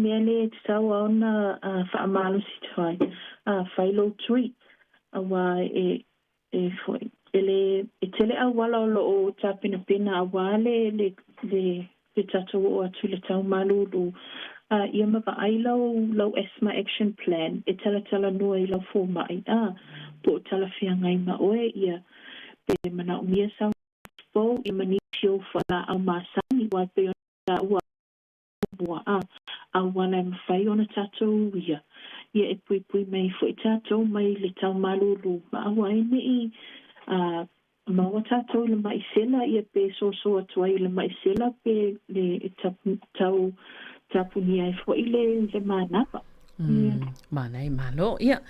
mea lea e tatau lava ona faamalosi fai, fai lou tui, aua e e foi, e le, e tele auala o lo o tapenapena aua le, le, le, le tatou oo atu i le tau malūlū, a ia ma vaai lau, lau asthma action plan e talatalanoa i lau fomai, a, po o talafeagai ma oe, ia, pe manaomia sau fou, ia ma nisi ou fualaau masani, aua e pei ona taua muamua, a, auala e mafai ona tatou uia, ia e puipui mai ai foi tatou mai le tau malūlū ma aua ai ne i, a, maua tatou i le maʻi sela, ia pe soso atu ai i le maʻi sela pe le e tau tapunia ai foi le le manava. Mm, manaia, malo. Ia,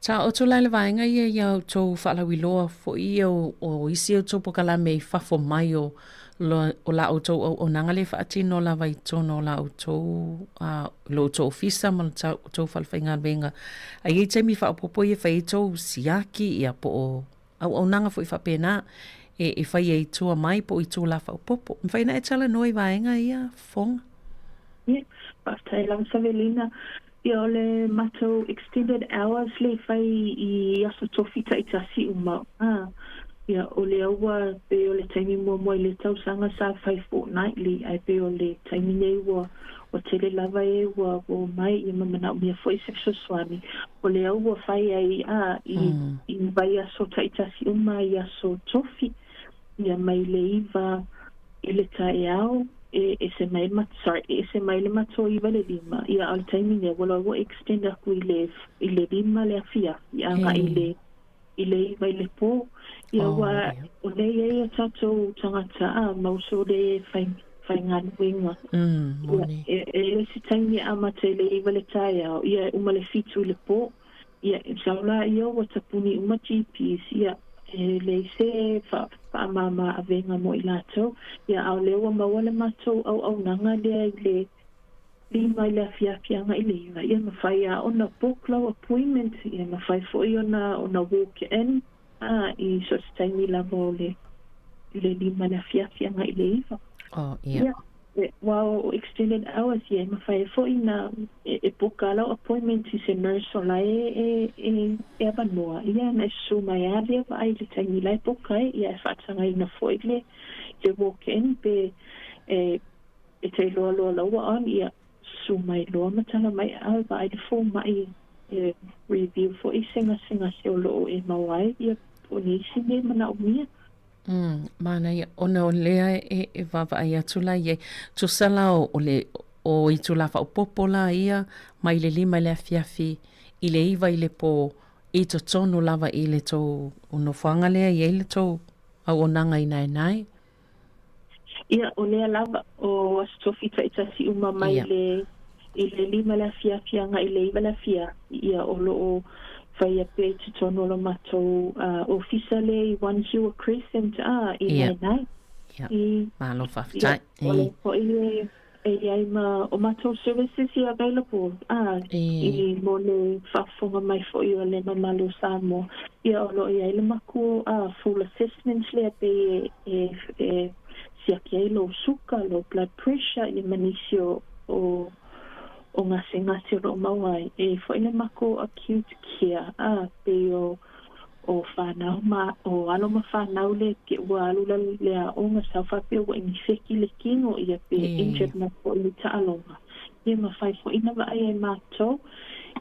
sa o tū lai le vaega ia ia outou faalauiloa foi ia o, o isi outou polokalame i fafo mai o, lo, o la outou auaunaga le faatino lava i totonu o la outou, uh, lo outou ofisa ma lo outou falefaigaluega. A i ai taimi faaopoopo ia e fai ai tou siaki ia po o auaunaga foi faapena e, e fai ai i tua mai po o itulā faaopoopo. Mafai ona e talanoa i vaega ia, Fofoga? Ia, faafetai lava Savelina. Ia o le matou extended hours lea i fai i aso tofi taitasi uma, a, ia o lea ua pei o le taimi muamua i le tausaga sa fai fortnightly ae pei o le taimi nei ua ua tele lava e ua omai ia ma manaomia foi se fesoasoani. O lea ua fai ai a i i vaiaso taitasi uma i aso tofi ia mai le iva i le taeao e ese mai le sorry e ese mai le matou iva i le lima ia a o le taimi nei ua ua extend aku i le i le lima le afiafi agai i le i le iva i le pō. Ia oh, ua o lea i ai o tātou tangata a ma uso le whai, whaigaluega. Mm, ia, e, e le se taimi e amata i le iva le taeao, ia e uma le fitu i le pō. Ia, e sau la ia ua tapuni uma GPs, ia, e leai se whaamāmā avenga mo i lātou. Ia, a o lea ua maua le matou auaunaga lea i le lima i le afiafi agai i le iva, ia mafai lava ona book lau appointment, ia mafai foi ona ona walk in a i so o se taimi lava o le i le lima i le afiafi agai i le iva. Oh, ia. Ia, aua o extended hours ia e mafai ai foi ona e e book lava lau appointment i se nurse o la e e e e avanoa, ia ona e susu mai lava lea vaai i le taimi la e book ai, ia e faatagaina foi le le walk in pe e E te iloa loa la ua on, ia, susu mai loa ma tala mai a e vaai le fomai e review foi se gasegase o lo o e maua ai, ia, po o nisi mea e manaomia. Mm, manaia, ona o lea e, e vaavaai atu la i ai. Tusa la o, o le, o itulā faaopoopo la ia, mai le lima i le afiafi, i le iva i le pō, i totonu lava i le tou nofoaga lea i ai le tou auaunaga inaenae. Ia, o lea lava, o Aso Tofi taitasi uma mai Ia. le, i le lima le afiafi agai i le iva le afiafi, ia, o lo o faia pea i totonu o lo matou ofisa lea i One Hewer Crescent, a, i Ia. Naenae. Ia. I, Malo ia, faafetai. o lea foi e, e i ai ma o matou services ia available, a, E. i mo le faafofoga mai foi o le mamalu o Samoa. Ia, o lo o i ai le makuo, a, full assessment lea pei e, e, e siaki ai lou suka, lou blood pressure, ia ma nisi o, o, o gasegase o lo o maua ai. E i ai foi le makuo acute care, a, pei o, o whanau ma, o alo ma whanau le ke ua alu la le aoga sau faapea ua inifeki le kino ia pe injured mai foi i taaloga. Ia mafai foi na vaai ai matou.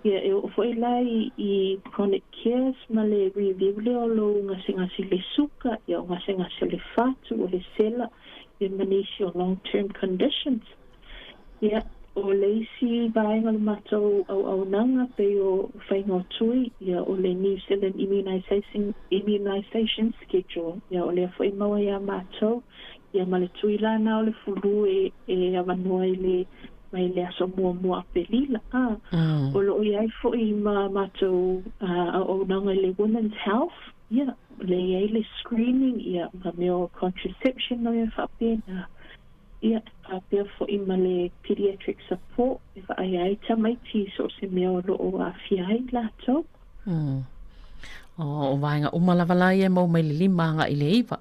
Ia e oo foi la i, i chronic cares ma le review lea o lou gasegase le suka, ia o gasegase o le fatu, o le sela, ia ma nisi o long term conditions. Ia, o le isi vaega o le matou auaunaga pei o faiga o tui, ia o le New Zealand Immunisation, Immunisation Schedule, ia o lea foi e maua iā matou, ia ma le tui la na o le fulu e, e avanoa i le, mai le aso muamua Apelila, a, o lo o i ai foi ma matou auaunaga i le Women's Health, ia, o lea e i ai le screening, ia, ma mea o contraception ma mea faapena. Ia, faapea foi ma le pediatric support e vaaia ai tamaiti i so o se mea o lo o aafia ai latou. Mm. O, o vaega uma lava la ia e maua mai le lima agai i le iva.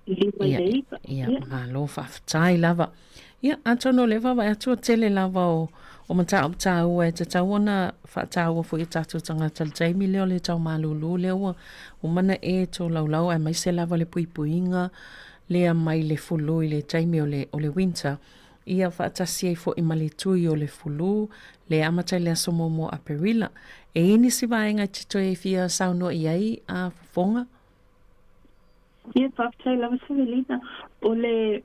Lima i le iva. Ia, ia, malo faafetai lava. Ia, atonu o lea e vaavaai atu ua tele lava o, o mataupu taua e tatau ona faataua foi e tatou tagata i le taimi lea o le tau malūlū lea ua uma ona e tolaulau aemaise lava le puipuiga lea mai le fulu i le taimi o le, o le winter. Ia faatasi ai foi ma le tui o le fulu lea e amata i le aso muamua o Aperila. E i ai nisi vaega e te toe fia saunoa i ai a Fofoga? Ia, faafetai lava Savelina. O le,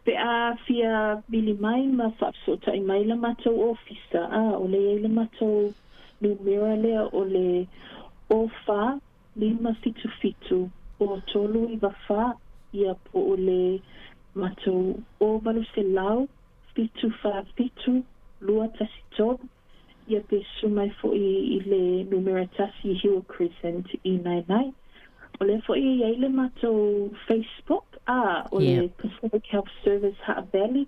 pe a fia vili mai ma faafesootai mai le matou ofisa, a, o lea e i ai le matou numera lea o le 0 4 5 7 7 0 3 9 4, ia po o le matou 0 800 7 4 7 2 1 3. Ia pe susu mai foi i le numera tasi i Hill Crescent i Naenae. O lea foi e i ai le matou Facebook, a, o le Pacific Health Service Hutt Valley,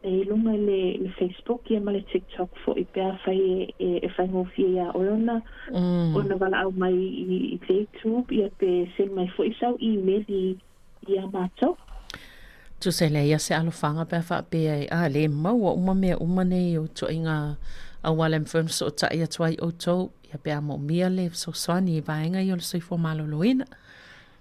e i luga i le, le Facebook ia ma le TikTok foi pe afai e, e, e faigofie iā oe ona, mm. ona valaau mai i, i le YouTube, ia pe send mai foi sau email i iā mātou. Tusa e leai se alofaga pe a faapea e, a, le maua uma mea uma nei o ituaiga auala e mafai ona fesootai atu ai outou, ia pe a moomia le fesoasoani i vaega ia o le soifua maloloina.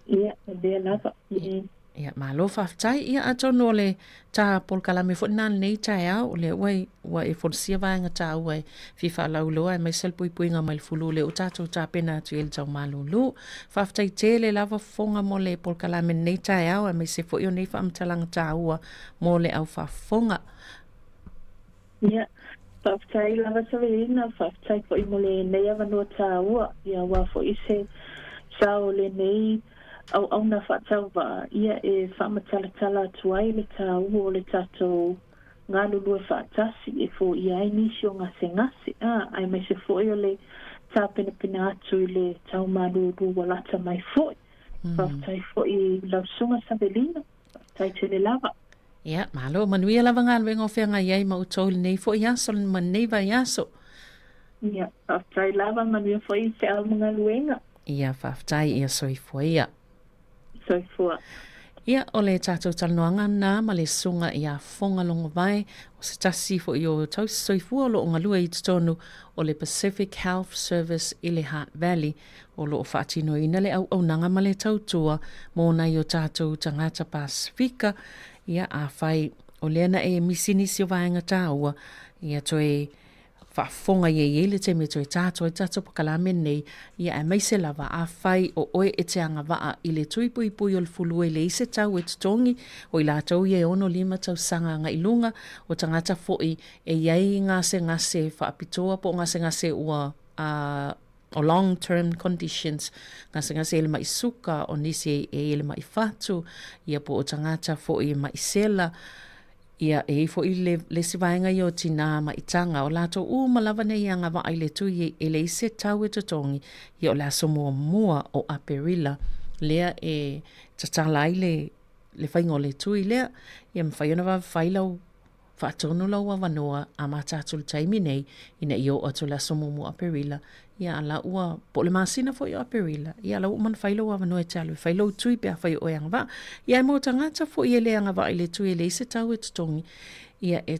Ia, o lea lava. Mm. Ia, malo faafetai. Ia, atonu o le ta polokalame foi lena i lenei taeao, o lea ua, ua e folasia vaega taua e fia faalauiloa aemaise le puipuiga mai le fulu lea ua tatou tapena atu i ai le tau malūlū. Faafetai tele lava Fofoga mo le polokalame i lenei taeao aemaise foi o nei faamatalaga taua mo le au faafofoga. Ia, faafetai lava Savelina, faafetai foi mo lenei avanoa taua, ia aua foi se sao o lenei auauna faatauvaa, ia e faamatalatala atu ai le taua o le tatou galulue faatasi e foia ai nisi o gasegase, a, aemaise foi o le tapenapena atu i le tau malūlū ua lata mai foi. Faafetai foi i lau Susuga Savelina, faafetai tele lava. Ia, malo, manuia lava galuega o feagai ai ma outou i lenei foi aso ma lenei vaiaso. Ia, faafetai lava, manuia foi i feau ma galuega. Ia, faafetai, ia soifua ia. Soifua. Ia, o le tatou talanoaga lena ma le susuga ia Foga Logovae, o se tasi foi o tausi soifua o lo o galue i totonu o le Pacific Health Service i le Hutt Valley, o lo o faatinoina le auaunaga ma le tautua mo nai o tatou tagata Pasefika. Ia, afai o lea na e misi nisi o vaega taua, ia toe faafofoga ia i ai le taimi e toe tā atu ai tatou pakalame nei, ia aemaise lava afai o oe e te agavaa i le tui puipui o le fulu e leai se tau e totogi, o i latou ia e 65 tausaga agai i luga, o tagata foi e i ai gasegase faapitoa po o gasegase ua a o long term conditions, gasegase i le maʻi suka, o nisi e i ai le maʻi fatu, ia po o tagata foi e maʻi sela, Ia, e i ai foi le, le isi vaega ia o tinā maʻitaga, o latou uma lava nei e agavaa i le tui e leai se tau e totogi, ia o le aso muamua o Aperila lea e tatala ai le, le faiga o le tui lea, ia mafai ona vave fai lau, faatonu lou avanoa amata atu i le taimi nei, ina ia oo atu i le aso muamua o Aperila, Ia, a la ua, po o le masina foi o Aperila, ia, a la ua uma ona fai lou avanoa e te alu e fai lou tui pe afai o oe e agavaa. Ia, ae mo tagata foi e le agavaa i le tui e leai se tau e totogi, ia, e,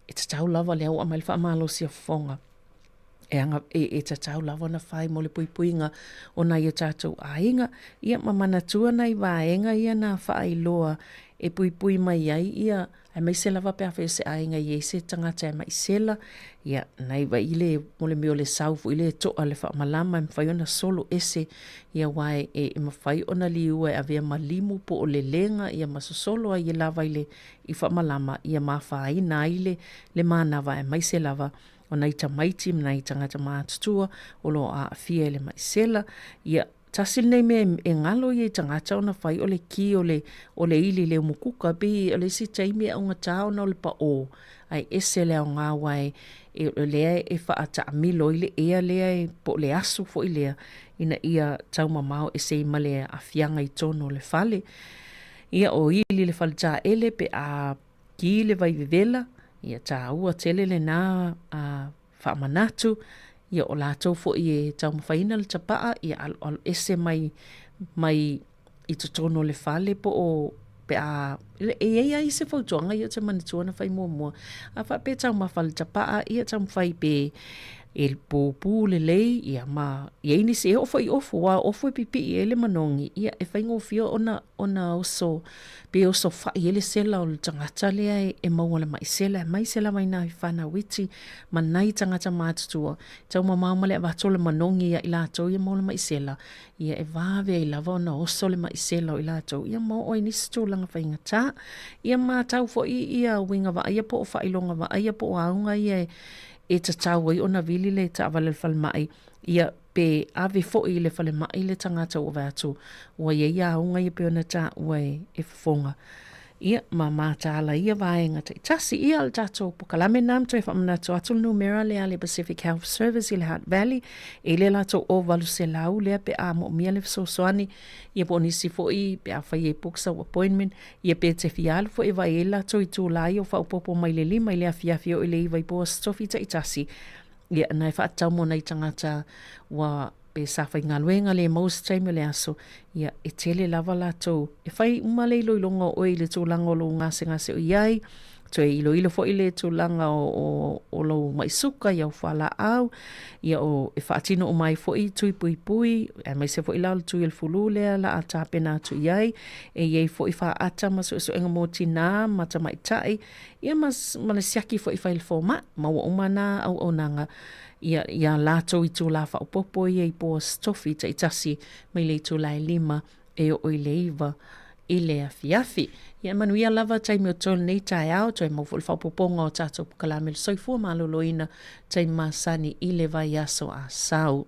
e tatau lava lea ua aumai le faamalosi o fofoga. E, aga, e, e tatau lava ona fai mo le puipuiga o nai o tatou aiga, ia, ma manatua nai vaega ia na faailoa e puipui mai ai ia aemaise lava pe afai o se aiga e i ai se tagata e maʻi sela, ia, nai vai le, mo le mea o le sau foi lea e toʻa le faamalama e mafai ona solo ese, ia aua e, e mafai ona liua e avea ma limu po o lelega, ia ma sosolo ai e lava i le i faamalama, ia ma afaina ai le, le manava aemaise lava o nai tamaiti ma nai tagata matutua o lo o aafia i le maʻi sela, ia, Tasi lenei mea e galo ia i tagata ona fai o le ki o le o le ili i le umukuka pei o le isi taimi e augata ona o le paʻō ae ese le aoga aua e e o lea e faataamilo ai le ea lea e po o le asu foi lea ina ia taumamao ese ai ma le aafiaga i totonu o le fale. Ia o ili le faletaele pe a ki le vai vevela ia taua tele lena a faamanatu, ia o latou foi e taumafaiina le tapaa, ia aloalo ese mai mai i totonu o le fale po o pe a e i ai lava isi fautuaga ia ou te manatua na fai muamua, a faapea e taumafa i le tapaa, ia taumafai pe e pupu lelei, ia ma i ai nisi e oo foi i ofu, aua o ofu e pipii ai le manogi, ia e faigofie ona ona oso pe oso fai ai le sela o le tagata lea e maua i le mai sela, aemaise lava inā i fanau iti ma nai tagata matutua, taumamao ma le avatu o le manogi ia i latou ia maua le mai sela, ia e vave ai lava ona oso le maʻi sela o i latou, ia ma oo ai nisi tulaga faigata. Ia matau foi ia uiga vaaia po o faailoga vaaia po o auga ia e tatau ai ona vili le taavale a le falemai, ia pe ave foi i le falemai le tagata ua vaai atu ua i ai auga ia pei ona taua e fofoga. Ia, ma mataala ia vaega taitasi. Ia, o le tatou pokalame lena ma toe faamanatu atu le numera lea a le Pacific Health Service i le Hutt Valley, e i le latou 0800 lea pe a moomia le fesoasoani, ia po o nisi foi pe afai e book sau appointment, ia pe te fia alu foi e vaai ai le latou itula ia o faaopoopo mai le 5 i le afiafi e oo i le 9 i po Aso Tofi taitasi. Ia, na e faatatau mo nai tagata ua pe sa faigaluega le maua se taimi o le aso, ia, e tele lava latou e fai uma le iloiloga o oe i le tulaga o lou gasegase o i ai, toe iloilo foi le tulaga o, o, o lou mai suka, ia o fualaau, ia o, e faatino uma ai foi tui puipui, aemaise foi la o le tui o le fulu lea la a tapena atu i ai, e i ai foi faata ma suesuega mo tinā ma tamaitai, ia ma, ma le siaki foi fai le fomai, ma ua uma nā auaunaga ia, iā latou itulā faaopoopo ia i po Aso Tofi taitasi mai le itulā e 5 e oo i le 9 i le afiafi. Ia e manuia lava taimi o totoe o lenei taeao, toe maua foi le faaopoopoga o tatou pokalame o le soifua maloloina, taimi masani i le vaiaso a sau.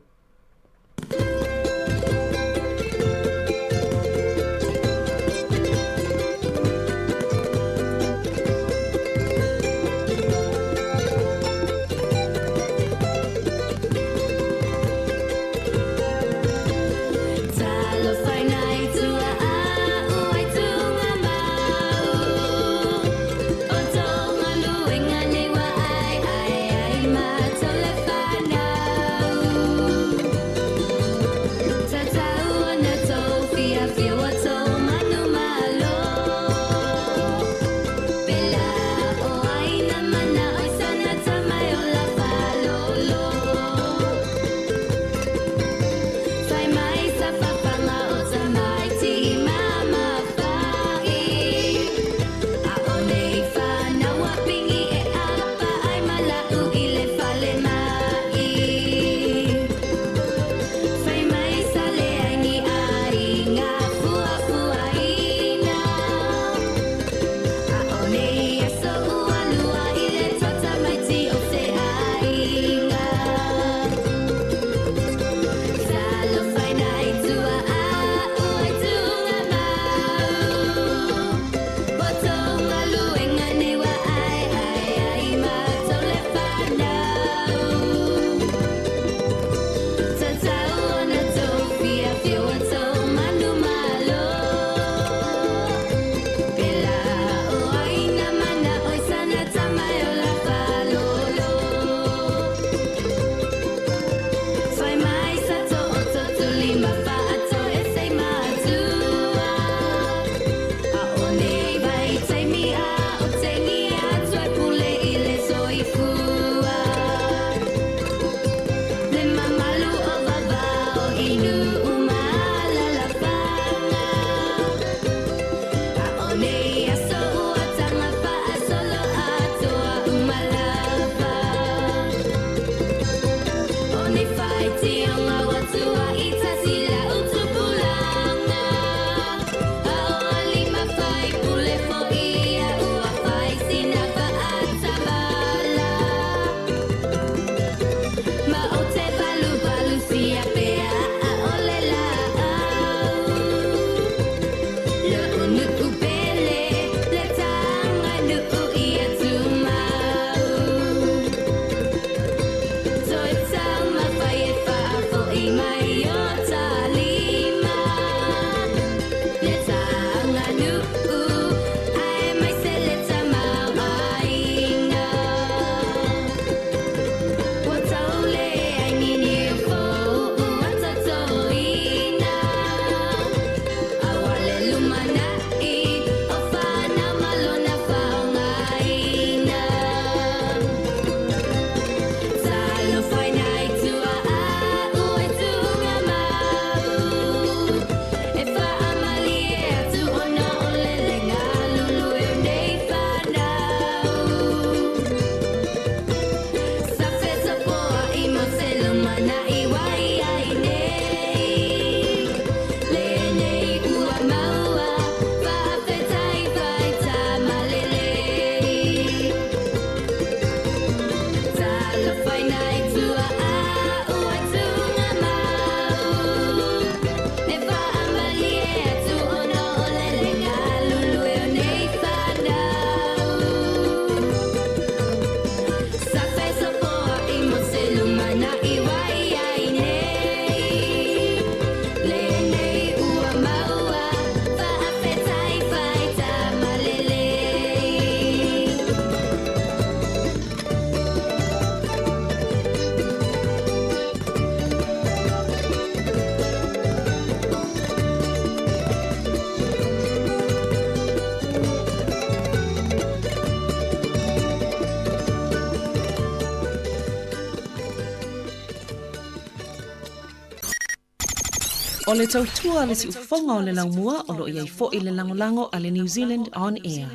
O le tautua a le siufofoga o le laumua o lo o i ai foi le lagolago a le New Zealand On Air.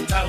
Tau,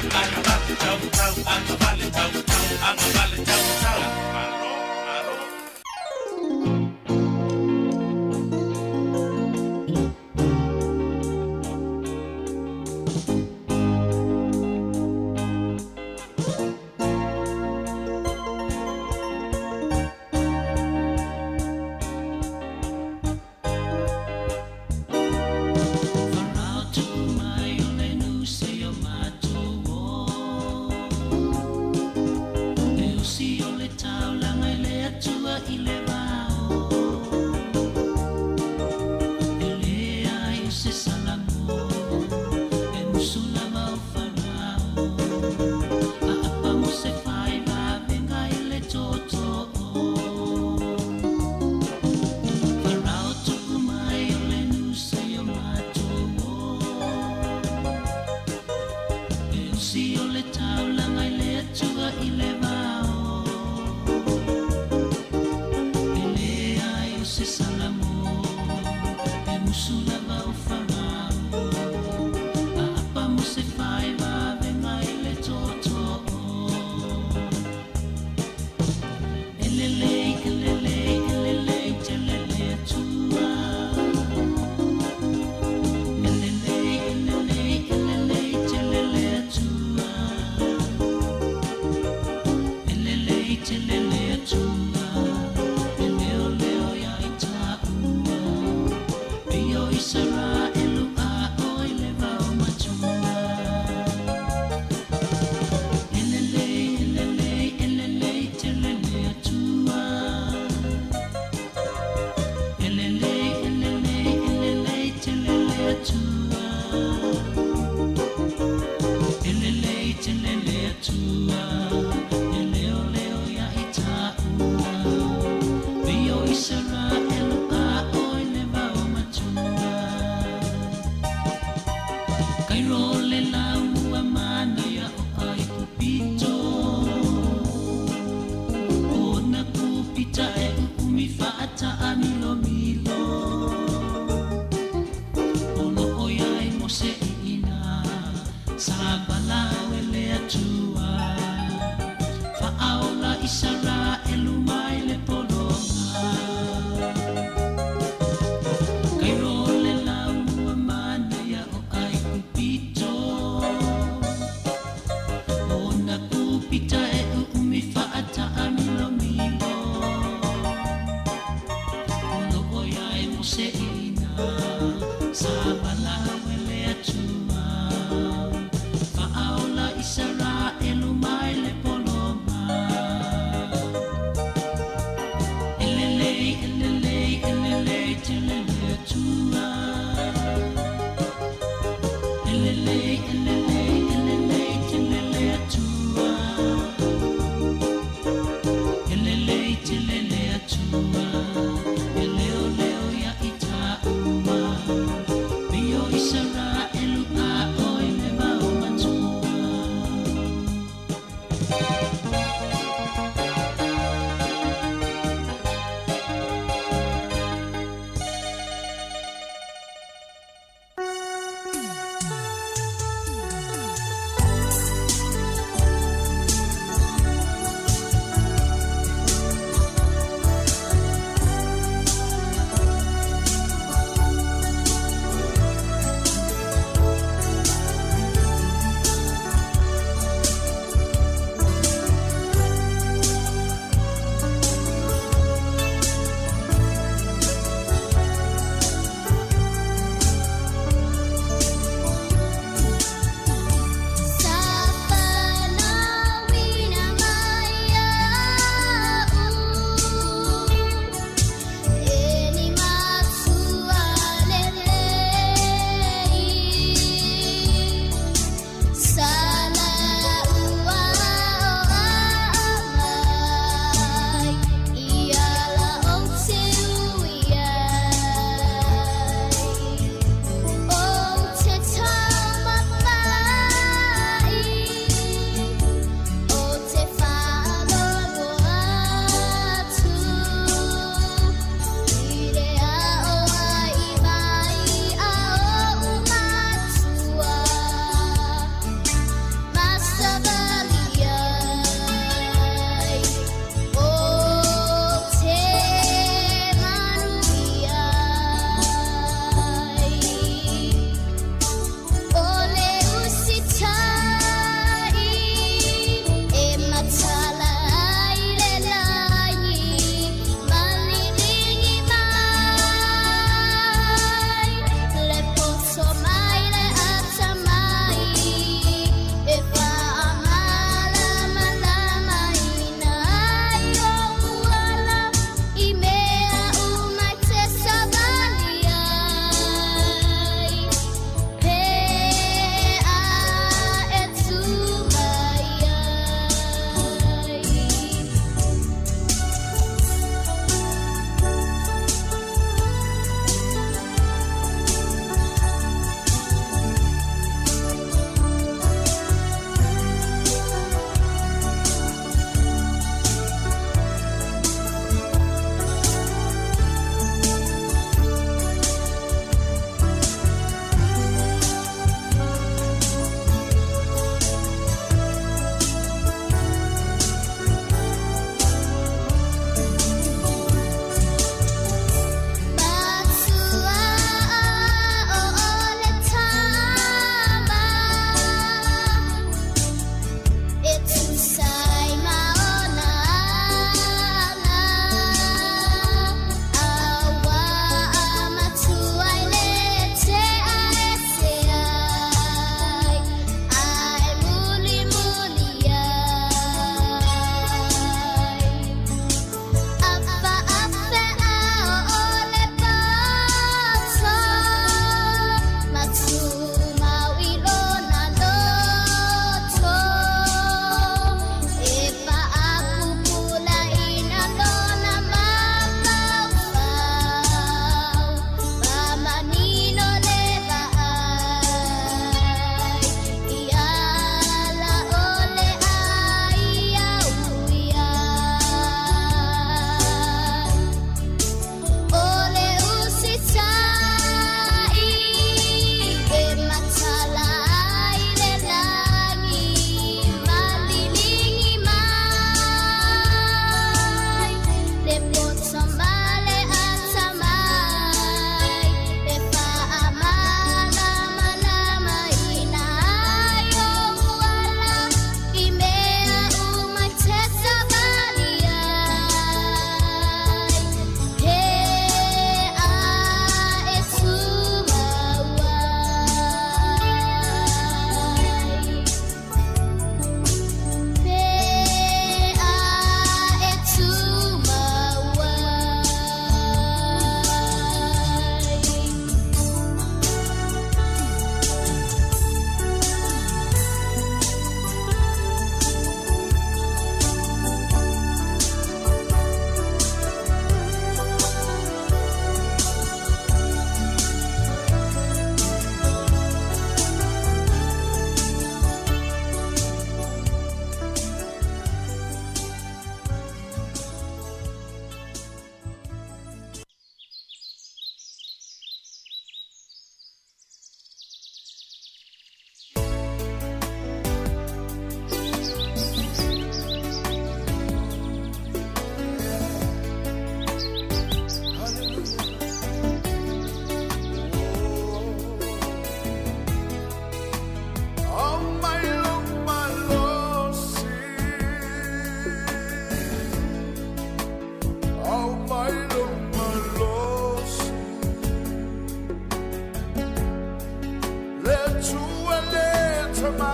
Atua le Tama.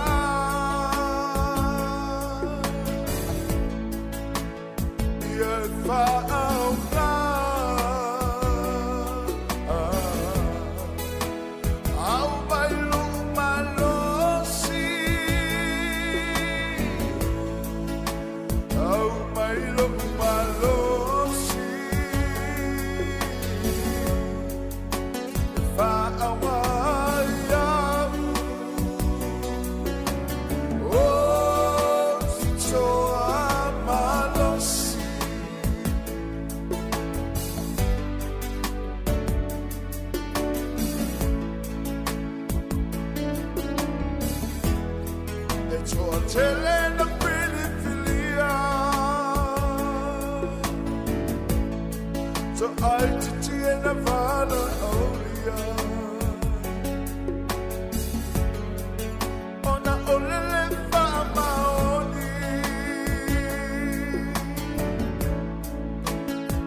Ia e faaaoga. Aumai lou malosi. Aumai lou malosi. E faaaoga ai au. O se toa malosi. E toatele na filifilia Toaitiiti e na valaaulia Ona o le le faamaoni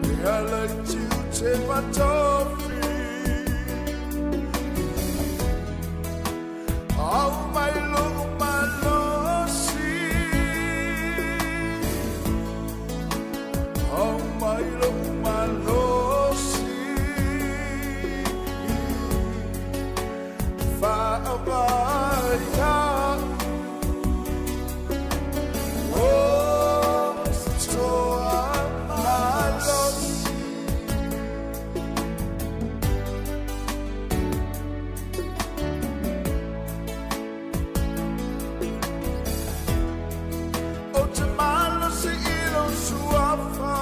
E ala i tiute ma tofi Aumai lou malosi Aumai lou malosi Faaaoga ai au O se toa malosi. Ou te malosi i lou suafa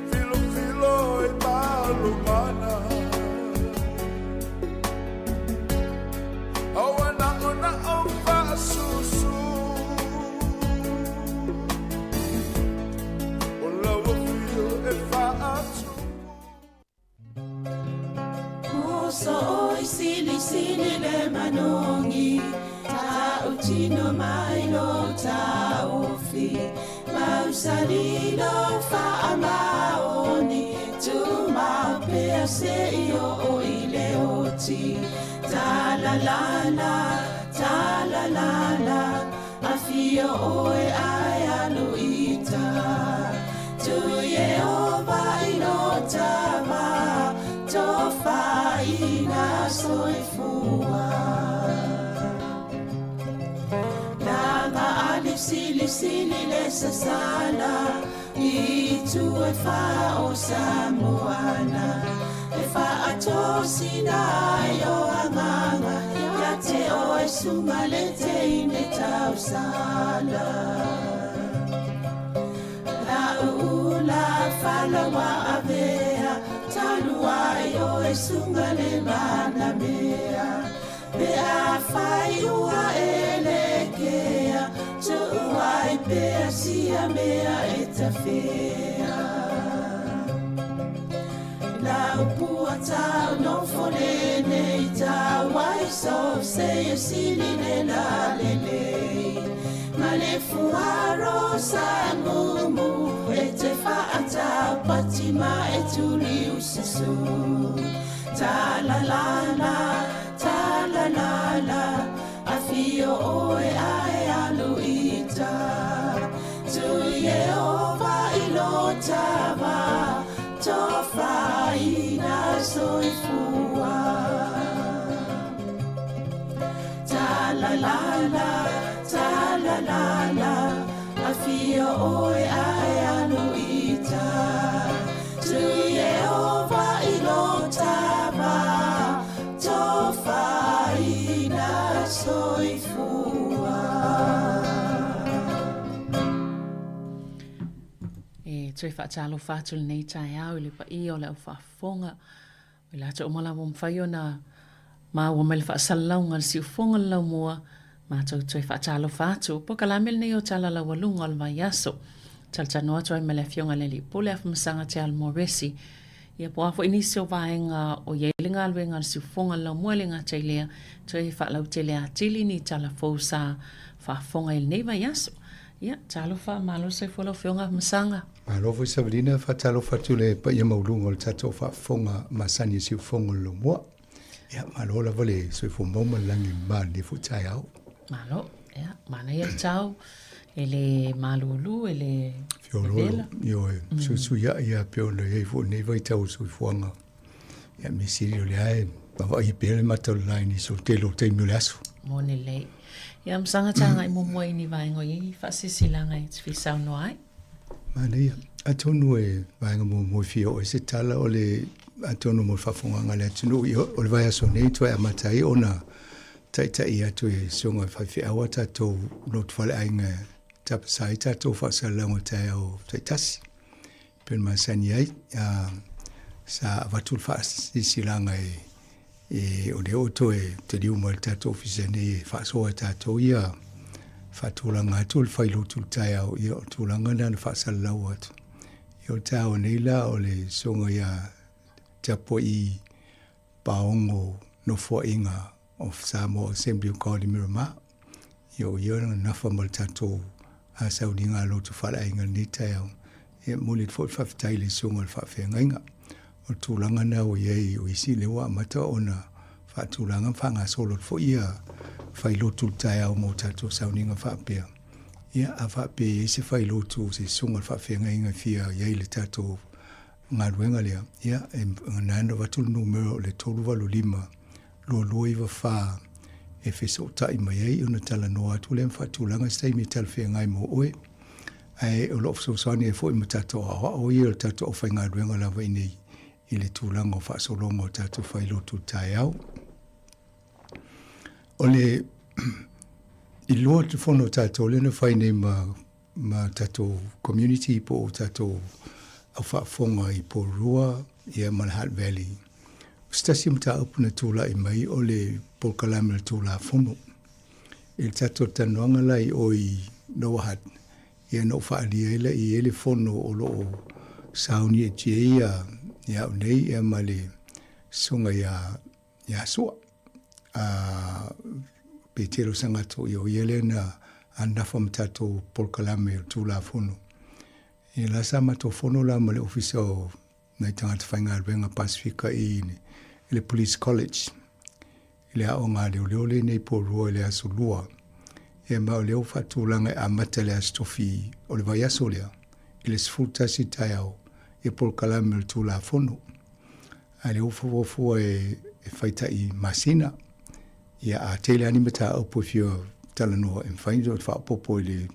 Filofilo i malomana Aua naonao faasusu O lau afio e faatupu. Muso oi sili sili le manogi Tautino mai lo taofi Mausali lo faamaoni Tumau pea se i oo i le oti Talalala, talalala Afio oe ae alu ita Tu Iehova i lo tama Tofaina soifua Langa ali sili sili le sasala I tu e fa o Samoana E faatosina ai o agaga Ia te oe sunga le teine tausala La ula fala wa avea Talu ai oe sunga le manamea Pe afai ua e lekea Tuu ai pea sia mea e tafea La upua tau nofo lenei Tau ai so se e sili le la lelei Ma le fuaro sa mumu E te faatau pati ma e tuli ususu Ta la la la, ta la la la Afio oe ae alu ita Tu Iehova i lo tama Tofaina soifua Ta la la la, ta la la la Afio oe ae alu ita Tu Iehova i lo tama Tofaina soifua. E toe faatalofa atu lenei taeao i le paia o le aufaafofoga O i latou uma lava ua mafai ona maua mai le faasalalauga a le siufofoga o le laumua, matou toe faatalofa atu. O polokalame lenei o Tala Laualuga o le Vaiaso. Talatalanoa atu ai ma le Afioga i le Alii Pule Afamasaga Te Alo Moresi. Ia po o a foi nisi o vaega o i ai le galuega a le siufofoga o le laumua e le gata i lea, toe faalautele atili ni tala fou sa faafofoga i lenei vaiaso. Ia, talofa, malo le soifua lau Afioga Afamasaga. Malo foi Savalina, faatalofa atu le paia maualuga o le tatou faafofoga masani o Siufogo le Laumua. Ia, malo lava le soifua maua ma le lagi mama i lenei foi taeao. Malo, ia, manaia le tau, e le malulu, e le Fiololo, ioe, suisuiai lava pei ona i ai foi lenei vaitau o le soifuaga. Ia, mea sili o lea e vaavaai pea le mata o le la i nisi o le tele o taimi o le aso. Moni lelei. Ia, masaga tagai muamua i ni vaega o i ai faasilasilaga e te fia saunoa ai. Manaia. Atonu e vaega muamua e fia oo ai se tala o le atonu mo le faafofogaaga a le atunuu ia o le vaiaso nei toe amata ai ona taitai atu e susuga i faifeau a tatou lotu faleaiga e tapasa ai tatou faasalalauga o taeao taitasi pei ona masani ai. Sa avatu le faasilasilaga e E, o lea ua toe taliu mai le tatou ofisa nei e faasoa e tatou ia faatulaga atu le failotu i le taeao, ia o tulaga na na faasalalau atu. Ia o le taeao nei la o le susuga ia Tapua'i Paogo Nofoaiga of Samoa Assembly of God i Miramar. Ia o ia na nafa ma le tatou sauniga a lotu faaleaiga i lenei taeao. Ia e momoli atu foi le faafetai i le susuga i le faafeagaiga. O le tulaga lena ua i ai o isi lea ua amata ona faatulaga ma faagasolo atu foi ia failotu i le taeao mo tatou sauniga faapea. Ia a faapea e i ai se failotu o se susuga i le faafeagaiga e fia i ai i le tatou galuega lea, ia e na ona avatu le numera o le 385 2294 e fesootai mai ai ona talanoa atu lea ma faatulaga se taimi e talafeagai mo oe. Ae o lo o fesoasoani ai foi ma tatou aoao ia o le tatou aufaigaluega lava i inei i le tulaga o faasologa o tatou failotu i le taeao. O le i lua te fono o tatou lea na fai nei ma ma tatou community po o tatou au faafofoga i Porirua ia ma le Hutt Valley. O se tasi o mataupu na tulai mai o le polokalame o le Tulafono. I le tatou talanoaga la i o i Lower Hutt, ia na ou faaalia ai lea i ai le fono o lo o sauni atu ai ia, ia au nei ia ma le susuga ia, ia Sua. A Petelo Sagato, ia o ia lea na anafa ma tatou polokalame o le Tulafono. Ia la sa matou fono la ma le Ofisa o nai tagata faigaluega Pasefika i le Police College i le aoga a leoleo lenei Porirua i le aso Lua. Ia ma o lea ua faatulaga e amata i le Aso Tofi o le vaiaso lea i le 11 taeao ia polokalame o le Tulafono. A lea ua fuafua e fai tai masina. Ia a tele lava ni mataupu e fia talanoa e mafai ona faaopoopo i le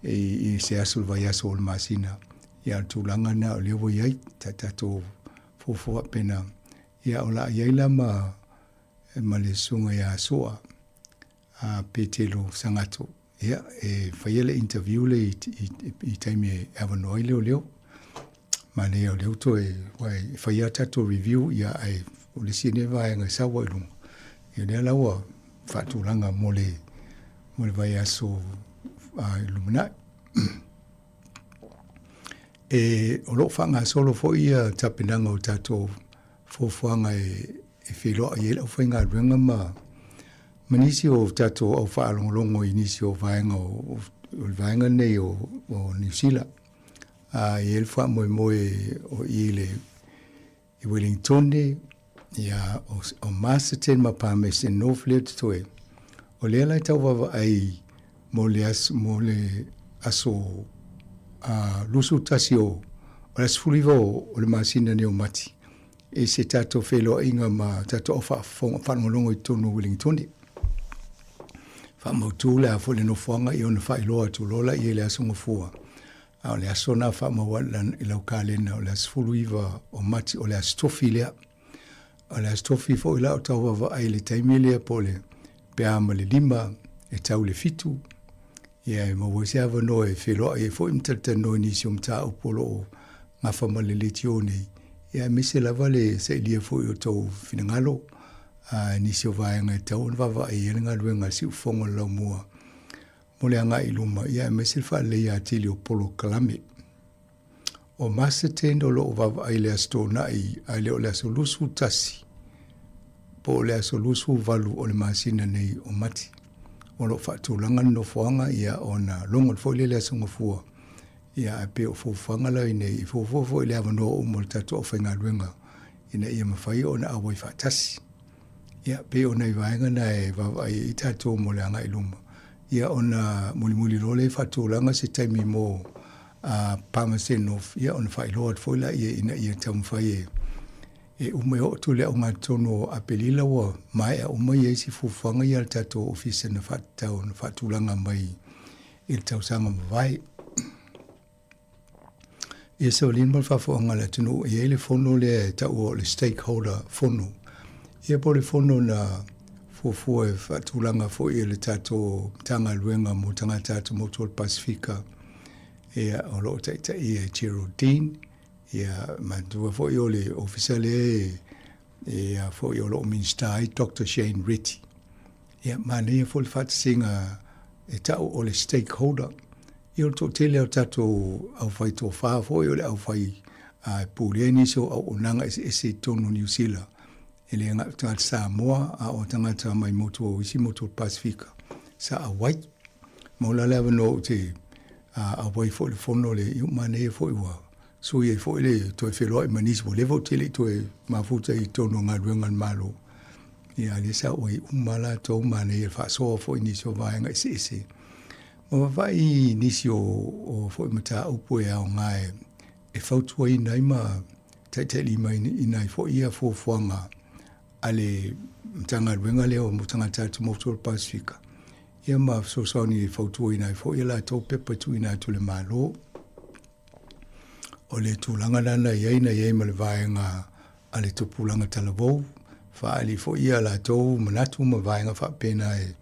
i se aso o le vaiaso o le masina. Ia o le tulaga lena o lea ua i ai ta tatou fuafua faapena. Ia o le a i ai la ma ma le susuga ia Sua a Petelo Sagato. Ia e faia le interview le i, i, i taimi e avanoa ai leoleo. Ma lea o lea ua toe e faia tatou review ia ae o le isi lenei vaega e sau ai i luga. Ia lea la ua faatulaga mo le mo le vaiaso i lumanai. E, o lo o faagasolo foi ia tapenaga o tatou fuafuaga e, e feiloai ai le aufaigaluega ma ma nisi o tatou au faalogologo i nisi o vaega o, o le vaega lenei o, o Niu Sila. A i ai le faamoemoe o i le i Wellingtone, ia, o, o Masterton ma Palmerston North lea totoe. O lea la e tau vaavaai mo le aso, mo le aso 21 o, o le aso 19 o, o le masina nei o Mati, i se tatou feiloaiga ma tatou au faafofoga, faalogologo i totonu o Wellingtone. Faamautu le a foi le nofoaga i ona faailoa atu loa laia i le aso Gafua. A o le aso lena faamau i lau kalena o le aso 19 o Mati, o le aso Tofi lea. O le aso Tofi foi la o tau vaavaai i le taimi lea po o le pe a ma le 5 e tau i le 7. Ia e maua ai se avanoa e feiloai ai foi ma talatalanoa i nisi o mataupu o lo o gafa ma le leitio nei. Ia aemaise lava le sailia foi o tou finagalo a nisi o vaega e tatau ona vaavaai i ai le galuega a le Siufofoga o le Laumua mo le agai i luma, ia aemaise le faaleleia atili o polokalame. O Masterton o lo o vaavaai i le Aso Toonai ae le o le aso 21 po o le aso 28 o le masina nei o Mati. O lo o faatulaga le nofoaga ia ona logo foi lea i le Aso Gafua. Ia, ae pei o fuafuaga la i fuafua foi i le avanoa uma o le tatou aufaigaluega ina ia mafai ona auai faatasi. Ia, pei o nai vaega na e vaavaai ai tatou mo le agai i luma. Ia, ona mulimuli loa lea e faatulaga se taimi mo Palmerston North, ia ona faailoa atu foi laia ina ia taumafai e e uma e oo atu i le augatotonu o Aperila ua maea uma ia isi fuafuaga ia a le tatou Ofisa na faatatau na faatulaga mai i le tausaga mavae. Ia savalina ma le faafofoga a le atunuu, e i ai le fono lea e taua o le stakeholder fono. Ia po o le fono na fuafua e faatulaga foi e le tatou Matagaluega mo Tagata Atumotu o le Pasefika, ia o lo o taitaia e Geraldine, ia manatua foi o le ofisa lea e a foi o lo o Minisita ai Doctor Shane Reti. Ia manaia foi le faatasiga e tau o le stakeholder. Ia o le toatele o tatou aufai tofa foi o le aufai e pulea nisi o auaunaga eseese i totonu o Niu Sila. E le na o tagata Samoa a o tagata mai motu o isi motu o le Pasefika sa auai. Maua la le avanoa ou te auai foi i le fono le ia manaia foi ua sui ai foi le toe feloai ma nisi ua leva ou te le i toe mafuta i totonu o galuega a le Malo. Ia a lea sa ou ai uma latou manaia le faasoa foi i nisi o vaega eseese. Ma vaavaai i nisi o, o foi mataupu e aoga e, e fautuaina ai ma taitailimaina ai foi ia fuafuaga a le Matagaluega lea o Tagata Atumotu o le Pasefika, ia ma fesoasoani e fautuaina ai foi a latou pepa e tuuina atu i le Malo. O le tulaga lena na i ai, na i ai ma le vaega a le tupulaga talavou, faaali foi ia latou manatu ma vaega faapena e,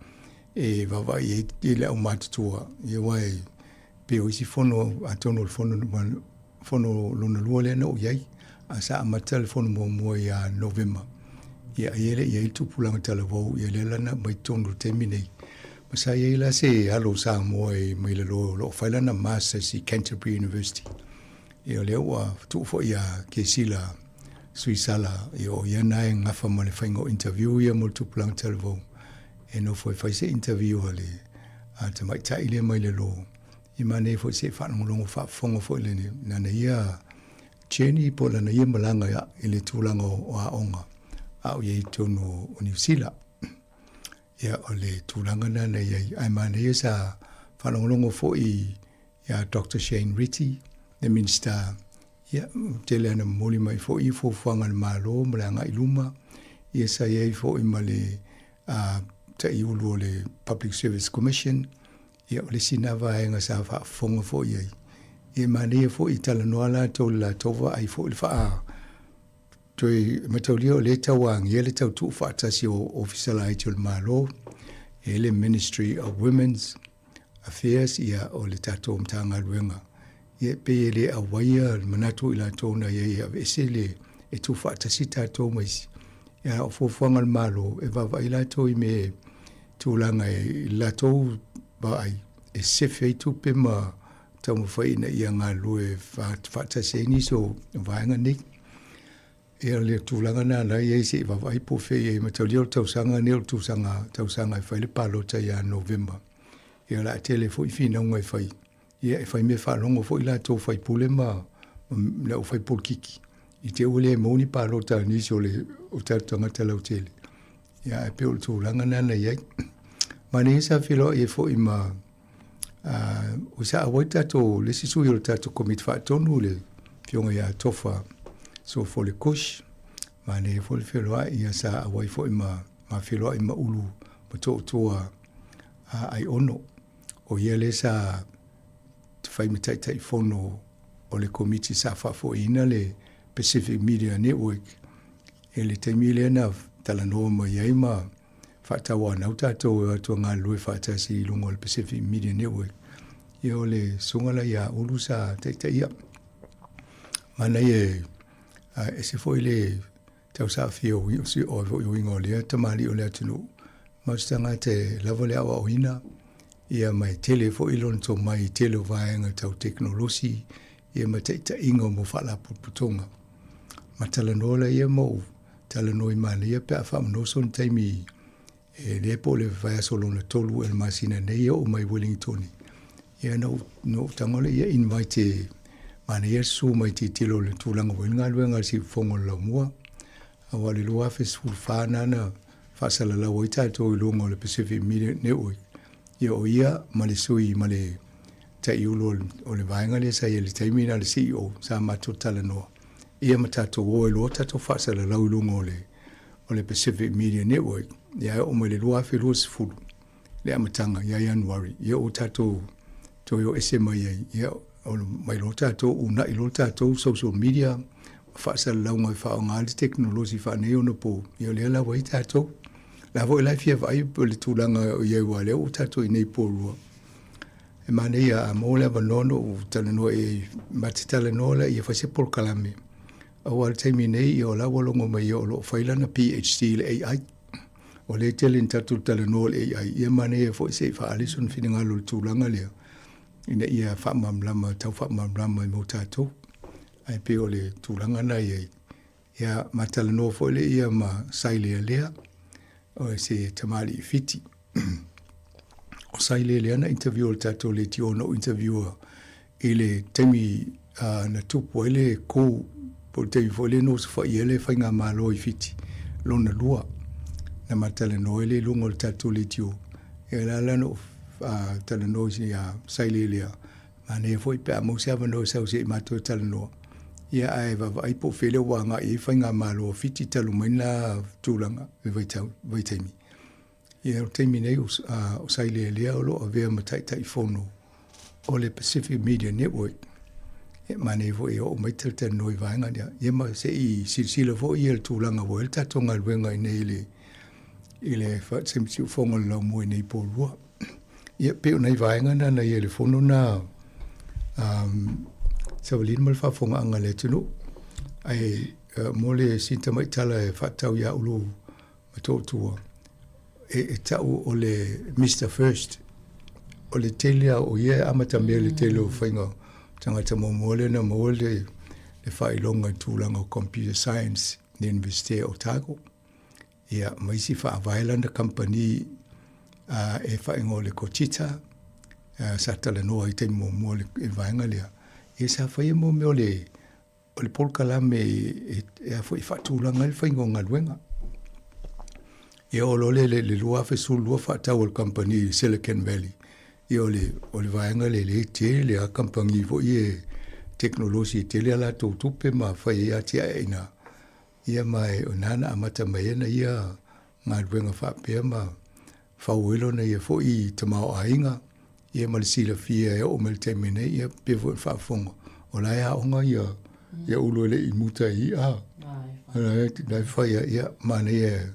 e vaavaai ai i le aumatutua. Ia aua e pei o isi fono, atonu o le fono, fono lona lua lea na ou i ai, a sa amata le fono muamua ia Novema. Ia ai e le i ai le tupulaga talavou, ia lea la na aumai totonu i le taimi nei. Ma sa i ai la se alo o Samoa e mai lalo o lo o fai lana Masters i Canterbury University. Ia o lea ua tuu foi ia Kesila Suisala, ia o ia na e gafa ma le faiga o interview ia mo le tupulaga talavou. E nofo e fai se interview a le a tamaitai lea mai lalo. Ia manaia foi se i faalogologo faafofoga foi le lana ia journey po o lana ia malaga i le tulaga o aoga a o i ai i totonu o Niu Sila. Ia, o le tulaga lena na i ai. Ae manaia sa faalogologo foi iā Doctor Shane Reti, le Minisita, ia, tele lava ina momoli mai foi fuafuaga a le Malo ma le agai i luma. Ia sa i ai foi ma le taiulu o le Public Service Commission, ia o le isi lena vaega sa faafofoga foi i ai. Ia e manaia foi e talanoa latou i le latou vaai foi i le faa Toe mataulia o lea e tauagia le tau tuufaatasi o Ofisa Laiti o le Malo e le Ministry of Women's Affairs, ia o le tatou Matagaluega. Ia e pei e le auaia le manatu o i latou na i ai e aveese le e tuufaatasi tatou ma isi. Ia o fuafuaga a le Malo e vaavaai latou i mea tulaga i le latou vaai e sefe ai tupe ma taumafai ina ia galulue faatasi ai nisi o vaega nei. Ia o le tulaga lena la e i ai se i vaavaai po o fea i ai. Mataulia o le tausaga lenei o le tausaga, tausaga e fai le palota ia Novema. Ia o le a tele foi finauga e fai. Ia e fai mea faalogo foi latou faipule ma le aufai polokiki i te i ua le maua ni palota a nisi o le o tatou tagata lautele. Ia ae pei o le tulaga lena na i ai. Manaia sa feiloai ai foi ma o sa auai tatou le isi sui o le tatou komiti faatonu le afioga ia Tofa Sofole Kush manaia foi le feiloai ia sa auai foi ma ma feiloai ma Ulu ma Tootooa Aiono o ia lea sa fai ma Taitaifono o le komiti sa faafoeina le Pacific Media Network i le taimi lea na talanoa mai ai ma faatauanau tatou e o atu e galulue faatasi i luga o le Pacific Media Network. Ia o le susuga la ia Ulu sa taitaia. Manaia e ese foi le tausaafia o uiga o lea tamalii o le atunuu. Ma o se tagata e lava le aoaoina, ia ma e tele foi lona tomai i tele o vaega tau tekonolosi, ia ma taitaiga mo faalapotopotoga. Ma talanoa laia ma ou talanoa i manaia pe a faamanoso ni taimi e le po o le vaiaso lona 3 ea o le masina nei e oo mai Wellingtoni. Ia na ou, na ou tago lea, ia invite e manaia le susu mai tilotilo i le tulaga ua i ai le galuega a le Siufofoga o le Laumua. Aua o le 2014 na na faasalalau ai tatou i luga o le Pacific Media Network. Ia o ia ma le sui ma le Taiulu o le vaega lea sa i ai i le taimi lena le CEO sa matou talanoa ia ma tatou o ai loa tatou faasalalau i luga o le o le Pacific Media Network. Ia ae oo mai le 2020 le amataga ia Ianuari, ia ua tatou toe o ese mai ai, ia mai loa tatou uunai loa tatou social media ma faasalalauga e faaaoga ai le tekonolosi faaneionapo, ia o lea la ua i ai tatou. La foi la e fia vaai le tulaga o i ai aua o lea ua tatou i inei i Porirua. E manaia a maua le avanoa ona ou talanoa i ai, ma te talanoa la ia fai se polokalame. Aua o le taimi nei, ia o la ua logo mai ia o lo o fai lana PhD i le AI. O lea e tele ina tatou talanoa i le AI, ia manaia foi se i faaali sona finagalo i le tulaga lea, ina ia faamalamalama, tau faamalamalama mo tatou. Ae pei o le tulaga lena e i ai. Ia, ma talanoa foi lea ia ma Sailealea, o se tamalii Fiti. O Sailealea na interview le tatou leitio na ou interview i le taimi uh, na tupu ai le coup po o le taimi foi lea na osofai ai le faigamalo i Fiti lona lua na ma talanoa ai le i luga o le tatou leitio. Ia la la na ou uh, talanoa ia Sailealea Manaia foi pe a maua se avanoa e sau se i matou e talanoa, ia ae vaavaai po o fea lea ua agai i ai faigamalo a Fiti talu mai lena tulaga i le vaitau, vaitaimi. Ia o le taimi nei o, o Sailealea o lo o avea ma Taitaifono o le Pacific Media Network. Ia manaia foi e oo mai talatalanoa i vaega lea. Ia ma se i silasila foi ia le tulaga ua i ai le tatou galuega i inei i le i le Siufofoga o le Laumua i inei i Porirua. Ia, pei o nai vaega na na i ai i le fono na um, savalina ma le faafofogaaga a le atunuu. Ae uh, mo le sina tamaitala e faatatau iā Ulu Motootua, e, e tau o le Mr First, o le tele a o ia e amatamea le tele o faiga tagata muamua lea na maua le, le faailoga i tulaga o computer science i le Universite o Otago. Ia, ma isi faavae lana kamupani e faaigoa o le Kotita, sa talanoa i taimi muamua i le vaega lea. Ia sa faia mo mea o le o le polokalame e, e, a foi faatulaga ai le faiga o galuega. Ia o lo le le 2012 faatau a le kamupani i Silicon Valley. Ia o le o le vaega lea le tele a kamupani foi e tekonolosi e tele a latou tupe ma fai ai atiae i ina. Ia ma e o ina na amata mai ai na ia galuega faapea ma fau ai lona ia foi tamaoaiga, ia ma le silafia e oo mai le taimi nei, ia pei foi ona faafofoga, o la e aoga ia, ia Ulu e le i muta i i'a. La e fai ia, ia manaia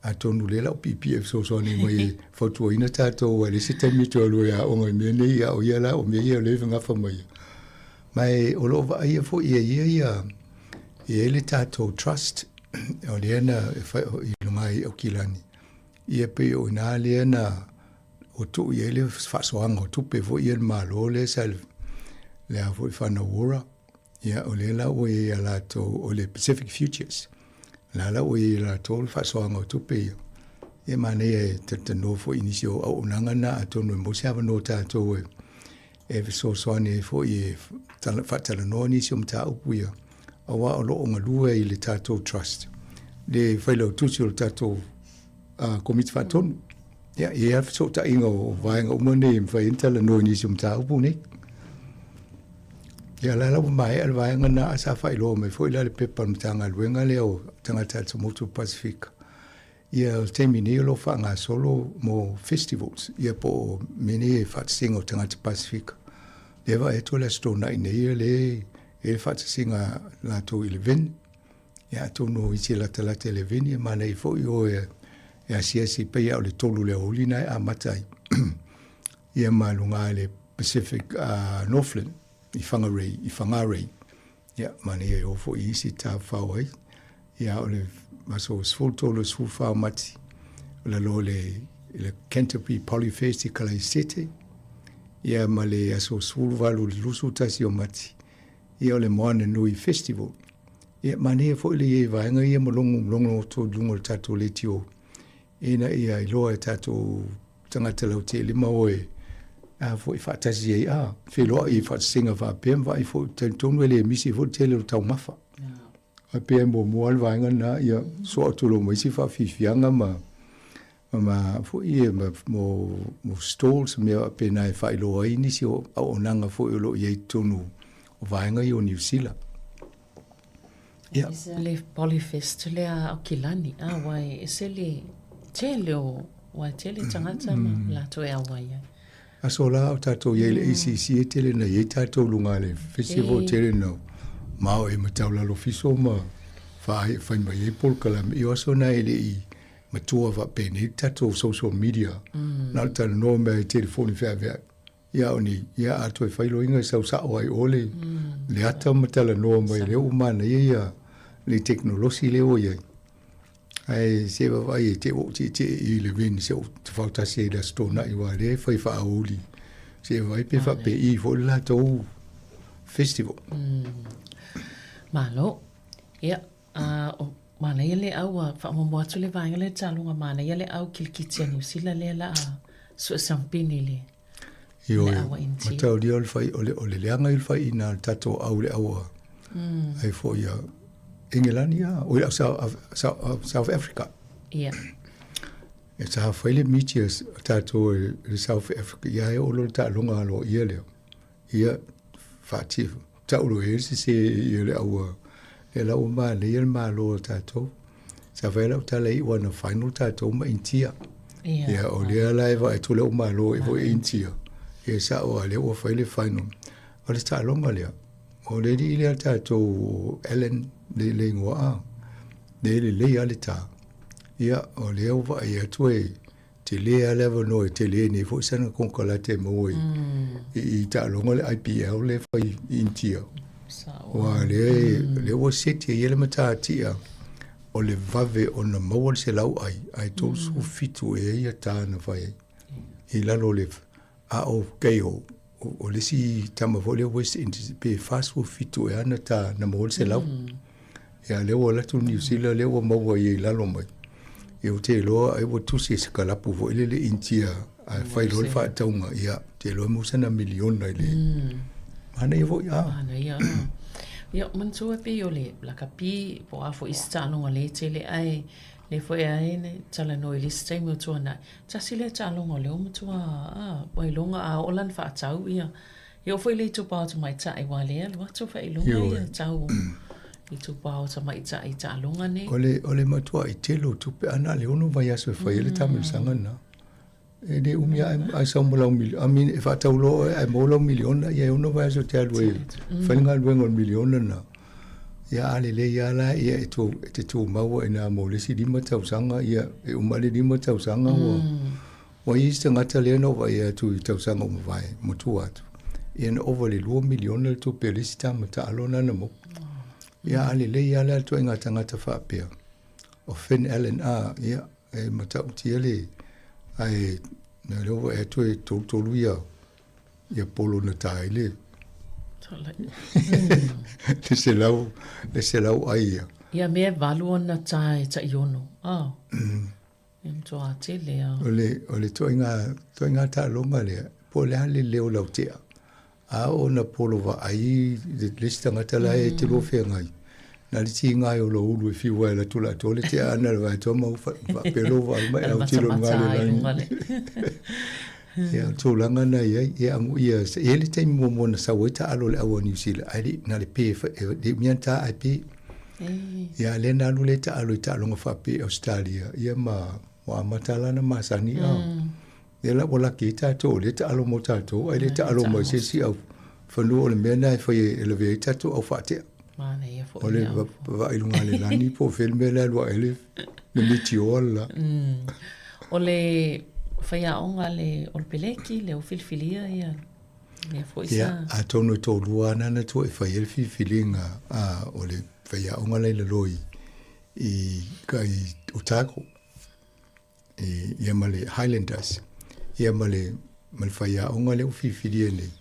atonu lea lau piipii e fesoasoani mai e fautuaina tatou ai le isi taimi toe alu e aoga i mea nei, a o ia la, o mea ia o lea e gafa mai. Ma e o lo o vaaia foi e ia ia, e i ai le tatou trust, o lea na e fai i luga i Aukilani, ia pei o ina lea na o tuu i ai le faasoaga o tupe foi ia le Malo lea sa le a foi whanau ora. Ia, o lea la ua i ai ia latou, o le Pacific Futures, o la la ua i ai ia latou le faasoaga o tupe ia. Ia manaia e talatalanoa foi i nisi o auaunaga na atonu e maua se avanoa o tatou e, e fesoasoani ai foi e faatalanoa nisi o mataupu ia, aua o lo o galue i le tatou trust, le failautusi o le tatou uh, Komiti Faatonu. Ia, e i ai lava fesootaiga o vaega uma nei e mafai ai ona talanoa i nisi o mataupu nei. Ia, la la ua maea le vaega na a sa faailoa mai foi la le pepa a le Matagaluega lea o Tagata Atumotu o Pasifika. Ia, o le taimi nei o lo o faagasolo mo festivals, ia po o mea nei e faatasiga o tagata Pasifika. Lea e vaai atu o le Aso Toonai nei, ia lea e i ai le faatasiga latou i Levin. Ia atonu o isi e latalata i le veni e manaia foi o e, e asiasi pei a o le tolu le aoauli na e amata ai. Ia ma luga i le Pacific uh, Northland i Whangarei, i Whangarei. Ia manaia e o foi i isi tafao ai. Ia o le aso 13 14 o Mati o lalo le i le Canterbury Polyfest i Kalaisete. Ia ma le aso 18 le 21 o Mati ia o le Moana Nui Festival. Ia, manaia foi le i ai i vaega ia ma logo, logo atu i luga o le tatou leitio, ina ia iloa e tatou tagata lautele ma o e A foi faatasi ai a feloai i faasesega faapea ma vaai foi talitonu e le misi foi le tele o le taumafa. Ae pei e muamua lava le vaega lena ia soa atu loa ma isi faafiafiaga ma ma foi ma mo mo stalls mea faapena e faailoa ai nisi o auaunaga foi o lo o i ai i totonu o vaega ia o Niu Sila. Ia. Le Polyfest lea a Aukilani, a aua e ese le tele o, aua e tele tagata ma latou e auai ai. Aso la o tatou i ai i le ACC e tele na i ai tatou luga le festival tele na mao e matau lalo fiso ma fai fai mai ai polokalame i aso na e le i matua faapenei le tatou social media na o le talanoa mea i telefoni feaveai ia o ni ia a toe fai loiga e sau sao ai o le le ata ma talanoa mai lea ua manaia ia le tekonolosi lea ua i ai. Ae se vaavaai e te ua ou tietie i le veni se ou tafau tasi ai i le Aso Toonai aua o lea e fai faauli. Se vaai pe faapei foi le latou festival. Malo. Ia, a o manaia le au a faamuamua atu le vaega lea taaloga manaia le au kilikiti a Niu Sila lea la a sue sampini le Ioe, mataulia o le fai, o le, o le leaga i le faiina a le tatou au le aua. Ai foi ia Engelani a, o le au South Africa. Ia. E sa fai le miti a tatou e le South Africa, ia e olo le taaloga aloaia lea. Ia, whaati, taulo e se se ia le aua. E la ua manaia le malo o tatou. Sa fai lau tala i ua na final tatou ma Intia. Ia, o lea la e vaai atu le malo e foi Intia. Ia sa o lea ua fai le final. O le taaloga lea. O le alii lea tatou Allen le le igoa a. Le lelei lava le ta. Ia, o lea ua vaai atu e tele lava le avanoa e tele nei foi sana konekarate e maua i i taaloga le IPL lea e fai i Initia. Aua lea lea ua seti ai le matatia o le vave ona maua le 100 ai ae 37 ea ia ta na fai ai i lalo o le A o Gayle, o le isi tama foi lea West Indies, pe 47 ea ana ta na maua le 100. Ia lea ua alu atu Niu Sila lea ua maua ia i lalo mai. Ia ou te iloa ai ua tusi e se kalapu foi lele Initia ae fai loa le faatauga, ia ou te iloa e maua sana miliona i le Manaia foi, a. Manaia, a. Ia, manatua pei o le lakapi po o a foi isi taaloga lea e tele ae lea foi a e talanoa i le isi taimi o tuanai, Tasi lea taaloga o lea ua matua a ua iloga a oo la na faatau ia e oo foi i le itupa o tamaitai aua lea e alu atu faailoga ia tau itupa o tamaitai i taaloga nei. O le o le matuai tele o tupe a na o le ono vaiaso e fai ai le taamilosaga lena. E le umi ae ae sau ma lau I mean e faatau loa oe ae maua lau miliona ia e ono vaiaso e te alu ai e fai le galuega o le miliona lena. Ia a lelei lava la ia e tou e te tumau ai ina mo le isi 5 tausaga ia e uma le 5 tausaga ua ua i ai isi tagata lea na ou vaai atu i tausaga ua mavae matua atu ia na ova i le 2 miliona le tupe a le isi tama taalo lena na maua. Ia a lelei lava la le ituaiga tagata faapea o Finn Allen a ia e matautia le ae na lea ua vaai atu e tolutolu ia Ia polo na ta ai le le selau le selau ai ia. Ia mea e valu ona ta e tai ono. Oh. E matua tele a. O le o le ituaiga ituaiga taaloga lea po o le a le leo lautea. A oo ina polo vaai le isi tagata la e te lua feagai, na o le tiga ai o lou ulu e fiu ai e alu atu latou le tea ana le vaai atu ma faapea lou vaai mai autilo i luga le lagi. Ia, o le tulaga lena e i ai. Ia, amuia, e i ai le taimi muamua na sau ai taalo i le au a Niu Sila, ae le i, na o le pe, e le i umia ona ta ae pe. Ia, a lea na alu lea taalo i taaloga faapea i Ausetalia, ia ma ua amata la ona masani. Lea la ua laki ai tatou, o lea e taalo mo tatou, ae le taalo mai se isi au fanua. O le mea lena e fai e lavea ai tatou au faatea. O le vaai i luga o le lani po o fea le mea la e alu ae le le meteor le la. O le faiaoga a le o le peleki lea ua filifilia ia mea foi sa. Ia, atonu e toalua lava na tua e fai ai le filifiliga a o le faiaoga la i lalo i i kai Otago. I, ia ma le Highlanders. Ia ma le ma le faiaoga lea ua filifilia nei.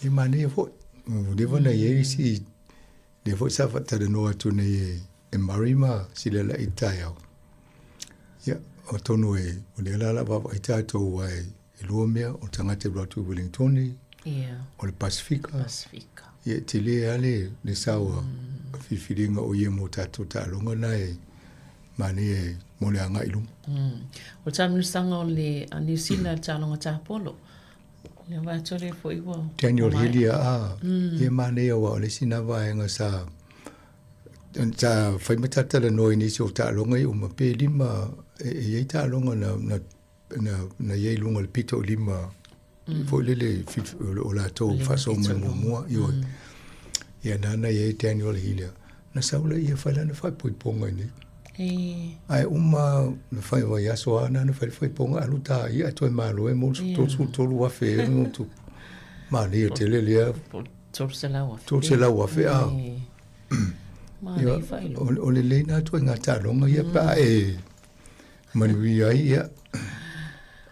E manaia foi. Ua leva ona i ai isi, lea foi sa faatalanoa atu nei e, e Murray ma Silela i le taeao. Ia, atonu e, o lea la o le a vaavaai tatou aua e, E lua mea, o le tagata e alu atu i Wellingtone, o le Pasifika. Pasifika. Ia, e tele lava le, le sao a mm. filifiliga o ia mo tatou taaloga na e manaia e mo le agai i luma. Mm. O le taamilosaga o le a New Zealand le taaloga tapolo. Le vaiaso lea foi ua Daniel Hillier, a, mm. ia manaia aua o le isi na vaega sa sa fai ma talatalanoa i nisi o taaloga ia uma pe lima e, e i ai taaloga na, na na, na i ai i luga o le pito i lima mm. foi lele o latou faasoa mai muamua ioe mm. Ia nana i ai Daniel Hillier na sau lea ia fai lana faaipoipoga i nei. Ae uma na fai vaiaso lava na fai le faaipoga alu ta ia ae toe malo e mo le 33,000 e ono tupu. Manaia tele lea. 300,000. 300,000 a. Manaia faailoga. O lelei na ituaiga taaloga ia pe a e manuia ai ia.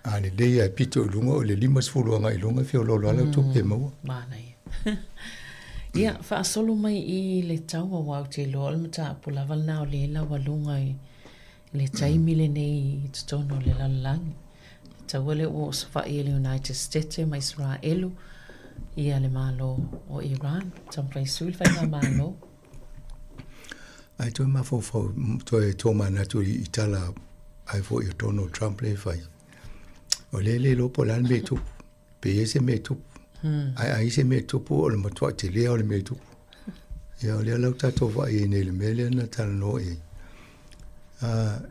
A lelei ae pito i luga o le 50 agai i luga e feoloolo lava lau tupe e maua. Manaia. Ia, faasolo mai i le tau aua ou te iloa o le mataupu lava lena o lea e laualuga i le taimi lenei i totonu o le lalolagi. Le taua lea ua osofai e le United States ma Isaraelu ia le Malo o Iran. Taumafai e sui le faigamalo. Ae toe mafaufau, toe tomanatu i tala ai foi o Donald Trump lea e fai. O lea e le iloa po o le a le mea e tupu. Pe i ai se mea e tupu. Ae a i ai se mea e tupu, o le matuai tele lava o le mea e tupu. Ia o lea la ua tatou vaai ai nei i le mea lea na talanoa i ai.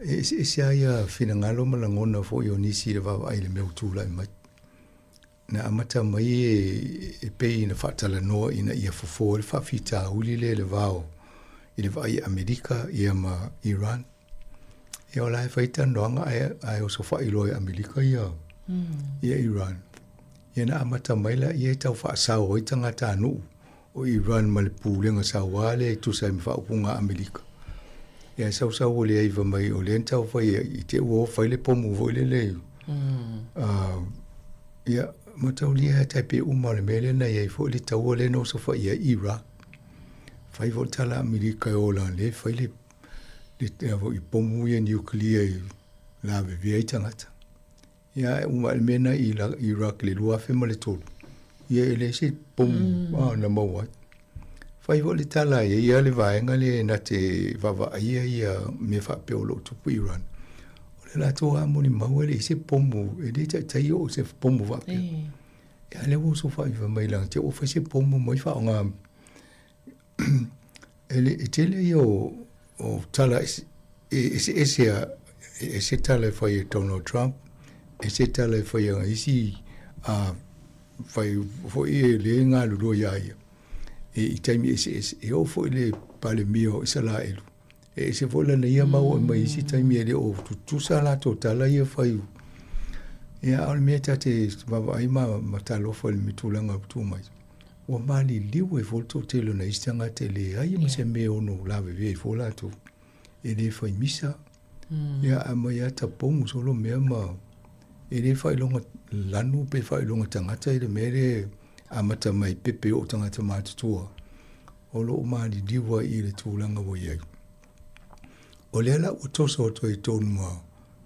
E eseese lava ia finagalo ma lagona foi o nisi i le vaavaai i le mea ua tulai mai. Na amata mai e pei ina faatalanoa ina ia fofo ai le faafitauli lea i le va o i le vaai a Amerika ia ma Iran. Ia o la e fai talanoaga ae, ae osofai loa e Amerika ia, ia Iran. Ia na amata mai laia e tau faasao ai tagatanuu o Iran ma le pulega sauā lea e tusa ai ma faaupuga a Amerika. Ia e sausau o lea iva mai o lea na tau fai i te ua o fai le pomu foi lele. Ia mataulia e tai pe uma o le mea lea na i ai foi le taua lea na osofai ai Iraq. Fai foi le tala a Amerika e ola lea fai le le foi pomu ia nuclear e lavevea ai tagata. Ia ae uma le mea na i Iraq i le 2003, ia e leai se pomu mm. ah, na maua ai. Fai foi le tala e ia le vaega lea na te vaavaaia ia mea faapea o lo o tupu i Iran. O le latou lava molimau e leai se pomu, e le taitai oo se pomu faapea. Ia lea ua osofai fai mai leaga te ua fai se pomu mai faaaoga E le e tele ia o, o tala e eseese a, e ese tala e fai e Donald Trump, ese tala e fai a isi a fai foi e le galulue ia ia. E, i taimi eseese, e oo foi le Palemia o Isalaelu. E ese foi lana ia mau e mai isi taimi e le o tutusa latou tala ia fai. Ia, a o le mea ta te vaavaai ma, ma talofa i le tulaga ua tu mai. Ua maliliu ai foi le toatele o nai isi tagata e leai ma se mea e ono lavevea ai foi latou. E le fai misa, ia aumai lava tapomu solo mea ma e le faailoga lanu pe faailoga tagata i le mea lea e amata mai pepe oo tagata matutua. O lo o maliliu ai i le tulaga ua i ai. O lea la ua toso atu ai i totonu ma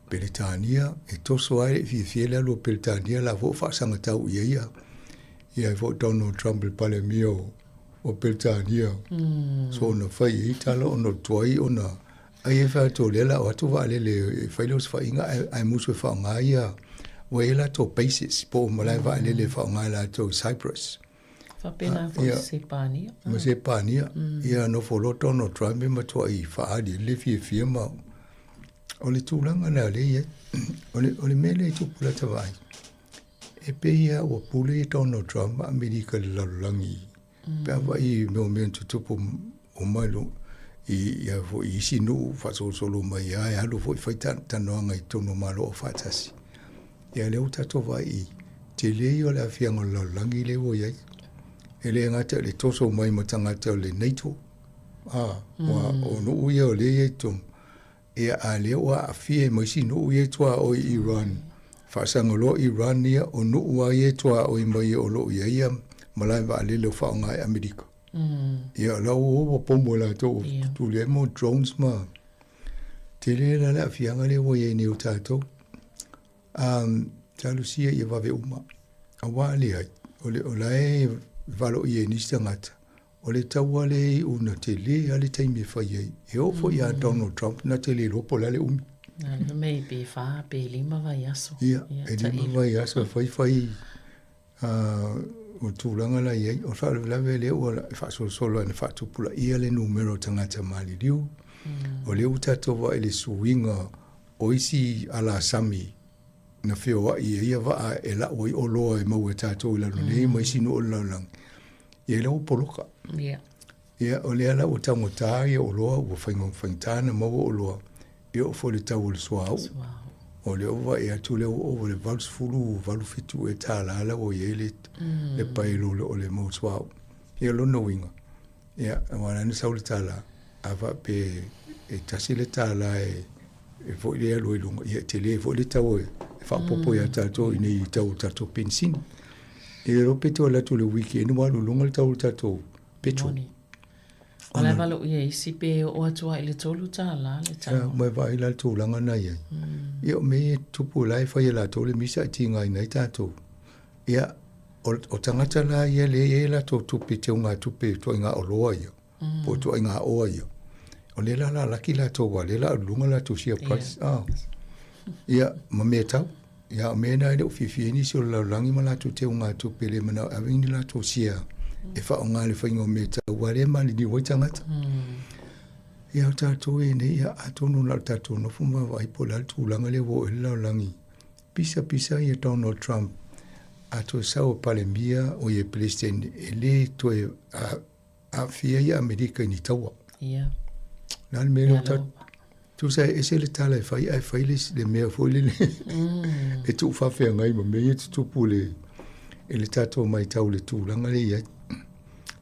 Peretania, e toso ai le fiafia le alu o Peretania la foi faasagatau i ai ia ia foi Donald Trump le Palemia o, o Peretania. Mm. So ona fai ai tala ona tuai ona ai e fai atu o lea la o atu vaalele e fai le osofaiga ae, ae musu e faaaoga ia ua i ai latou bases po o malae vaalele e faaaoga e latou i Cyprus. Faapena foi i Sepania. Ma Sepania. Ia nofo loa Donald Trump e matuai faaali ai le fiafia ma o le tulaga lea lea e i ai. O le, o le mea lea e tupu lata vaai, e pei lava ua pule Donald Trump ma Amerika i le lalolagi pe a vaai i mea o mea na tutupu uma i luga i ia foi i isi nuu faasolosolo mai lava e alu foi fai talanoaga i totonu o Malo Aufaatasi. Ia lea ua tatou vaai i tele ia o le aafiaga o le lalolagi lea ua i ai. E le gata i le toso mai ma tagata o le NATO, a, ua, o nuu ia o lea e i ai i totonu. Ia, a lea ua aafia ma isi nuu ia e tuaoi i Iran. Faasaga loa Iran ia, o nuu lava ia e tuaoi mai o lo o i ai ia malae vaalele o faaaoga e Amerika. Ia, o la ua ua pomu e latou, tuli ai mo drones ma tele la le aafiaga lea ua i ai nei o tatou. Talosia ia vave uma. Auā leai, o le o la e valoia e nisi tagata, o le taua lea e iu na tele lava le taimi e fai ai. E oo foi ia Donald Trump na te le iloa po o le a le umi. Na le mei pe whā, pe lima vaiaso. Ia, e lima vaiaso e fai fai o tulaga la i ai. O le faalavelave lea ua faasolosolo ina faatupulaia le numera o tagata maliliu. O lea ua tatou vaai i le suiga o isi alasami na feoai ai ia vaa e lau ai oloa e maua e tatou i lalo nei ma isi nuu o le lalolagi, ia lea ua poloka. Ia. Ia, o lea la ua taugata ia oloa, ua faigata ona maua oloa, e oo foi i le tau o le suauu. O lea ua vaai atu lea ua ova i le $88 ea tala la ua i ai le, le paelo o le mau suauu. Ia, o lona uiga, Ia, aua la na sau le tala, a faapea e tasi le tala e e foi le alu ai i luga, ia e tele foi le tau e faaopoopo ia tatou i nei tau o tatou penisini. E le iloa pe toe alu atu i le weekend ua alu i luga le tau o le tatou petrol. Moni. O la e valoia isi pe oo atu lava i le $3 le tau. Ia, ma e vaai la le tulaga na i ai. Ia, o mea ia e tupu o la e fai e latou le misa e tigaina ai tatou. Ia, o, o tagata la ia lea e i ai latou tupe, teugatupe i ituaiga oloa ia, mm. po o ituaiga oa ia. O lea la la laki latou aua lea la alu luga latou share price. Yeah. Ah. Ia, ma mea tau. Ia, o mea na e le o fiafia ai nisi o le lalolagi ma latou teugatupe le manao e ave ni latou share e faaaoga le faiga o mea tau, aua lea e maliliu ai tagata. Mm. Ia, o tatou e nei, ia, atonu na o tatou nofo ma vaavaai po o le a le tulaga lea ua oo i ai le lalolagi. Pisa pisa ia Donald Trump a toe sau e Palemia o ia Peresetene e le toe aafia ia Amerika i ni taua. Ia. Le a le mea lea ua Tusa e ese le tala e fai ae fai le, le mea foi lele e tuufaafeagai ma mea ia tutupu le, i le tatou matau i le tulaga lea i ai.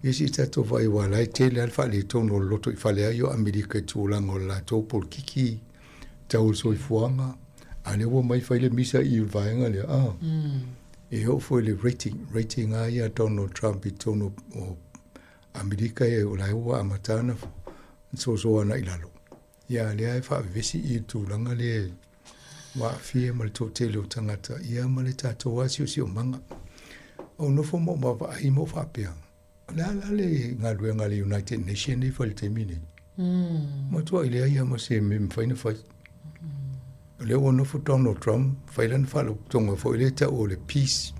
Ia se i tatou vaai aua o la e tele lava le faaletonu o le lotoifale ai o Amerika i tulaga o le latou polokiki, tau o le soifuaga, a lea ua omai fai le misa i le vaega lea, a, e oo foi i le rating, rating lava ia a Donald Trump i totonu o Amerika e, o la e ua amata ona soso agai i lalo. Ia, a lea e faavevesi i le tulaga lea ua aafia ma le toatele o tagata, ia ma le tatou lava siosiomaga. Ou nofo ma ou vaavaai ma ou faapea, O le a la le galuega a le United Nation nei fai i le taimi nei? Mm. Matuai leai lava ma se mea e mafai ona fai. Mm. O lea ua nofo Donald Trump, fai lana faalapotopotoga foi lea e tau o le Peace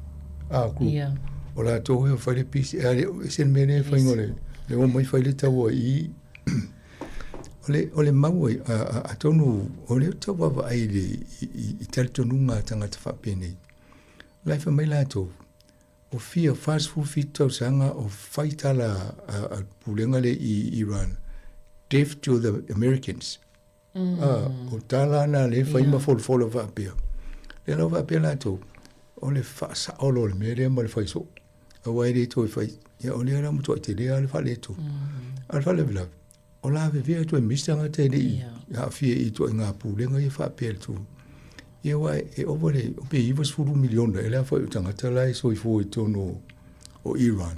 ah, Group. Yeah. O latou e fai le peace, e ale, ese le mea lea e faiga o le, le omai fai le taua i O le, o le mau ai, atonu, o lea ou te tau vaavaai i le, i, i, i talitonuga a tagata faapenei. O la e fai mai latou, O fia 47 tausaga o fai tala a le pulega lea i Iran, death to the Americans. Mm. Ah, o tala na le fai ma folafola faapea. Lea la faapea latou, o le faasao loa o le mea lea ma le fai soo. Aua e le toe fai, ia o lea la matuai tele lava le faaletonu. Mm. A o le faalavelave, O lavevea atu e misi tagata e le i aafia i ituaiga pulega ia faapea le tu. Ia aua e ova le pe 90 miliona e le aofai o tagata la e soifua i totonu o Iran.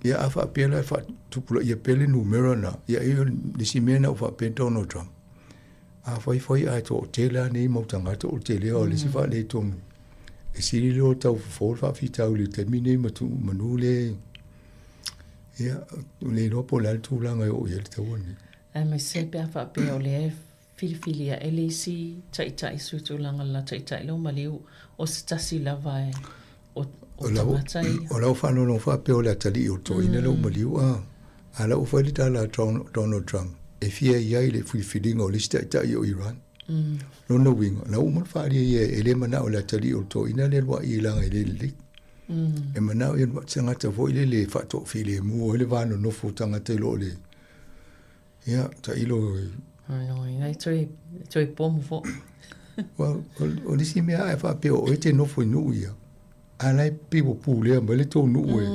Ia a faapea la e faatupulaia pea le numera na, ia e le isi mea na ua faapea Donald Trump. A fai fai ae toatele lava nei mau tagata o le tele o le isi faaletonu. E sili loa tau fofo le faafitauli i le taimi nei ma manu le Ia, ua le iloa po o le a le tulaga e oo i ai le taua lenei. Aemaise pe a faapea o lea e filifili ae le isi taitai suitulaga le la taitai lea ua maliu, o se tasi lava e o, o tagata ia. O lau faalogologo faapea o le atalii o le toeaina lea ua maliu, a, a la ua fai le tala a Donald Trump e fia i ai i le filifiliga o le isi taitai o Iran. Lona uiga, o la ua uma ona faaalia ia e le manao i le atalii o le toeaina lea e luai i laga e le lelei. E manao ia tagata foi lele e faatoafilemu ai le va nonofo o tagata i lo le ia tailo No, ina e toe, toe pomu fo. Well, o le isi mea a e faapea o oe e te nofo i nuu ia, a la e pei ua pulea mai le tou nuu e.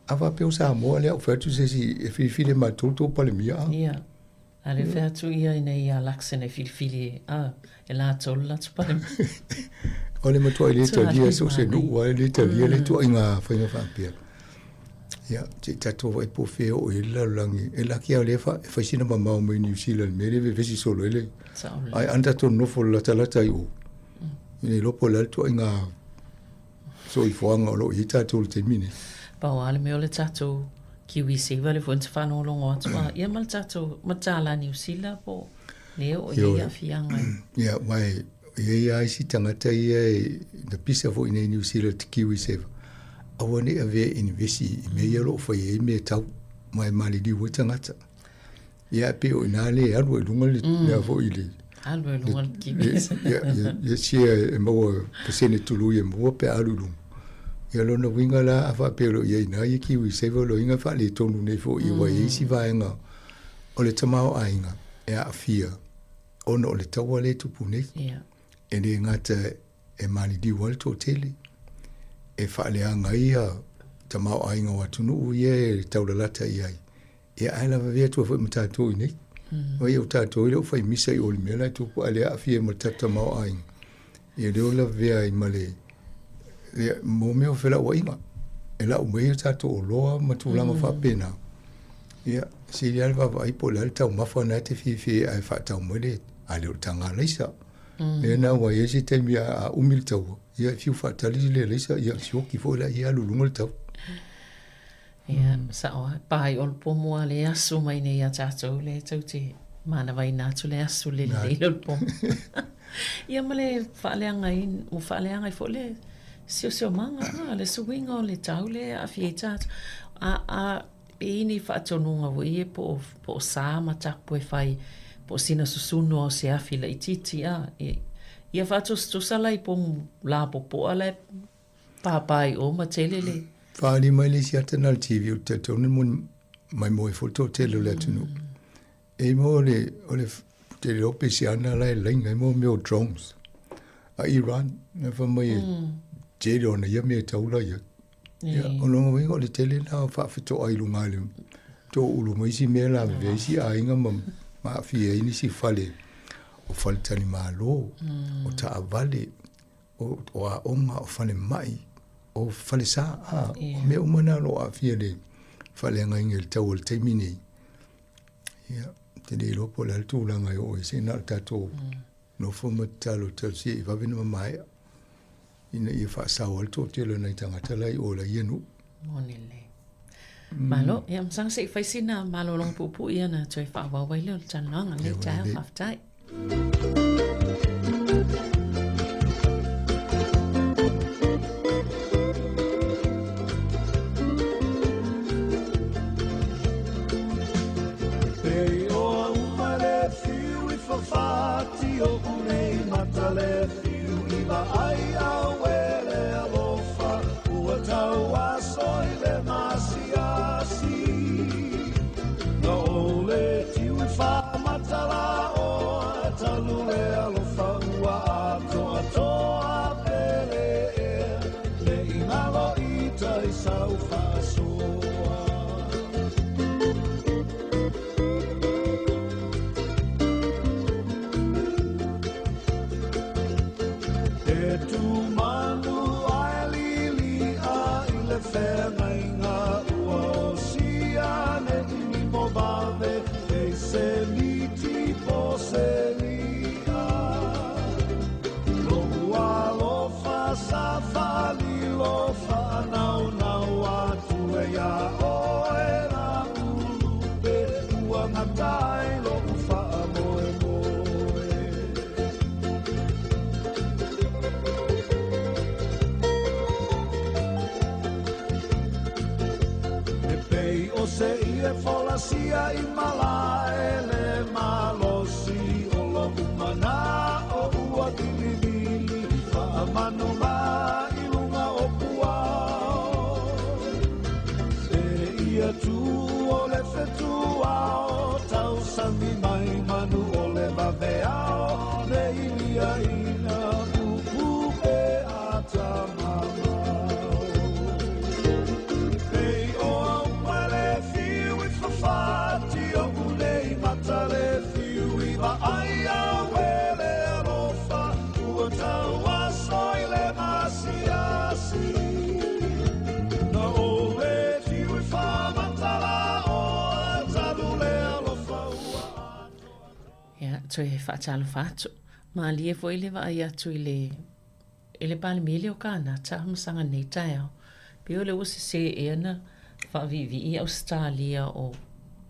A faapea o Samoa lea ua fai atu se isi e filifili e matou le tou Palemia a. Ia. A le fai atu ia ina ia Luxon e filifili e, e latou le latou Palemia. O le matuai le talia so o se nuu lava e le talia le ituaiga faiga faapea. Ia, se i tatou vaai po o fea e oo i ai le lalolagi. E laki lava o lea e fai sina mamao mai Niu Sila i le mea lea e vevesi solo ai le... Ae ana tatou nonofo latalata i o. E le iloa po o le a le ituaiga soifuaga o lo o i ai tatou i le taimi lenei. Pau lava le mea o le tatou KiwiSaver lea foi na te faalogologo atu a, ia ma le tatou, ma le tālā Niu Sila po o lea o i ai aafiaga. Ia, aua e i ai lava isi tagata ia e, na pisa foi i inei i Niu Sila i le KiwiSaver, aua ne i avea e inivesi i mea ia o lo o fai ai mea tau, ma e maliliu ai tagata. Ia, e pei o i ina lea e alu ai i luga le, mea foi i le... Alu ai i luga le KiwiSaver. Ia, ia, ia share e maua pasene tului e maua pe a alu i luga. Ia lona uiga la, a faapea o lo o i ai i ina ia KiwiSaver, o lona uiga e faaletonu nei foi, aua e i ai isi vaega o le tamaoaiga e aafia ona o le taua lea e tupu nei. Yeah. E le gata e maliliu ai le toatele, e faaleaga ai ia tamaoaiga o atunuu ia e taulalata i ai, ia ae lavavea atu ai foi ma tatou i inei. Aua o tatou e le o fai misa i o i le mea la e tupu, ae le aafia ai ma le tatou tamaoaiga. Ia lea o lavea ai ma le, le mo mea o felauaiga. E lau mai a tatou oloa ma tulaga faapena. Ia, sili lava le vaavaai po o le a le taumafa na e te fiafia ai ae faatau mai le, a le o le taga alaisa. Lea na ua i ai se taimi a umi le taua, ia e fiu faatali le alaisa, ia sioki foi la ia alu i luga le tau. Ia, sao lava. Pai o le pomo a le asu mai nei iā tatou lea tou te manavaina atu le asu le lelei o le pomo. Ia ma le faaleagaina, ua faaleaga ai foi le siosiomaga, a, le suiga o le tau lea e aafia ai tatou. A, a, e i ai ni faatonuga foi ia po o, po o sa ma tapu e fai, po o sina susunu o se afi laitiiti, a, ia faatusatusa la i pomu lapopoa la e Pāpā i ō ma tele le. Faaali mai le isi ata na le TV o te tonu mo mai moe fo to tele o le atunuu. E mo le o le te le ope si ana la e lainga e mo mea o drones. A Iran na fa mai e tele ona ia mea taula ia. Ia o longa uiga o le tele na o faafetoa i luga i le toulu ma isi mea lavevea isi aiga ma ma aafia ai nisi fale o faletalimalo, o taavale, o, o aoga, o falemai, o falesa, a, yeah. o mea uma na o lo o aafia le faaleagaina i le tau o le taimi nei. Ia, te le iloa po o le a le tulaga e oo ai se na o le tatou nofo ma tatalo talosia i vave na mamaea ina ia faasao ai le toatele o nai tagata la i o la ia nuu. Moni lelei. Malo, ia masaga se i fai sina malologa puupuu ia ona toe faaauau ai lea o le talanoaga lenei taeao. Faafetai. Ia, toe faatalofa atu. Malie foi le vaai atu i le e le Palemia lea o Kanata ma saga nei taeao. Pei o lea ua sese ea na faaviivii e Ausetalia o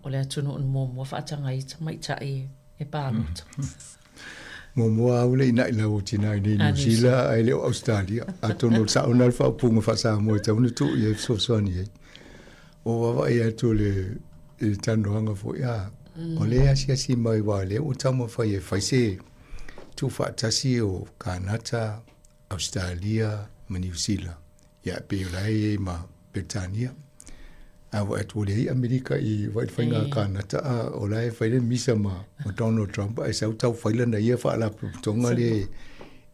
o le atunuu na muamua faataga ai tamaitai e palota. Muamua au le ina'i lau o tina i nei Niu Sila ae le o Ausetalia. Atonu o le sa'o lena o le faaupuga faa-Samoa e tatau ona tuu i ai e fesoasoani ai. Ua vaavaai atu i le i le talanoaga foi, a, o lea e asiasi mai aua o lea ua taumafai e fai se tuufaatasi o Kanata, Ausetalia ma Niu Sila, ia e pei o la e i ai ma Peretania. A ua atu ua leai Amerika i vai le faiga a Kanata, a o la e fai le misa ma, ma Donald Trump ae sau tau fai lana ia faalapotopotoga lea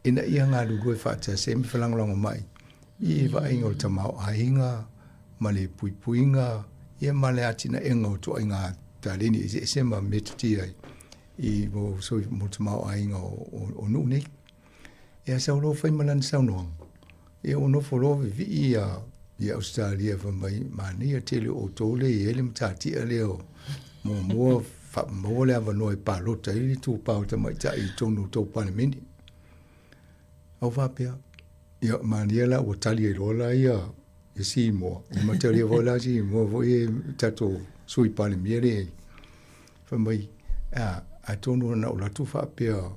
ina ia galulue faatasi ai ma felagolagomai i vaaiga o le tamaoaiga ma le puipuiga ia ma le atinaega o ituaiga taleni eseese ma metotia i mo mo le tamaoaiga o nuu nei. Ia sau loa fai ma lana saunoaga, ia ua nofo loa vivii ia ia Ausetalia fai mai, manaia tele o outou lea e i ai le matatia lea o muamua faamaua le avanoa e palota ai le itupa o tamaitai i totonu o tou Palemene. Au faapea, ia manaia la ua tali ai loa la ia ia Simoa. Ia matalia foi la Simoa foi e tatou sui Palemia lea e i ai. Fai mai, a, atonu na ou alu atu faapea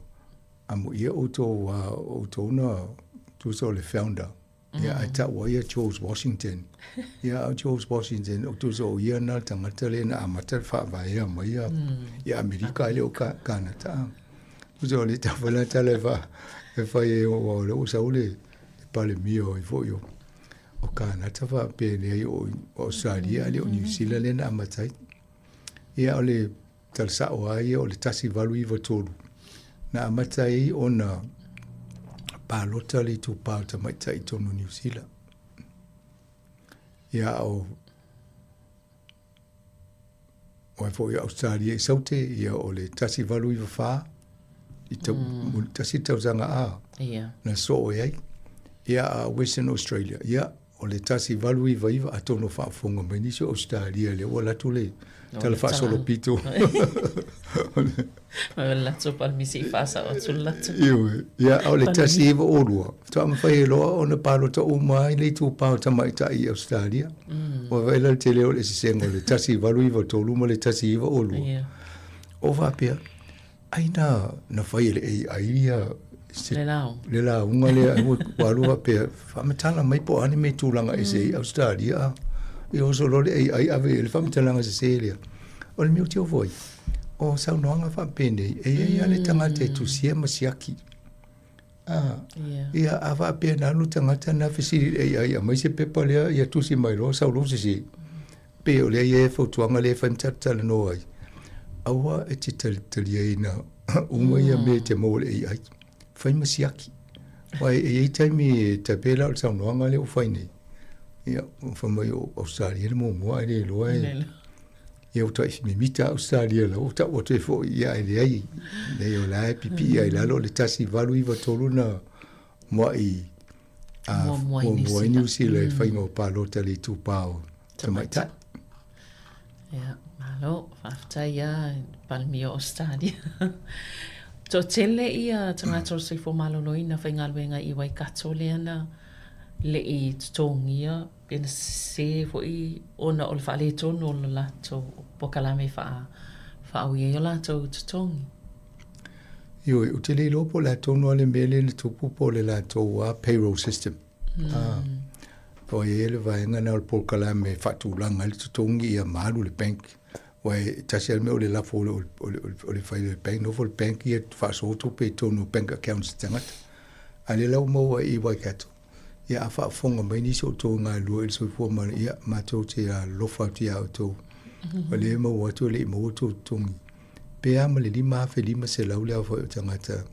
Amuia outou a outou na tusa o le founder. Ia ae tau ai ia George Washington. Ia a George Washington o tusa o ia na le tagata lea na amata le faavaea mai ia ia Amerika ae le o Kanata. Tusa o le tau fai la tala e fa e fai ai aua o lea ua sau le Palemia o ai foi o o Kanata faapea leai o Ausetalia ae le o Niu Sila lea na amata ai. Ia o le Tala sa'o lava ia o le 1893 na amata ai ona palota le itupa o tamaitai i totonu o Niu Sila. Ia a o o ai foi o Ausetalia i Saute, ia o le 1894 i tau, mm. tasi tausaga a yeah. na soo ai. Ia a Western Australia, ia O le 1899 atonu o faafofoga mai nisi o Ausetalia lea ua alu atu le tala faasolopito. O le latou palemisi i faasao atu le latou. Ioe. Ia, a o le 1902, faatoa mafai ai loa ona palota uma ai le itupa o tamaitai i Ausetalia. Ua vaai la le tele o le eseesega o le 1893 ma le 1902. O faapea, Ai na, na fai e le AI ia se, le lauga. Le lauga lea, ua, ua alu faapea, faamatala mai po o a ni mea i tulaga ese i Ausetalia a. Ia oso loa le AI ave i ai le faamatalaga sese lea. O le mea ou te ofo ai, o saunoaga faapenei, e i ai lava le tagata e tusia ma siaki. A, yeah. Ia, a faapea na alu tagata na fesili i le AI, aumai se pepa lea, ia tusi mai loa sau lou sese. Pei o lea e i ai le fautuaga lea e fai ma tatou talanoa ai, aua e te talitaliaina uma ia mea e te maua i le AI. Fai ma siaki. Aua e i ai taimi e tai pei la o le saunoaga lea ua fai nei, ia, fai mai o Ausetalia le muamua ae le iloa e... Ia ua ta'i mimita Ausetalia la ua ta'u atu ai foi, ia ae leai, leai o la e pipii lava i lalo o le 1893 na mua'i Muamua ai Niu Sila i le faiga o palota i le itupa o tamaitai. Ia, malo, faafetai lava i le Palemia o Ausetalia. Toatele ia tagata o le soifua maloloina faigaluega i Waikato lea na le i totogia pe na sese foi ona o le faaletonu o le latou polokalame e faaui ai o latou totogi. Ioe, ou te le iloa po o le a tonu lava le mea lea na tupu po o le latou lava payroll system. Ah, o i ai le vaega lena o le polokalame e faatulaga ai le totogi ia ma alu i le bank. Aua e tasi lava le mea o le lafo o le, o le, o le fai i le bank, nofo le bank ia faasoa tupe i totonu o bank accounts a tagata. A o lea la ua maua i Waikato, ia a faafofoga mai nisi o outou e galulue i le soifua ma ia matou te alofa atu ia outou. O lea e maua atu e le i maua outou totogi. Pe a ma le 5,500 le aofai o tagata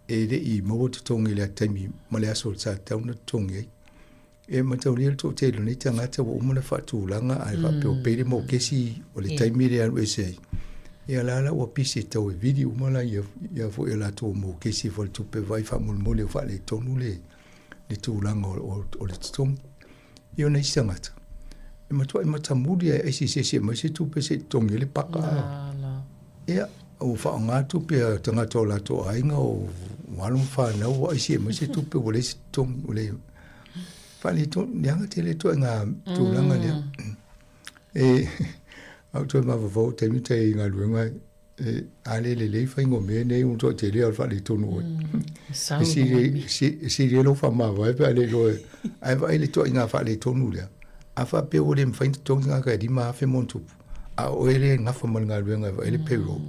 e le i maua totogi i le taimi ma le aso sa tatau ona totogi ai. E mataulia le toatele o nei tagata ua uma ona faatulaga ae faapea ua pay le mokesi o le taimi lea e alu ese ai. Ia la la ua pisi e tau e vili uma la ia ia foi a latou mokesi i faletupe vaai faamolemole o faaletonu le le tulaga o, o, o le totogi. Ia o nai tagata, e matuai matamuli e aisi se isi e aumai se tupe se i totogi ai le paka. Ia, ua faaaoga tupe a tagata o latou aiga o o alo ma fanau ua aisi e mai se tupe ua leai se totogi ua leai. Faaletonu, leaga tele ituaiga tulaga lea. E, a ou toe mafaufau i taimi tai i galuega, e, a le lelei faiga o mea nei ua matuai tele lava o le faaletonu oe. Sau E sili, e sili ai lou faamavae pe a le iloa e, ae vaai i le ituaiga faaletonu lea. A faapea ua le mafai ona totogi tagata e 5,000 ma ona tupu, a o oe lea e gafa ma le galuega e vaai le payroll,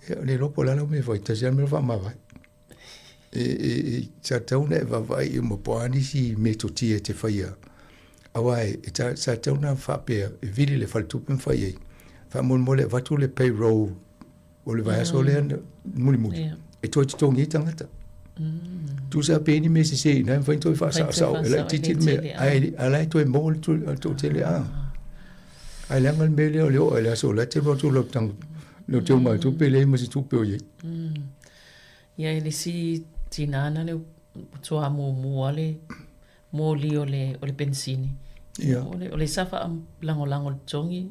ia le iloa po o le a lau mea e fai, tasi lava le mea faamavae. E, e, e, sa tatau ona e vaavaai uma po o a nisi metotia e te faia. Aua e, e ta, sa tatau ona faapea e vili le faletupe ma fai ai. Faamolemole avatu le payroll o le vaiaso lea mulimuli. Yeah. E toe totogi ai tagata. Tusa pe ni mea sese i ina e mafai ona toe faasaosao e laitiiti le mea. Ae a la e toe maua le toatele a. Ae leaga le mea lea o le oo i le aso o la e te alu atu lau tang lau teugatupe leai ma se tupe o i ai. Ia e le isi tinā na le matua muamua le moli o le o le penisini. Ia. O le o le sa faalagolago i le totogi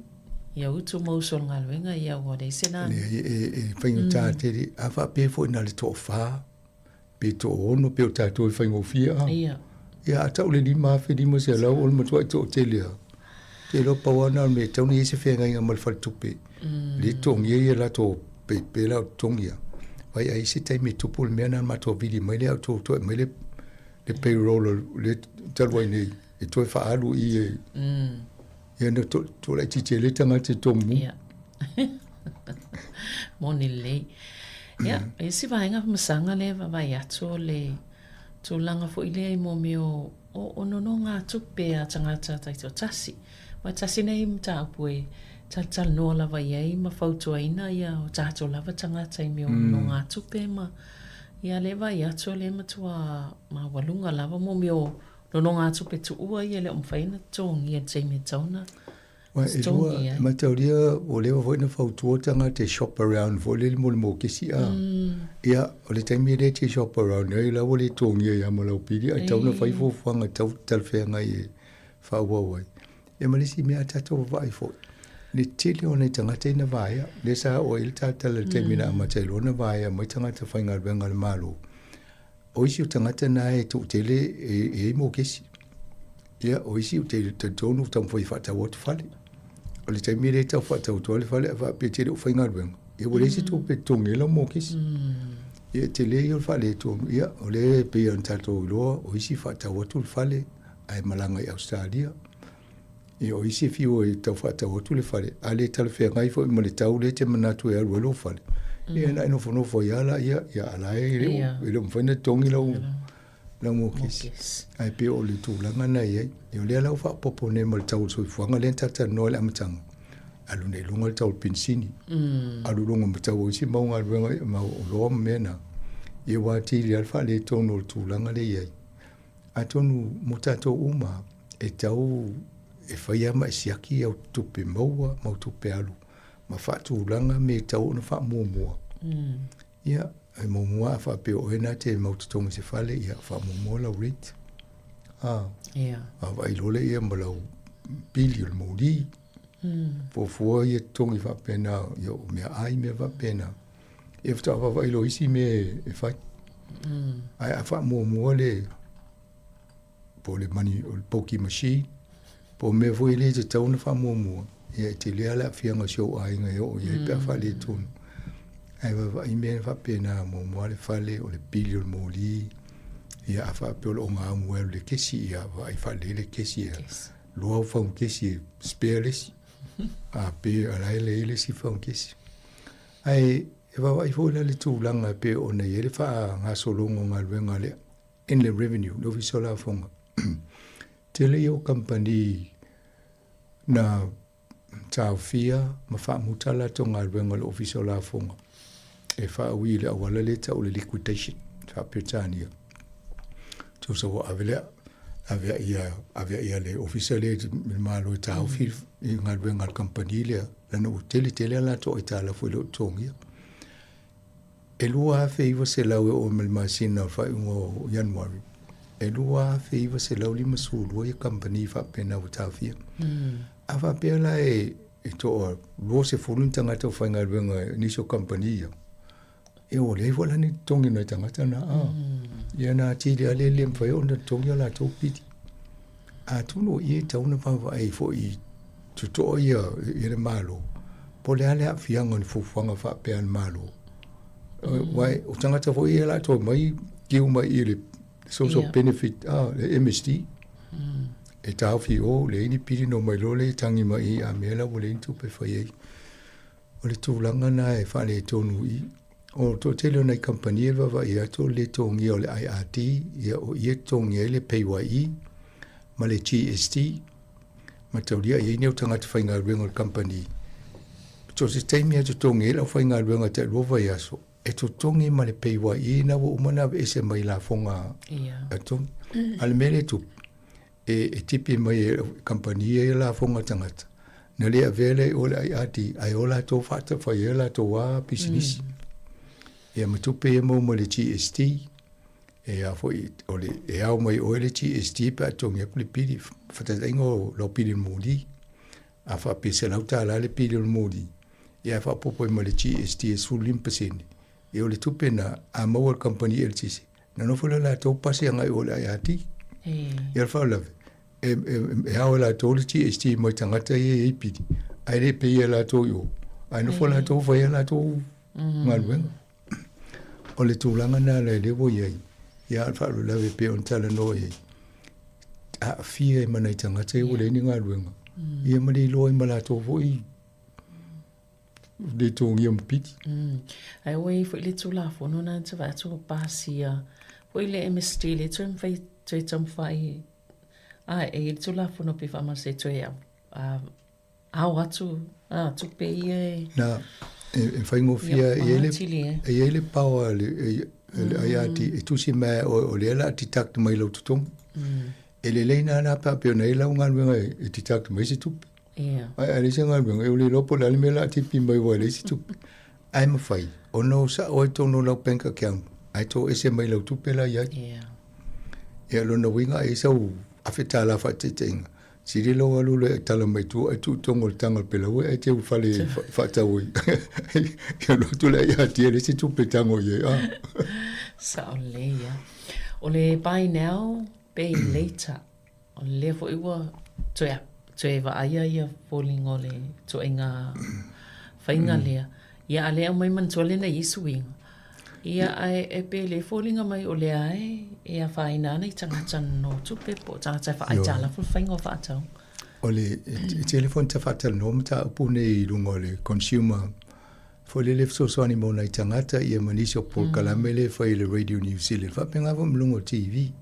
ia utu ma uso o le galuega ia ua leai se nani. Leai e e faigata tele a faapea foi na o le toafa pe toaono pe o tatou e faigofie a. Ia. Ia a tau le 5,500 o le matuai toatele lava. Ou te iloa pau lava lena o le mea e tatau ona i ai se feagaiga ma le faletupe. Lea e totogia ia latou pe pe la o totogi a. Vaai ai se taimi e tupu le mea lena na matou vili mai lea tou toe aumai le le payroll o le talu ai nei e toe faaalu i i e. Ia na to to laitiiti ai le tagata i tomu. Ia. Moni lelei. Ia, e isi vaega masaga lea e vaavaai atu o le tulaga foi lea i mea o o nonogatupe a tagata taitoatasi. Aua e tasi lenei mataupu e talatalanoa lava i ai ma fautuaina ia o tatou lava tagata i mea o nonogatupe ma ia lea e vaai atu o lea e matua maualuga lava mo mea o nonogatupe tuua ia e le o mafai ona totogia i le taimi e tatau ona Aua e lua, e mataulia ua leva foi ona fautua tagata e shop around foi lele mo le mokesi a. Ia, o le taimi lea e te shop around ai, la ua le totogia ai lava ma lau pili, ae tatau ona fai fuafuaga tau talafeagai e faaauau ai. Ia ma le isi mea a tatou vaavaai foi, le tele o nai tagata ia na vaea, lea sa oo ai le talatala i le taimi na amata ai loa ona vaea mai tagata faigaluega a le Malo. O isi o tagata na e toatele e i ai mokesi. Ia, o isi ou te talitonu ua taumafai e faatau atu fale. O le taimi lea e tau faatau atu ai le fale, a faapea e te le o faigaluega, ia ua leai se tupe e totogi ai lau mokesi. Ia, e tele ia o le faaletonu. Ia, o lea e pei ona tatou iloa, o isi e faatau atu le fale ae malaga i Ausetalia. Ia, o isi e fiu e tau faatau atu le fale, a le talafeagai foi ma le tau lea e te manatu e alu ai lou fale, ia ona e nofonofo ai lava laia, ia a o la e le o mafai ona totogi lau lau mokesi. Ae pei o le tulaga lena e i ai. Ia o lea la ua faaopoopo nei ma le tau o le soifuaga lea na talatalanoa i le amataga, alu nei i luga le tau o le penisini, alu i luga ma tau o isi mau galuega, mau oloa ma mea na. Ia ua atili lava le faaletonu o le tulaga lea e i ai. Atonu mo tatou uma e tau e fai lava ma e siaki au tupe maua ma au tupe alu ma faatulaga mea e tatau ona faamuamua. Ia, e muamua a faapea o oe na te mau totogi i se fale, ia faamuamua lau rent. A, yeah. A vaai loa lea ma lau pili o le moli. Fuafua ia totogi faapena, ia o meaai mea faapena. Ia faatoa vaavaai loa i isi mea e fai. Ae a faamuamua le po o le money o le pokie machine, po o mea foi lea e tatau ona faamuamua, ia e tele lava le aafiaga o si ou aiga e oo i ai pe a faaletonu. Ae vaavaai mea faapena, muamua le fale, o le pili o le moli, ia a faapea o le ogaumu e alu i le kesi, ia vaai faalelei le kesi, ia lua au fagu kesi e spare le isi, a pe o la e leai le isi fagu kesi. Ae e vaavaai foi la le tulaga e pei ona i ai le faagasologa o galuega a le Inland Revenue, le Ofisa o Lafoga. Tele ia o kamupani na taofia ma faamuta latou galuega i le Ofisa o Lafoga e faaui i le auala lea e tau o le liquidation faa-Peretania. Tusa ua ave lea, ave ia, ave ia le ofisa lea i le Malo e taofi i galuega a le kamupani lea, leaga ua tele tele a latou aitalafu e le o totogia. E 2,900 e oo mai le masina o le faaiuga o Ianuari, e 2,952 ia kamupani faapena ua taofia. A faapea la e toa 20 ni tagata o faigaluega i nisi o kamupani ia, Ia ua leai foi la ni totogi o nai tagata na, a. Ia na atili lava le le mafai ona totogi a latou pili. Atonu o i e tatau ona vaavaai foi i totoa ia ia le Malo, po o le a le aafiaga o ni fuafuaga faapea a le Malo. Aua o tagata foi ia o le a toe omai queue mai i le social benefit a le MSD. E taofi i o, leai ni pili ona omai loa lea e tagi mai i i a mea la ua leai ni tupe e fai ai. O le tulaga lena e faaletonu i i. O le toatele o nai kamupani e vaavaai atu o le lē totogia o le IRD, ia o i e totogi ai le PAYE ma le GST, mataulia e i ai ni au tagata faigaluega o le kamupani. So o se taimi lava e totogi ai le aufaigaluega tailua vaiaso, e totogi ma le PAYE lena ua uma ona aveese mai lafoga a totogi. A o le mea lea e tupu, e, e tipi mai e kamupani ia lafoga tagata, na le avea lea i o le IRD, ae o latou faatafai ai latou lava pisinisi. Ia ma tupe ia maua mai le GST, e a foi, o le, e ao mai oe le GST pe a totogi atu le pili, faataitaiga o lau pili o le moli. A faapea $100 le pili o le moli, ia ae faaopoopo ai ma le GST e 15%, ia o le tupe na, a maua e le kamupani eletise, Na nofo lea latou pasi agai o le IRD. Ia le faalavelave, e, e, e ao e latou le GST mai tagata ia e i pili, ae le pei e latou i o. Ae nofo latou fai a latou galuega. O le tulaga na le lea ua i ai, ia le faalavelave e pei ona talanoa i ai, aafia ai ma nai tagata ia ua leai ni galuega, ia ma le iloa ai ma latou foi le togia ma pili. Ae ua i ai foi le Tulafono na te vaai atu ua pasia foi le MSD lea toe mafai toe taumafai a e i le Tulafono pe faamalosi ai toe ao atu a tupe ia e Na e faigofie e i ai le e i ai le power a le IRD e tusi mai o lea o le a deduct mai lou totogi. E lelei nana pe a pei ona i ai lau galuega e deduct mai se tupe. Ia. Ae a leai se galuega, e ua le iloa po o le a le mea o le a tipi mai aua e leai se tupe. Ae mafai ona o sao ai totonu o lau bank account ae toese mai lau tupe la i ai. Ia. Ia lona uiga a i ai sau $1,000 faataitaiga, sili lou alu loa e tala mai tua ae tuu i totonu o le taga o le pelaue ae teu i le fale e faatau ai. Ia alu atu lea ia te leai se tupe e tago i ai. Ah. Sao lelei lava. O le buy now, pay later. O lea foi ua toe, toe vaaia ia foliga o le ituaiga faiga lea. Ia a lea aumai manatua lea na i ai suiga. Ia ae e pe le foliga mai o lea e, e afaina ana i tagata nonotupe po o tagata e faaaitalafu le faiga o faatauga. O le, e tele foi ona faatalanoa mataupu nei i luga o le consumer foi lele fesoasoani mo nai tagata ia ma nisi o polokalame lea e fai e le Radio New Zealand faapena foi ma luga o TV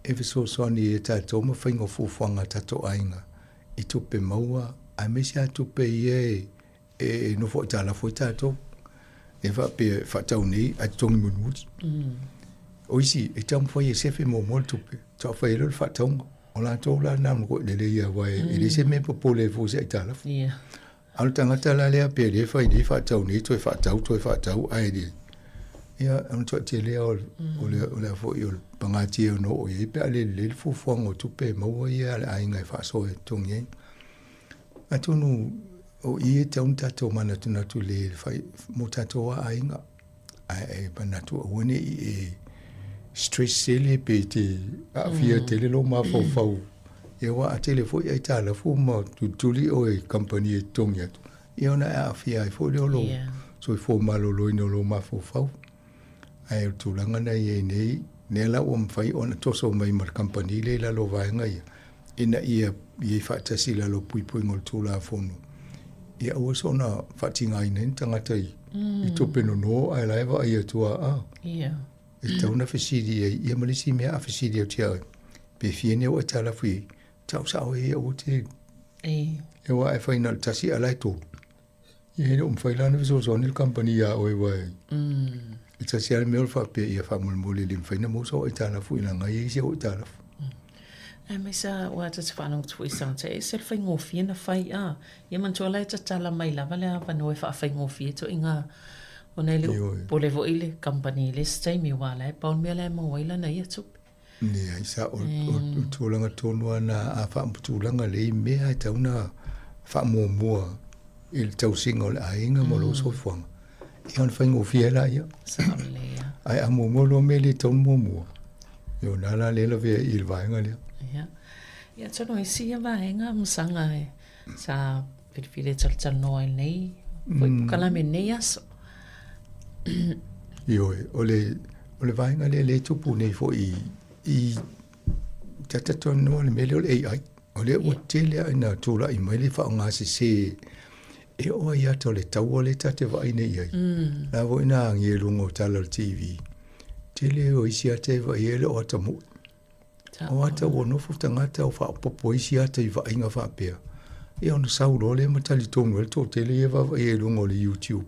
e fesoasoani ai tatou ma faiga o fuafuaga a tatou aiga i tupe maua aemaise lava tupe ia e e nofo aitalafu ai tatou. E faapea e faatau nei ae totogi mulimuli. O isi e taumafai e sefe muamua le tupe, faatoa fai ai lea o le faatauga. O latou la na matua lelei lava aua e leai se mea e popole ai fua i se aitalafu. A o le tagata la lea pei o lea e fai nei faatau nei toe faatau toe faatau ae le ia o le matua tele lava o le o le a foi o le pagatia e ono oo i ai pe a le lelei le fuafuaga o tupe e maua ia a le aiga e faasoa e totogi ai. Atonu o i e tatau ona tatou manatunatu lelei fai mo tatou lava aiga ae e manatu aua ne i e stress tele pe te aafia tele lou mafaufau ia aua a tele foi aitalafu ma tulituli oe i kamupani e totogi atu ia ona e aafia ai foi lea o lou soifua maloloina o lou mafaufau. Ae o le tulaga na i ai nei, lea la ua mafai ona toso mai ma le kamupani lea i lalo o vaega ia, ina ia i ai faatasi i lalo o puipuiga o le Tulafono, ia aua soona faatigaina ai ni tagata i, i tupe nono ae la e vaai atu a, a. Ia. E tatau ona fesili ai, ia ma le isi mea a fesili atu ia oe, pe fia ni au aitalafu i ai, tau sao ai aua te, E. aua a e fai na o le tasi a la e tolu. Ia e le o mafai la ona fesoasoani le kamupani iā oe aua e tasi lava le mea o le faapea ia faamolemole e le mafai ona maua sau aitalafu i leaga e i ai si au aitalafu. Aemaise lava aua ta te faalogo atu foi i tagata e ese le faigofie ona fai a. Ia manatua la e tatala mai lava le avanoa e faafaigofie ituaiga ona e le o pule foi le kamupani i le isi taimi aua la e pau le mea la e maua ai lana ia tupe. Leai, sa o le tulaga tonu lava lena, a faatulaga lelei mea e tatau ona faamuamua i le tausiga o le aiga ma lou soifuaga. Ia ona faigofie ai laia. Sao lelei lava. Ae a muamua loa mea le tatau ona muamua, ia o lena la lea e lavea i i le vaega lea. Ia. Ia atonu o isi ia vaega masaga e sa filifili e talatalanoa ai lenei foi polokalame i lenei aso. Ioe, o le, o le vaega lea lea e tupu nei foi i ta talanoa i le mea lea o le AI. O lea ua tele lava ina tulai mai le faaaoga sese e oo ai ata o le taua lea ta te vaai nei i ai. La foi na agia i luga o tala o le TV. Tele o isi ata e vaai ai le o ata moi. O ata ua nofo tagata o faaopoopo isi ata i vaaiga faapea. Ia ona sau loa lea ma talitonu ai le toatele ia e vaavaai ai i luga o le YouTube.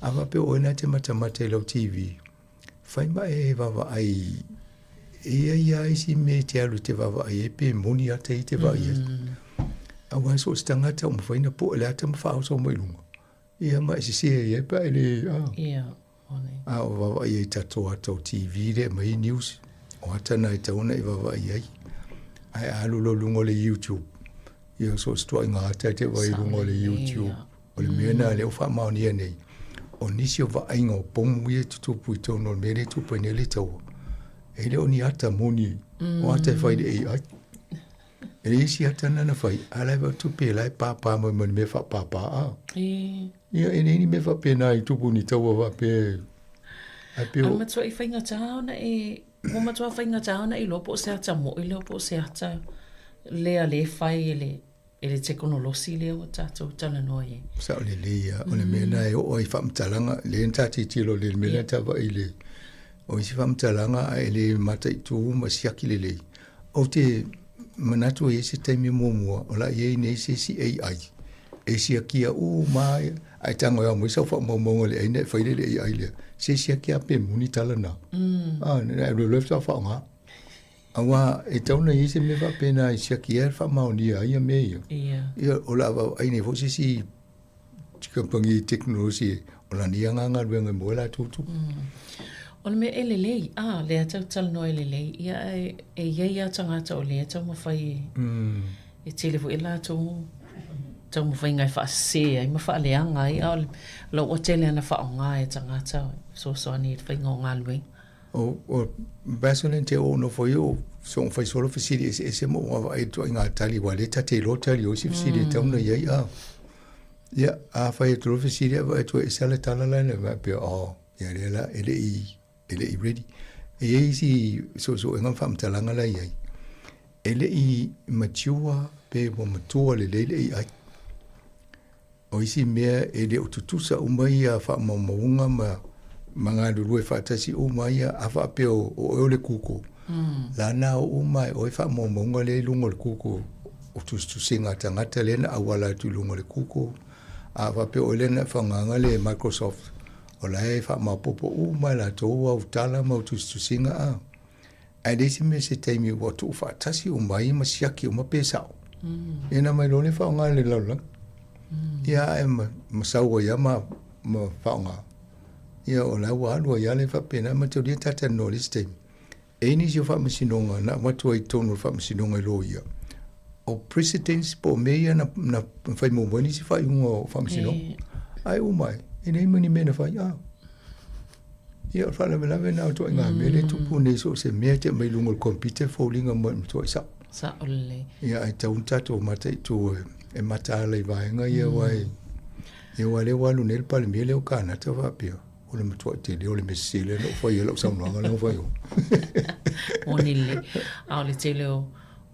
A faapea o oe na e te matamata i lau TV, Fai ma e vaavaai e i ai lava isi mea e te alu e te vaavaai ai pe moni ata ia e te vaai ai. Aua so o se tagata ua mafai ona poe le ata ma faaoso mai i luga, ia ma e sese ai ai pe a e le, a. Ia, moni. A o vaavaai ai i tatou ata o TV lea e aumai ai news, o ata na e tatau ona e vaavaai ai. Ae a alu loa i luga o le YouTube, ia so o se ituaiga ata e te vaai i luga o le YouTube. O le mea lena lea ua faamaonia nei, o nisi o vaaiga o pomu ia e tutupu i totonu o le mea lea e tupu ai nei le taua, e le o ni ata moni, o ata e fai i le AI. E leai isi ata na na fai, a o la e vaai atu pe la e pāpā mai ma le mea faapāpā a. Ia, e leai ni mea faapena i tupu ni taua faapea. Ae pei o... A matuai faigata ona e, ua matua faigata ona e iloa po o se ata moi lea po o se ata lea lea e fai e le e le tekonolosi lea ua tatou talanoa i ai. Sao lelei ia, o le mea lena e oo ai i faamatalaga, lea na ta tilotilo i le mea lea ta vaai i le, o isi faamatalaga ae le mataitu ma siaki lelei. Ou te manatu e i ai se taimi muamua o le a i ai nei se isi AI e siakia uma lava, ae tago e ao mai sau faamaumauga i le ai ona e fai lea i le AI lea, se siaki lava pe moni tala na. A, na e alu loa faatoa faaaoga. Aua e tatau ona i ai se mea faapena e siaki ai faamaonia ai ia mea ia. Ia. Ia, o le a vaavaai nei foi se isi kamupani tekonolosi o lana ia galuega e maua ai latou tupe. O le mea e lelei, a, lea tatou te talanoa e lelei, ia ae e i ai lava tagata o lea e taumafai e, e tele foi latou taumafaiga e faasese ai ma faaleaga ai, a o le ua tele lava ina faaaoga e tagata e fesoasoani i le faiga o galuega. O, o Vaseline te oo nofo i o so fai solo fesili eseese mo o vaavaai i ituaiga tali aua lea ta te iloa tali o isi fesili e tatau ona i ai a. Ia, a fai atu loa fesili ae vaai atu e ese lava le tala la e faapea, oh, ia lea la e le i, e le i ready. E i ai isi suesuega ma faamatalaga la e i ai, e le i mature pe ua matua lelei le AI. O isi mea e le o tutusa uma ia faamaumauga ma ma galulue faatasi uma ia a faapea o oe o le Google, la na o uma e oe faamaumauga lea i luga o le Google o tusitusiga a tagata lea na auala atu i luga o le Google. A faapea o oe lea na faaaogaina le Microsoft, o la e faamaopoopo uma e latou au tala ma au tusitusiga a. Ae leai se mea se taimi ua tuufaatasi uma ai ma siaki uma pe sao. Ia na mai loa lea faaaoga e le lalolagi. Ia ae ma, ma sau ai lava ma, ma faaaoga. Ia o la ua alu ai lava le faapena ma taulia ta talanoa i le isi taimi. E i ai nisi o faamasinoga na avatu ai i totonu o le faamasinoga i loia, o precedents po o mea ia na, na fai muamua ai nisi faaiuga o faamasinoga. Ae uma ai, e leai ma ni mea na fai. Ah. Ia, o le faalavelave lena o ituaiga mea lea e tupu nei, so o se mea e te aumai i luga o le computer e foliga mai o le matuai sao. Sao lelei. Ia, ae tatau ona tatou mataitu e mataala i vaega ia, aua e, ia aua o lea ua alu nei le Palemia lea o Kanata faapea, o le matuai tele o le mea sese lea na ou faia i lau saunoaga lea na fai ai. Moni lelei. A o le tele o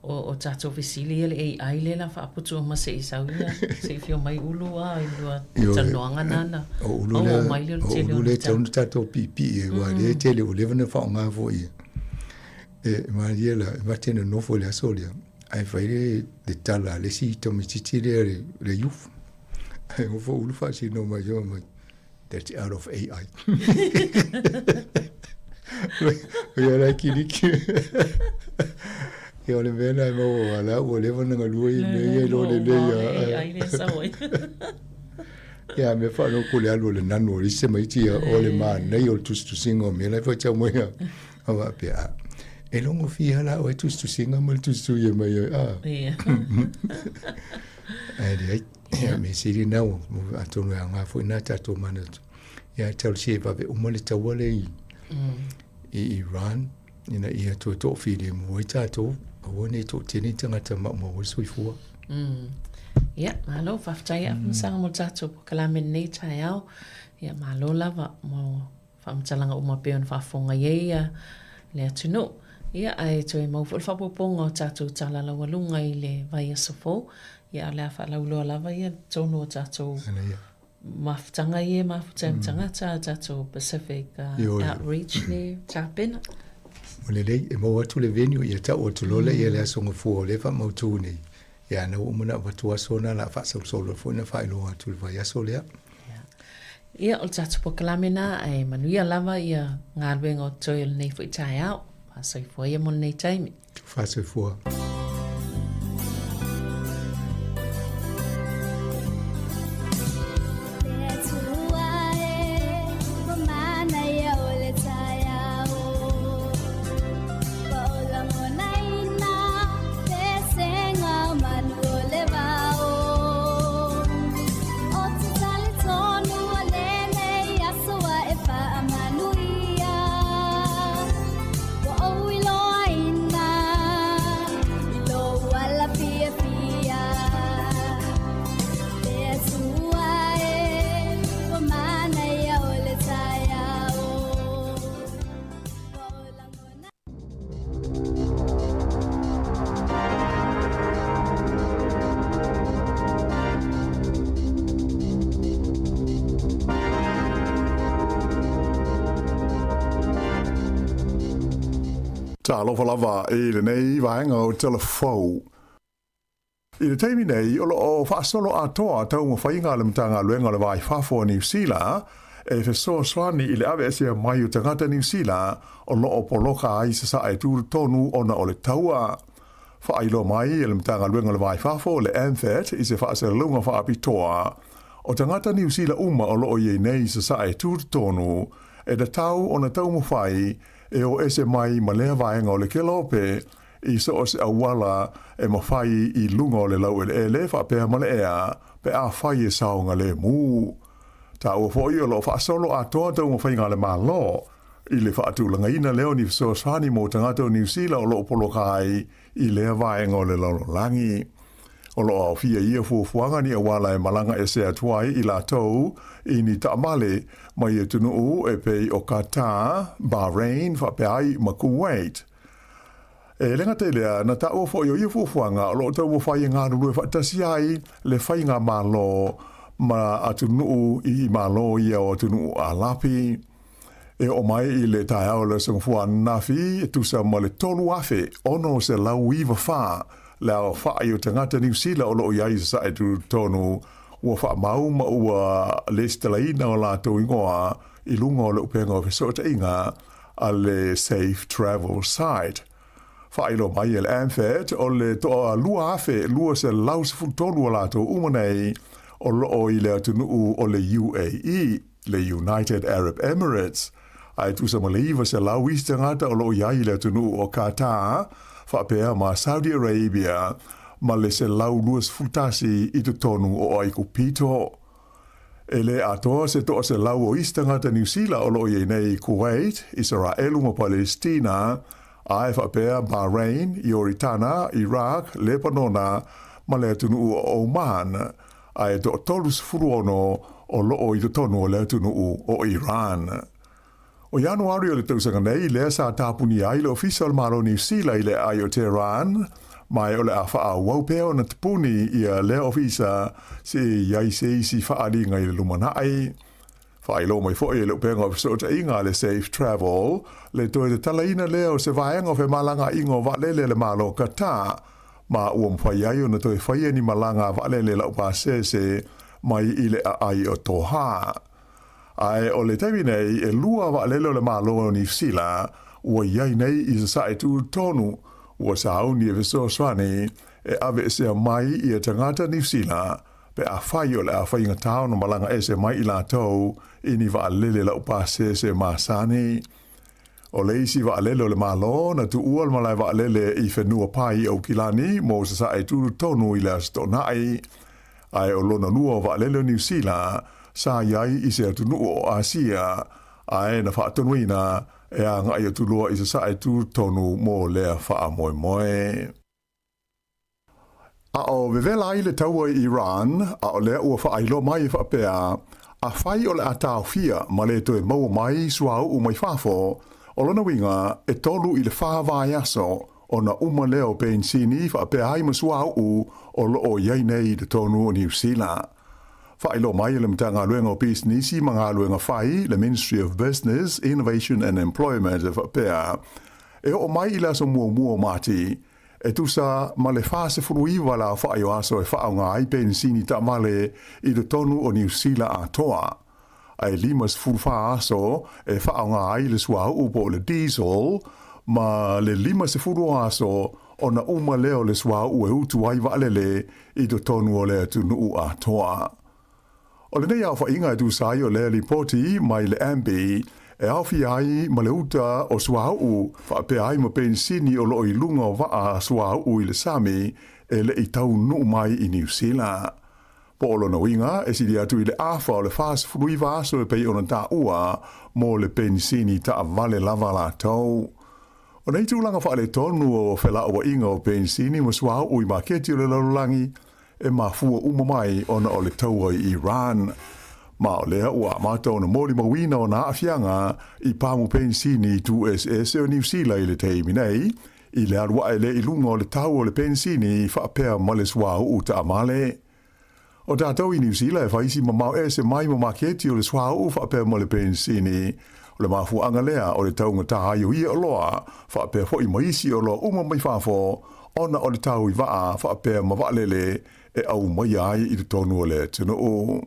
O, o tatou fesili ia le AI lea la faaputu uma se i sau ia, se i fio mai Ulu a i lua talanoaga na na. O Ulu lea, mai lea o Ulu lea tatau ona tatou piipii ai, aua lea e tele ua leva ona faaaoga foi. E malie la, e mate nonofo i le aso lea, ae fai le, le tala a le isi tamaitiiti lea le, le youth. Ae nofo Ulu faasino mai, mai, That's out of AI. Ia la kiliki. Ia o le mea lena e maua aua la ua leva ona galue i mea ia i lo lelei a. AI lea sau ai. Ia mea faalogo le alu o le nanu o le isi tamaiti ia o le manaia o le tusitusiga o mea la e faitau mai a. A faapea a. E logofia la oe tusitusiga ma le tusituia mai ai a. Ia. Ae leai. Ia, mea sili lena ua, atonu e aoga foi lena tatou manatu. Ia talosia e vave uma le taua lea i, i Iran ina ia toe toafilemu ai tatou, aua ne i toatele ni tagata maumau ai le soifua. Ia, malo, faafetai Afamasaga mo le tatou polokalame i lenei taeao. Ia, malo lava mo faamatalaga uma pei ona faafofoga i ai ia le atunuu. Ia, ae toe maua foi le faaopoopoga o tatou tala laualuga i le vaiaso fou. Ia, a o le a faalauiloa lava ia totonu o tatou mafutaga ia e mafuta ai ma tagata, tatou Pacific Outreach le tapena. Ua lelei, e maua atu le venue, ia tau atu loa lea le Aso Gafua o lea e faamautu nei. Ia, na ua uma ona avatu aso na, o le a faasolosolo foi ona faailoa atu i le vaiaso lea. Ia, o le tatou polokalame lena, ae manuia lava ia galuega o totoe o lenei foi taeao. Faasoifua ia mo lenei taimi. Faasoifua. Talofa lava i lenei vaega o Tala Fou. I le taimi nei, o lo o faasolo atoa taumafaiga a le Matagaluega o le Va i Fafo o Niu Sila e fesoasoani i le aveesea mai o tagata Niu Sila o lo o poloka ai sasae tutotonu ona o le taua. Faailoa mai e le Matagaluega o le Va i Fafo, le MFAT, i se faasalalauga faapitoa, o tagata Niu Sila uma o lo o i ai nei sasae tutotonu e tatau ona taumafai e o ese mai ma lea vaega o le kelope i so o se auala e mafai i luga o le laueleele faapea ma le ea pe afai e saogalemu. Taua foi o lo o faasolo atoa taumafaiga a le Malo i le faatulagaina lea o ni fesoasoani mo tagata o Niu Sila o lo o poloka ai i lea vaega o le lalolagi. O lo o aofia i ia fuafuaga ni auala e malaga ese atu ai i latou i ni taamale mai atunuu e pei o Qatar, Bahrain faapea ai ma Kuwait. E le gata i lea, na taua foi o ia fuafuaga o lo o taumafai e galulue faatasi ai le faigamalo ma atunuu i Malo ia o atunuu Alapi. E oo mai i le taeao o le Aso Gafua ananafi, e tusa ma le 3,694 le aofai o tagata Niu Sila o lo o i ai i Sasae Tutotonu ua faamau ma ua lesitalaina o latou igoa i luga o le upega o fesootaiga a le Safe Travel Site. Faailoa mai e le AMFAT o le toa 2,213 o latou uma nei o lo o i le atunuu o le UAE, le United Arab Emirates, a e tusa ma le 900 isi tagata o lo o i ai i le atunuu o Qatar, faapea ma Saudi Arabia, ma le 121 i totonu o Aikupito. E le atoa se 100 o isi tagata Niu Sila o lo o i ai nei i Kuwait, Isaraelu ma Palestina, a e faapea Bahrain, Ioritana, Iraq, Lepanona ma le atunuu o Oman, a e toa-36 o lo o i totonu o le atunuu o Iran. O Ianuari o le tausaga nei lea sa tapunia ai le Ofisa o le Malo o Niu Sila i le aai o Tehran, ma o le a faaauau pea ona tapuni ia lea ofisa seia i ai se isi faaaliga i le lumanai. Faailoa mai foi e le Upega o Fesootaiga a le Safe Travel le toe tatalaina lea o se vaega o femalagaaiga o vaalele a le Malo o Qatar, ma ua mafai ai ona toe faia ni malaga a vaalele laupasese mai i le aai o Doha. Ae o le taimi nei, e lua vaalele o le Malo o Niu Sila ua i ai nei i Sasae tutotonu, ua sauni e fesoasoani e aveesea mai ia tagata Niu Sila pe afai o le a faigata ona malaga ese mai i latou i ni vaalele laupasese masani. O le isi vaalele o le Malo na tuua le malae vaalele i Whenuapai i Aukilani mo Sasae tutotonu i le Aso Toonai, ae o lona lua o vaalele o Niu Sila. sa i ai i se atunuu o Asia, ae na faatonuina e agai atu loa i Sasae tutotonu mo lea faamoemoe. A o vevela ai le taua i Iran, a o lea ua faailoa mai e faapea, afai o le a taofia ma le toe maua mai suauu mai fafo, o lona uiga e 3 i le 4 vaiaso ona uma lea o penisini faapea ai ma suauu o lo o i ai nei i totonu o Niu Sila. Faailoa mai e le Matagaluega o Pisinisi ma Galuega Fai, le Ministry of Business, Innovation and Employment e faapea, e oo mai i le aso muamua o Mati, E tusa ma le 49 le aofai o aso e faaaoga ai penisini taavale i totonu o Niu Sila atoa, a e 54 aso e faaaoga ai le suauu po o le diesel, ma le 50 o aso ona uma lea o le suauu e utu ai vaalele i totonu o le atunuu atoa. O lenei aofaiga e tusa ai o lea lipoti mai le Ambi e aofia ai ma le uta o suauu faapea ai ma penisini o lo o i luga o vaa suauu i le sami e le i taunuu mai i Niu Sila. Po o lona uiga e sili atu i le afa o le 49 aso e pei ona taua mo le penisini taavale lava latou. O nei tulaga faaletonu o felauaiga o penisini ma suauu i maketi o le lalolagi e mafua uma mai ona o le taua i Iran. Ma o lea ua amata ona molimauina ona aafiaga i pamu penisini i itu eseese o Niu Sila i le taimi nei, i le alu ae lea i luga o le tau o le penisini faapea ma le suauu taavale. O tatou i Niu Sila e fai si mamao ese mai ma maketi o le suauu faapea ma le penisini. O le mafuaaga lea o le taugata ai o ia oloa faapea foi ma isi oloa uma mai fafo ona o le tau i vaa faapea ma vaalele e aumaia ai i totonu o le atunuu.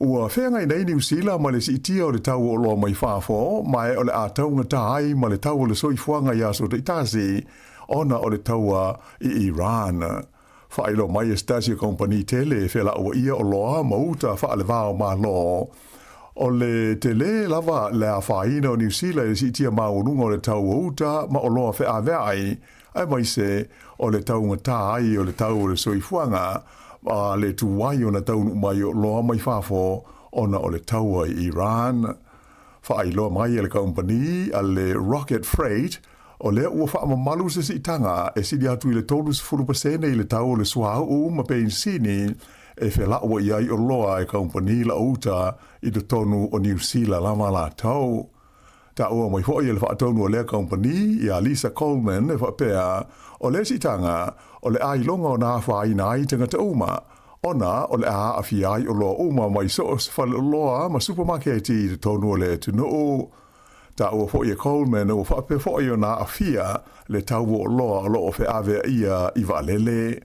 Ua feagai nei Niu Sila ma le siitia o le tau o oloa mai fafo, ma e o le a taugata ai ma le tau o le soifuaga i aso taitasi ona o le taua i Iran. Faailoa mai e se tasi o kamupani tele e felauaia oloa ma uta faaleva o Malo, o le tele lava le afaina o Niu Sila i le siitia maualuga o le tau o uta ma oloa feaveai, aemaise o le taugata ai o le tau o le soifuaga a le tuai ona taunuu mai o oloa mai fafo ona o le taua i Iran. Faailoa mai e le kamupani a le Rocket Freight, o lea ua faamamalu se siitaga e sili atu i le 30% i le tau o le suauu ma penisini e felauai ai oloa e kamupani lauuta i totonu o Niu Sila lava latou. Taua mai foi e le faatonu o lea kamupani, ia Lisa Coleman, e faapea, o lea siitaga, o le a iloga ona afaina ai tagata uma, ona o le a aafia ai oloa uma mai so o se faleoloa ma supamaketi i totonu o le atunuu. Taua foi e Coleman ua faapea foi ona aafia le tau o oloa o lo o feaveaia i vaalele.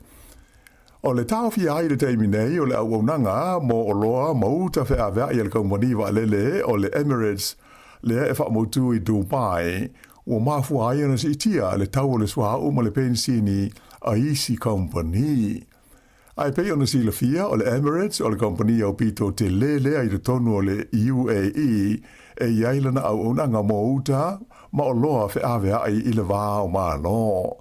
O le taofia ai i le taimi nei o le auaunaga mo oloa ma uta feaveai a le kamupani vaalele o le Emirates lea e faamautu i Dubai, ua mafua ai ona siitia le tau o le suauu ma le penisini a isi kamupani. Ae pei ona silafia, o le Emirates o le kamupani aupito tele lea i totonu o le UAE e i ai lana auaunaga mo uta ma oloa feaveai i le va o Malo.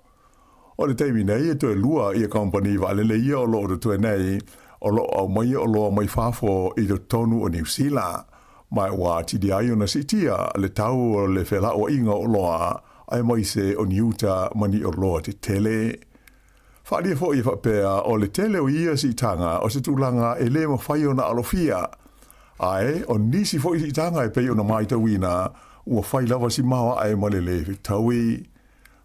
O le taimi nei e toe lua ia kamupani vaalele ia o lo o totoe nei o lo o aumaia oloa mai fafo i totonu o Niu Sila, ma ua atili ai ona siitia le tau o le felauaiga o oloa aemaise o ni uta ma ni oloa tetele. Faaalia foi e faapea o le tele o ia siitaga o se tulaga e le mafai ona alofia. Ae o nisi foi siitaga e pei ona matauina ua fai lava si maoae ma le le fetaui.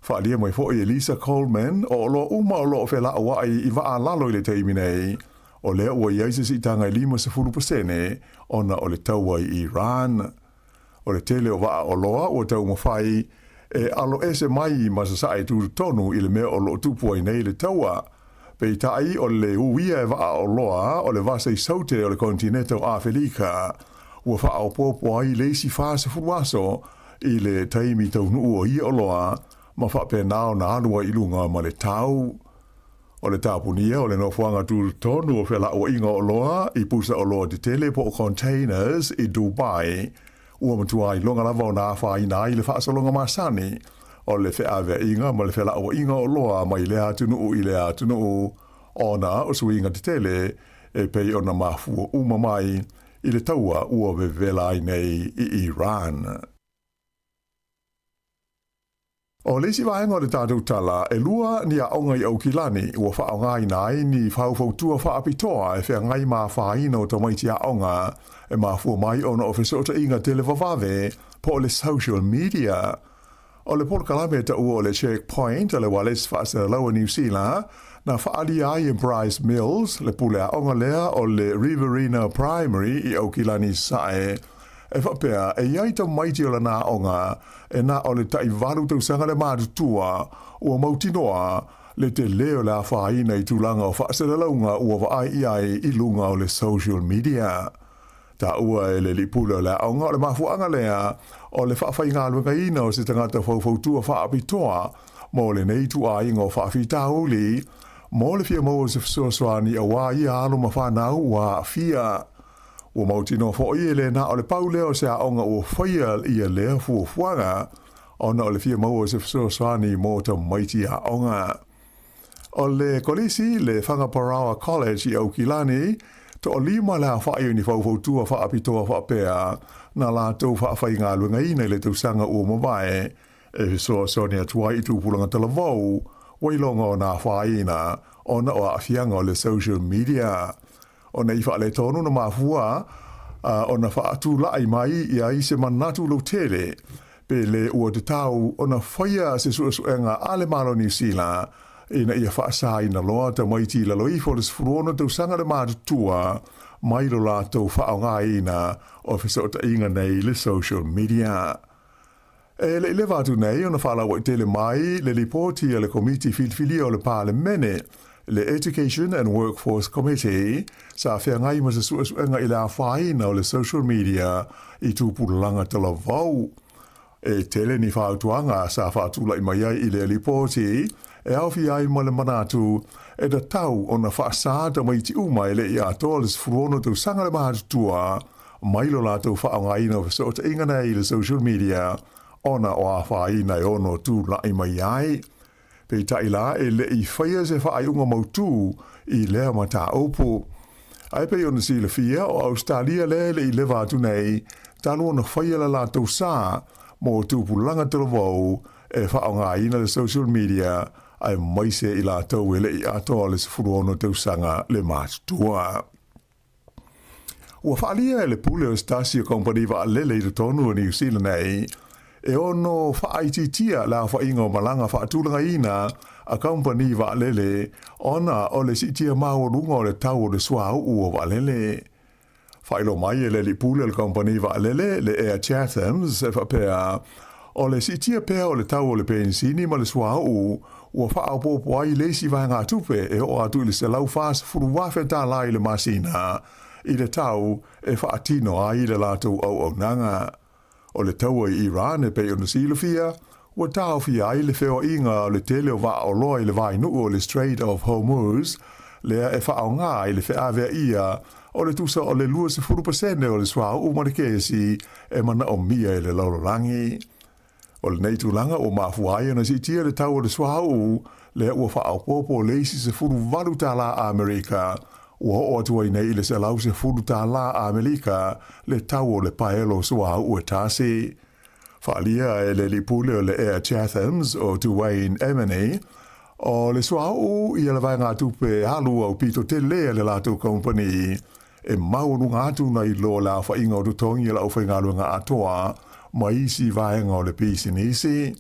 Faaalia mai foi e Lisa Coleman o oloa uma o lo o felauai i vaa lalo i le taimi nei, o lea ua i ai se siitaga e 50% ona o le taua i Iran. O le tele o vaa oloa ua taumafai e alo ese mai ma sasae tutotonu i le mea o lo o tupu ai nei le taua. Peitai o le uia e vaa oloa o le vasa i Saute o le konetineta o Afelika ua faaopoopo ai le isi 40 aso i le taimi taunuu o ia oloa ma faapena ona alu ai i luga ma le tau. O le tapunia o le nofoaga tutotonu o felauaiga o oloa i pusa oloa tetele po o containers i Dubai, ua matua iloga lava ona afaina ai le faasologa masani o le feaveaiga ma le felauaiga o oloa mai lea atunuu i lea atunuu ona o suiga tetele e pei ona mafua uma mai i le taua ua vevela ai nei i Iran. O le isi vaega o le tatou tala, e lua ni aoga i Aukilani ua faaaogaina ai ni faufautua faapitoa e feagai ma afaina o tamaiti aoga e mafua mai ona o fesootaiga televavave po o le social media. O le polokalame e taua o le Checkpoint a le Ualesi Faasalalau a Niu Sila, na faaalia ai e Bryce Mills, le pule aoga lea o le Riverina Primary i Aukilani Sasae, e faapea e i ai tamaiti o lana aoga e na o le tai-8 tausaga le matutua ua mautinoa le tele o le afaina i tulaga o faasalalauga ua vaai i ai i luga o le social media. Taua e le alii pule o le aoga o le mafuaaga lea o le faafaigaluegaina o se tagata faufautua faapitoa mo lenei ituaiga o faafitauli mo le fia maua o se fesoasoani aua ia alo ma fanau ua aafia. Ua mautinoa foi e le na o le pau lea o se aoga ua faia ia lea fuafuaga ona o le fia maua o se fesoasoani mo tamaiti aoga. O le kolisi, le Whangaparaoa College i Aukilani, toalima le aofai o ni faufautua faapitoa faapea na latou faafaigaluegaina i le tausaga ua mavae e fesoasoani atu ai i tupulaga talavou ua iloga ona afaina ona o aafiaga o le social media. Ona i faaletonu na mafua ona faatulai mai i ai se manatu lautele, pe le ua tatau ona faia se suesuega a le Malo o Niu Sila ina ia faasaina loa tamaiti i lalo ifo o le 16 tausaga le matutua mai lo latou faaaogaina o fesootaiga nei le social media. E le i leva atu nei ona faalauaitele mai le lipoti a le Komiti Filifilia o le Palemene, le Education and Workforce Committee, sa feagai ma se suesuega i le afaina o le social media i tupulaga talavou. E tele ni fautuaga sa faatulai mai ai i lea lipoti, e aofia ai ma le manatu e tatau ona faasa tamaiti uma e le i atoa le 16 tausaga le matutua mai lo latou faaaogaina o fesootaiga nei i le social media ona o afaina e ono tulai mai ai. Peitai la e le i faia se faaiuga mautū i lea mataupu. Ae pei ona silafia, o Ausetalia lea e le i leva atu nei talu ona faia le latou sa mo tupulaga talavou e faaaogaina le social media aemaise i latou e le i atoa le 16 tausaga le matutua. Ua faaalia e le pule o se tasi o kamupani vaalele i totonu o Niu Sila nei e ono faaitiitia le aofaiga o malaga faatulagaina a kamupani vaalele ona o le siitia maualuga o le tau o le suauu o vaalele. Faailoa mai e le alii pule o le kamupani vaalele, le Air Chathams, e faapea, o le siitia pea o le tau o le penisini ma le suauu ua faaopoopo ai le isi vaegatupe e oo atu i le $140,000 i le masina i le tau e faatino ai le latou auaunaga. O le taua i Iran e pei ona silafia, ua taofia ai le feoaiga o le tele o vaaoloa i le vainuu o le Strait of Hormuz, lea e faaaoga i le feaveaia o le tusa o le 20% o le suauu ma le kesi e manaomia e le lalolagi. O lenei tulaga ua mafua ai ona siitia le tau o le suauu, lea ua faaopoopo le isi $18 Amerika, ua oo atu ai nei i le $110 Amerika le tau o le paelo suauu e tasi. Faaalia e le alii pule o le Air Chathams o Duane Emeny, o le suauu ia le vaegatupe alu aupito tele a le latou kamupani E maualuga atu nai lo le aofaiga o totogi a le aufaigaluega atoa ma isi vaega o le pisinisi.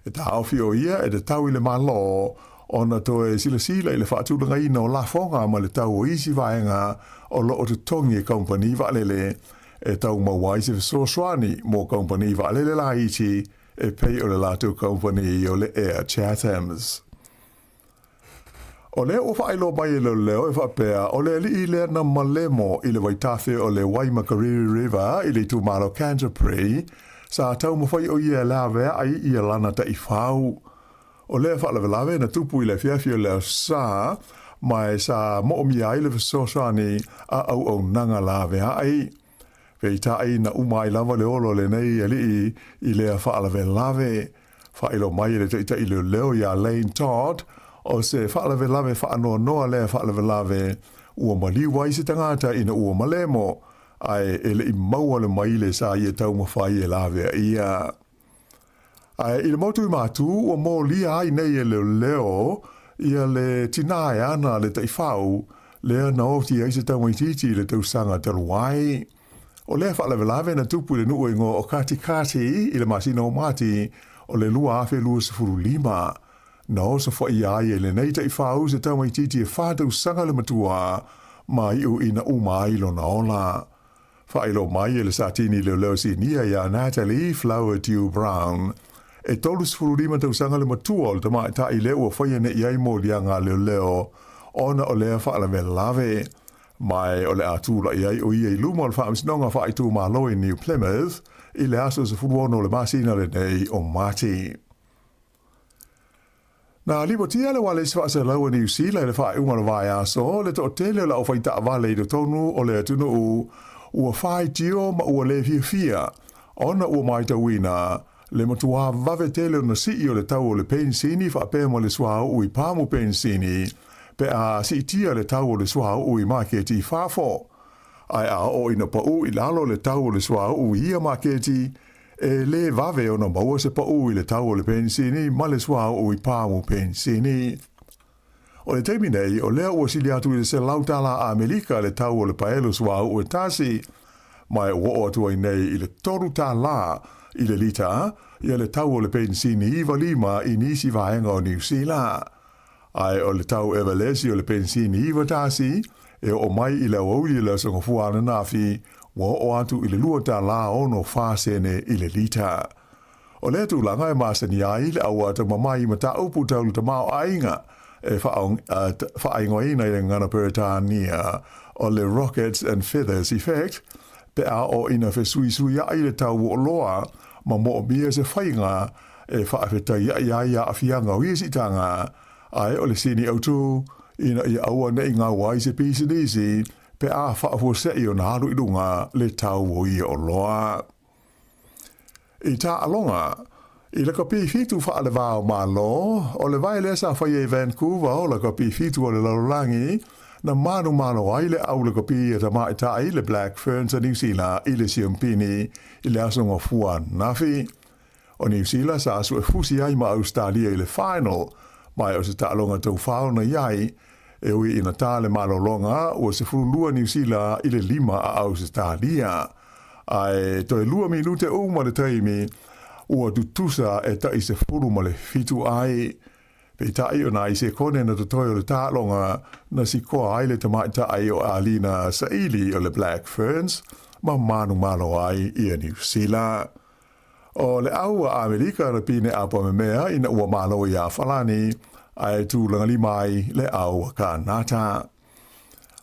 E taofi o ia e tatau i le Malo ona toe silasila i le faatulagaina o lafoga ma le tau o isi vaega o lo o totogi e kamupani vaalele e tau maua ai se fesoasoani mo kamupani vaalele laiti e pei o le latou kamupani o le Air Chathams. O lea ua faailoa mai e leoleo e faapea, o le alii lea na malemo i le vaitafe o le Waimakariri River i le itumalo Canterbury, sa taumafai o ia e laveai ia lana taifau. O lea faalavelave na tupu i le afiafi o le Aso Sa, ma e sa moomia ai le fesoasoani a auaunaga laveai. Peitai na uma ai lava le olo o lenei alii i lea faalavelave. Faailoa mai e le taitai leoleo iā Lane Todd, o se faalavelave faanoanoa lea faalavelave. ua maliu ai se tagata ina ua malemo, ae e le i maua le maile sa ia taumafai e laveaia. Ae i le motu i Matū, ua molia ai nei e leoleo ia le tinā e ana le taifau lea na oti ai se tamaitiiti i le tausaga talu ai. O lea faalavelave na tupu i le nuu e igoa o Katikati i le masina o Mati o le 2025. Na osofaia ai e lenei taifau se tamaitiiti e fa tausaga le matua ma iu ina uma ai lona ola. Faailoa mai e le Satini Leoleo Sinia ia Natalie Flowerdew Brown, e 35 tausaga le matua o le tamaitai lea ua faia nei i ai moliaga a leoleo ona o lea faalavelave. Ma o le a tulai ai o ia i luma o le Faamasinoga Faaitumalo i New Plymouth i le aso 16 o le masina lenei o Mati. Na lipotia le ualesi faaselau a Niu Sila i le faaiuga o le vaiaso, le toatele o le aufaitaavale i totonu o le atunuu ua faitio ma ua le fiafia ona ua matauina le matuā vave tele ona sii o le tau o le penisini faapea ma le suauu i pamu penisini pe a siitia le tau o le suauu i maketi i fafo. Ae a oo ina paū i lalo le tau o le suauu i ia maketi, E le vave ona maua se paū i le tau o le penisini ma le suauu i pāmu penisini. O le taimi nei, o lea ua sili atu i le $100 Amerika le tau o le paelo suauu e tasi, ma e ua oo atu ai nei i le $3 i le lita ia le tau o le penisini 95 i nisi vaega o Niu Sila. Ae o le tau evalesi o le penisini 91 e oo mai i le aoauli o le Aso Gafua ananafi, ua oo atu i le $2.64 sene i le lita. O lea tulaga e masani ai le auatamamai i mataupu tau le tamaoaiga e faaigoaina i le gagana Peretania o le Rockets and Feathers Effect, pe a oo ina fesuisuiaʻi le tau o oloa ma moomia se faiga e faafetaiaʻi ai aafiaga o ia siitaga, ae o le sini autu ina ia aua ne i gau ai se pisinisi pe a faafuaseʻi ona alu i luga le tau o ia oloa. I taaloga, i lakapi fitu faalevā o Malo, o le vae lea sa faia i Vancouver o lakapi fitu o le lalolagi, na manumalo ai le au lakapi a tamaitai le Black Ferns a Niu Sila i le Siampini i le Aso Gafua ananafi. O Niu Sila sa suefusi ai ma Ausetalia i le final, ma o se taaloga taufao na i ai, e ui ina tā le malologa ua 12 Niu Sila i le lima a Ausetalia. Ae toe lua minute uma le taimi, ua tutusa e tai 17 ai. Peitai o nai sekone na totoe o le taaloga na sikoa ai le tamaitai o Alina Saili o le Black Ferns ma manumalo ai ia Niu Sila. O le au a Amerika na pine apamemea ina ua malo iā Falani, ae tulagalima ai le au a Kanata.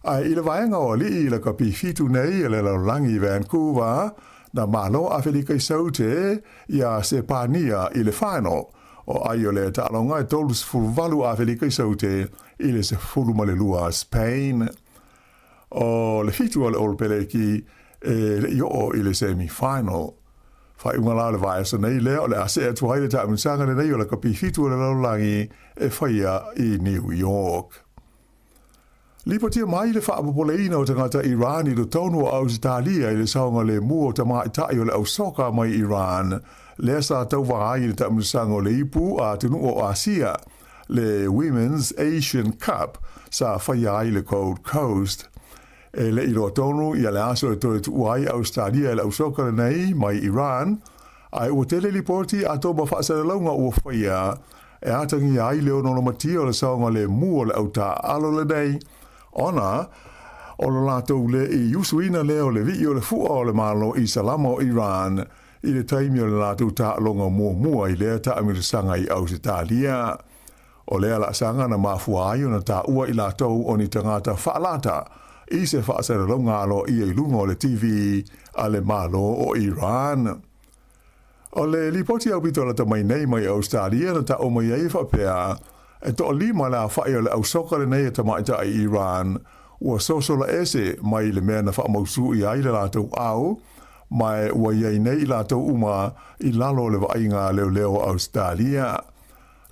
Ae i le vaega o alii i lakapi fitu nei e le lalolagi i Vancouver, na malo Afelika i Saute iā Sepania i le final, o ai o le taaloga e 38 Afelika i Saute i le 12 a Spain. O le fitu a le All Peleki e le i oo i le semi final. Faaiuga la o le vaiaso nei lea o le a see atu ai le taamilosaga lenei o lakapi fitu o le lalolagi e faia i New York. Lipotia mai le faapopoleina o tagata Iran i totonu o Ausetalia i le saogalemu o tamaitai o le au soka mai Iran, lea sa tauva ai i le taamilosaga o le ipu a atunuu o Asia, le Women's Asian Cup sa faia ai le Gold Coast. E le i loa tonu ia le aso e toe tuua ai Ausetalia e le au soka lenei mai Iran, ae ua tele lipoti a toma faasalalauga ua faia e atagia ai le ononomatia o le saogalemu o le au taaalo lenei, ona o lo latou le i usuina lea o le vii o le fua o le Malo Isalama o Iran i le taimi o le latou taaloga muamua i lea taamilosaga i Ausetalia. O lea laasaga na mafua ai ona taua i latou o ni tagata faalata i se faasalalauga aloaia i luga o le TV a le Malo o Iran. O le lipoti aupito lata mai nei mai Ausetalia na taua mai ai e faapea, e toalima le aofai o le au soka lenei a tamaitai Iran ua sosola ese mai le mea na faamausū i ai le latou au, ma ua i ai nei i latou uma i lalo o le vaaiga a leoleo o Ausetalia.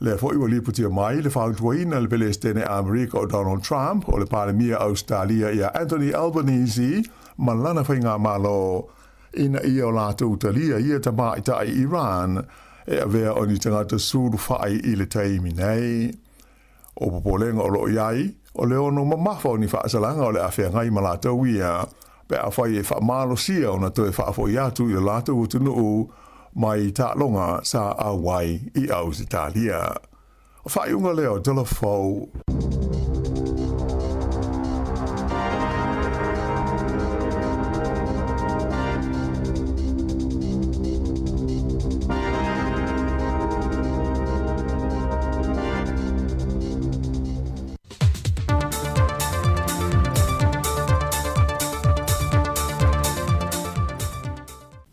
Lea foi ua lipotia mai le fautuaina e le Pelesitene Amerika o Donald Trump o le Palemia Ausetalia ia Anthony Albanese ma lana faigamalo ina ia o latou talia ia tamaitai Iran e avea o ni tagata sulufai i le taimi nei. O popolega o lo o i ai, o le ono mamafa o ni faasalaga o le a feagai ma latou ia, pe afai e faamalosia ona toe faafoi atu i le latou atunuu mai taaloga sa auai i Ausetalia. O faaiuga lea o Tala Fou.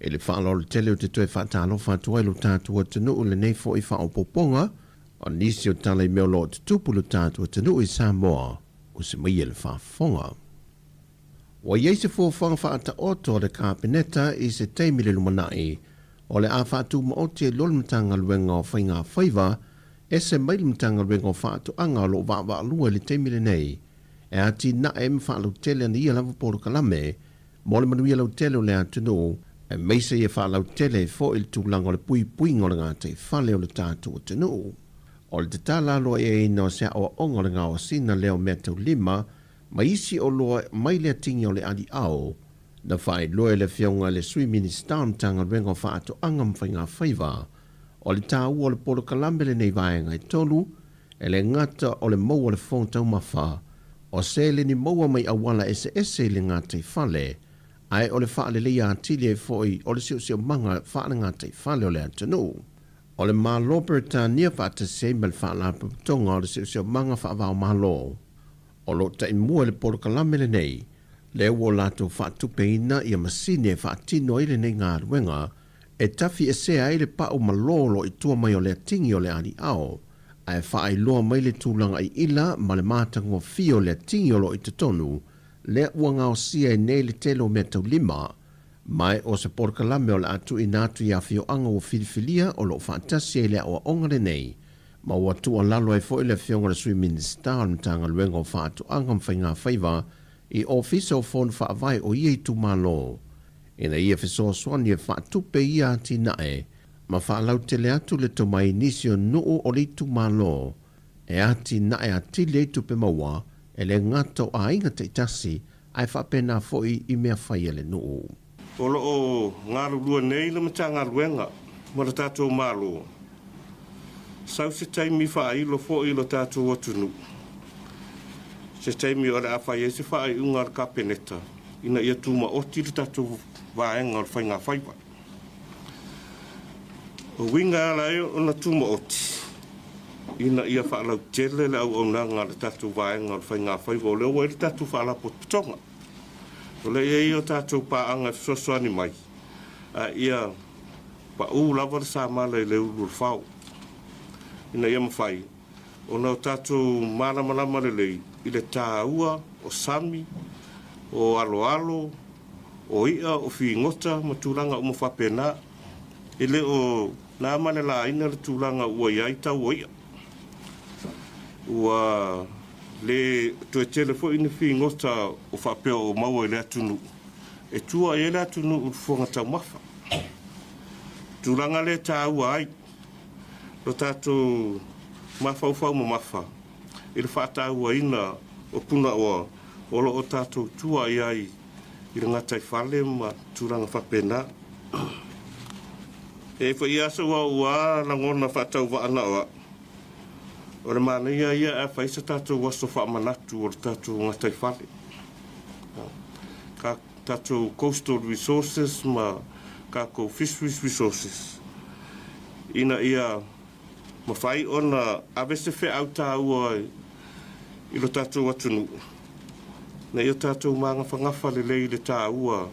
I le faaaloalo tele ou te toe faatalofa atu ai lo tatou atunuu i lenei foi faaopoopoga o nisi o tala i mea o lo o tutupu i lo tatou atunuu i Samoa, usi mai e le faafofoga. Ua i ai se fuafuaga faataoto a le Kapeneta i se taimi i le lumanai o le a faatumaoti ai loa le Matagaluega o Faiga Faiva ese mai le Matagaluega o Faatoaga o lo o vaavaalua i le taimi lenei e atinae ma faalautele ana ia lava polokalame mo le manuia lautele o le atunuu, aemaise ia faalautele ai foi le tulaga o le puipuiga o le gataifale o le tatou atunuu. O le tatala aloaiaina o se aoaoga o le gaosiga lea o meataulima ma isi oloa mai le atigi o le aliao, na faailoa e le Afioga i le Sui Minisita o le Matagaluega o Faatoaga ma Faigafaiva, o le taua o le polokalame lenei vaega e tolu, e le gata o le maua o le fofoga taumafa, o seleni maua mai auala eseese i le gataifale, ae o le faaleleia atili ai foi o le siosiomaga faale-gataifale o le atunuu. O le Malo Peretania faatasi ai ma le Faalapotopotoga o le Siosiomaga Faava-o-Malo, o lo o taimua i le polokalame lenei, lea ua latou faatupeina ia masini e faatino ai lenei galuega e tafiesea ai le pau malo o lo o i tua mai o le atigi o le aliao, ae faailoa mai le tulaga iila ma le matagofie o le atigi o lo o i totonu, lea ua gaosia ai nei le tele o meataulima, ma o se polokalame o le a tuuina atu i afioaga ua filifilia o lo o faatasi ai le aoaoga lenei, ma ua tuualalo ai foi le Afioga i le Sui Minisita o le Matagaluega o Faatoaga ma Faigafaiva i Ofisa o Fono Faavae o ia itumalo ina ia fesoasoani e faatupe ia atinae ma faalautele atu le tomai i nisi o nuu o le itumalo e atinae atili ai tupe maua e le gata o aiga taitasi ae faapena foi i mea fai a le nuu. O lo o galulue nei le Matagaluega ma le tatou Malo. Sau se taimi faailo foi i lo tatou atunuu, se taimi o le a fai ai se faaiuga a le Kapeneta ina ia tumaoti le tatou vaega o le faigafaiva. O uiga e ala ai ona tumaoti, ina ia faalautele le auaunaga a le tatou vaega o le faigafaiva, o lea ua i ai le tatou Faalapotopotoga. O lea e i ai o tatou paaga e fesoasoani mai, a ia pau lava le samala i le ulu o le fao, ina ia mafai ona o tatou malamalama lelei i le taua o sami, o aloalo, o i'a, o figota ma tulaga uma faapena. E le o na ma le laina le tulaga ua i ai tau o i'a. Ua le toe tele foi ni figota o faapea o maua i le atunuu e tua i ai le atunuu i le fofoga taumafa. Tulaga lea e taua ai lo tatou mafaufau mamafa i le faatauaina o punaoa o lo o tatou tua i ai i le gataifale ma tulaga faapena. E i ai foi aso ua ua lagona faatauvaa na o au, o le manaia ia ae fai se tatou aso faamanatu o le tatou gataifale. Ka tatou coastal resources ma kakou fisheries resources ina ia mafai ona ave se feau taua i lo tatou atunuu ina ia tatou magafagafa lelei i le taua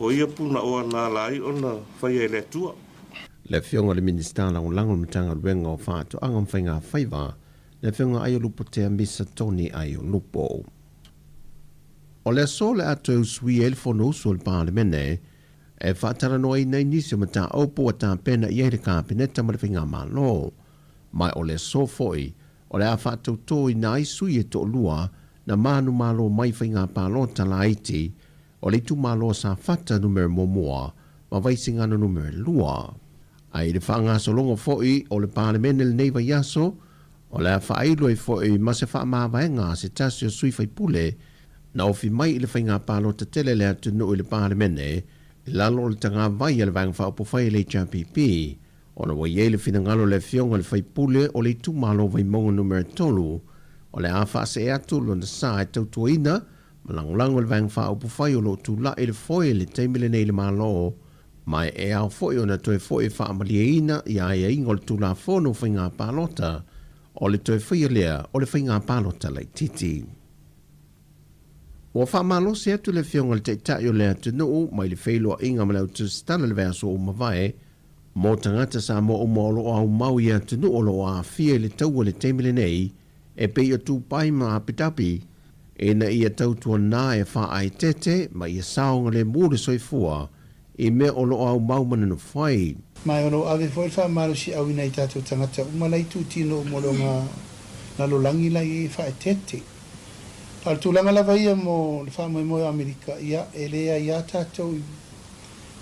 o ia punaoa na ala ai ona faia e le Atua. Le Afioga i le Minisita Lagolago o le Matagaluega o Faatoaga ma Faiga Faiva, le Afioga Aiolupotea Misa Tony Aiolupo. O le aso o le a toe usuia ai le Fonousu a le Palemene e faatalanoaina ai nisi o mataupu ua tapena i ai le Kapeneta ma le Faigamalo. Ma o le aso foi, o le a faatautoina ai sui e toalua na manumalo mai faiga palota laiti o le itumalo o Safata numera muamua ma Vaisigano numera lua. Ae i le faagasologa foi o le Palemene lenei vaiaso, o le a faailo ai foi ma se faamavaega a se tasi o sui faipule na ofi mai i le faiga palota tele a le atunuu i le Palemene i lalo o le tagavai a le Vaega Faaupufai a le HRPP, ona ua i ai le finagalo o le Afioga i le Faipule o le itumalo o Vaimauga Numera 3, o le a faasee atu lona sa e tautuaina ma lagolago i le Vaega Faaupufai o lo o tulai i le foe i le taimi lenei i le Malo, ma e ao foi ona toe foi e faamalieina ia aiaiga o le Tulafono o Faiga Palota, o le toe faia lea o le Faiga Palota Laitiiti. Ua faamalosi atu le Afioga i le Taitai o le atunuu mai le feiloaiga ma le autusitala i le vaiaso ua mavae mo tagata Samoa uma o lo o aumau i atunuu o lo o aafia i le taua i le taimi lenei e pei o Dubai ma Abu Dhabi ina ia tautuana e faaeteete ma ia saogalemu le soifua i mea o lo o aumau ma nonofo ai. Ma o lo o ave foi le faamalosiauina i tatou tagata uma la itutino uma o lo o lalolagi la i ai e faaeteete. A o le tulaga lava ia mo le faamoemoe o Amerika, ia, e le aiā tatou i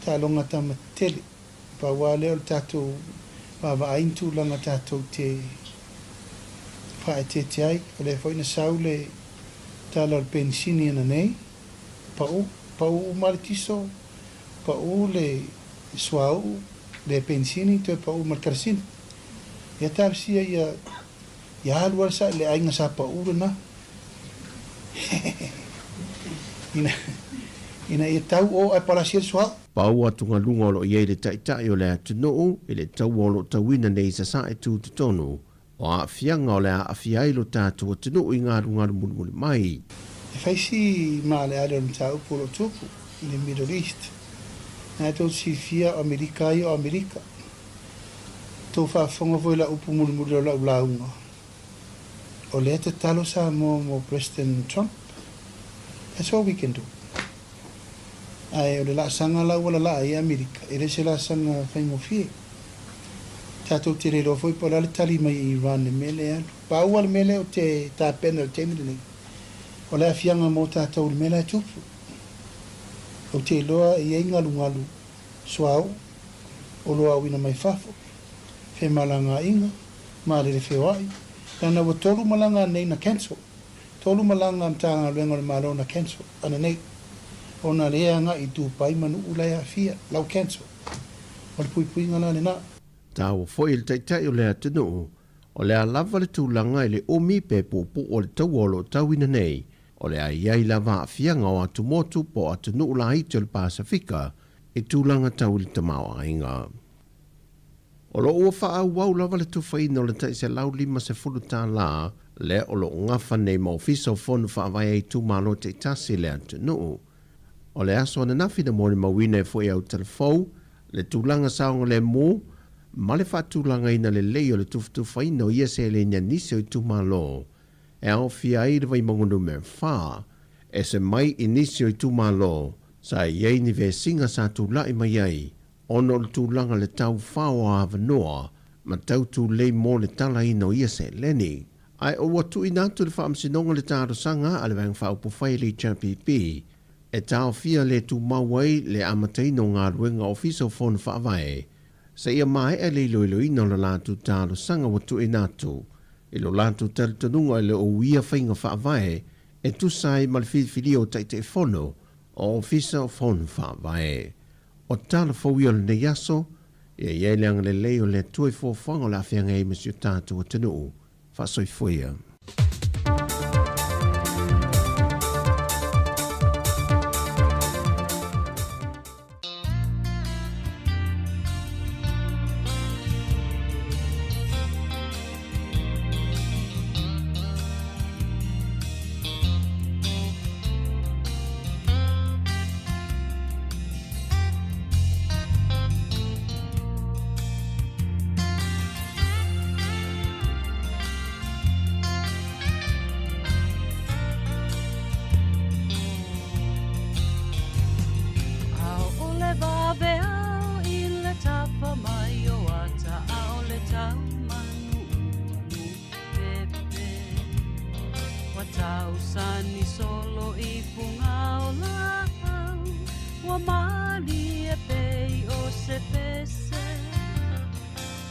taaloga tama tele. Pau lava lea o le tatou vaavaai ni tulaga tatou te faaeteete ai. O lea foi na sau le tala o le penisini ananei, pau, pau uma le tiso, pau le suauu, le penisini, toe pau ma le kerosene. Ia talosia ia Ia alu lava le aiga sa pau lena ina ina ia tau o ae palasi ai le suauu. Pau atugaluga o lo o i ai le Taitai o le atunuu i le taua o lo o tauina nei i Sasae tutotonu o aafiaga o le a aafia ai lo tatou atunuu i galugalu mulimuli mai. E fai si maaleale o le mataupu o lo o tupu i le Middle East. Na tou te silafia o Amerika ai o Amerika. Tou faafofoga foi i lau upu mulimuli o lau lauga, o lea tatalo Samoa mo President Trump. That's all we can do. Ae o le laasaga la ua lalaa ai Amerika, e le se laasaga faigofie. Tatou te le iloa foi po o le a le tali mai e Iran i le mea lea e alu. Pau lava le mea lea ou te tapena i le taimi lenei, o le aafiaga mo tatou i le mea la e tupu. Ou te iloa e i ai galugalu suauu, oloa auina mai fafo, femalagaaiga, malele feoai, leaga ua tolu malaga anei na cancel, tolu malaga a Matagaluega o le Malo na cancel ananei, ona lea e agai i Dubai ma nuu la e aafia, la ua cancel. O le puipuiga la lena. Taua foi i le Taitai o le atunuu, o le a lava le tulaga i le umi pe puupuu o le taua o lo o tauina nei, o le a i ai lava aafiaga o atumotu po o atunuu laiti o le Pasefika i tulaga tau i le tamaoaiga. O lo o ua faaauau lava le tufaina o le tai $150 lea o lo o gafa nei ma Ofisa o Fono Faavae a Itumalo taitasi i le atunuu. O le aso ananafi na molimauina ai foi e Autalafou le tulaga saogalemu ma le faatulagaina lelei o le tufatufaina o ia seleni a nisi o itumalo e aofia ai le Vaimauga Numera 4, ese mai i nisi o itumalo sa i ai ni vesiga sa tulai mai ai ona o le tulaga le tau fao o avanoa ma tau tulei mo le talaina o ia seleni. Ae ua tuuina atu le Faamasinoga le talosaga a le Vaega Faaupufai a le HRPP e taofia le tumau ai le amataina o galuega Ofisa o Fono Faavae seia maea le iloiloina o le latou talosaga ua tuuina atu i lo latou talitonuga e le o uia faiga faavae e tusa ai ma le filifilia o Taitaifono o Ofisa o Fono Faavae. O tala fou ia o lenei aso, ia i ai le agalelei o le Atua i fuafuaga o le a feagai ai ma si o tatou atunuu. Faasoifua ia. Tausani solo i puga o laau Ua malie pei o se pese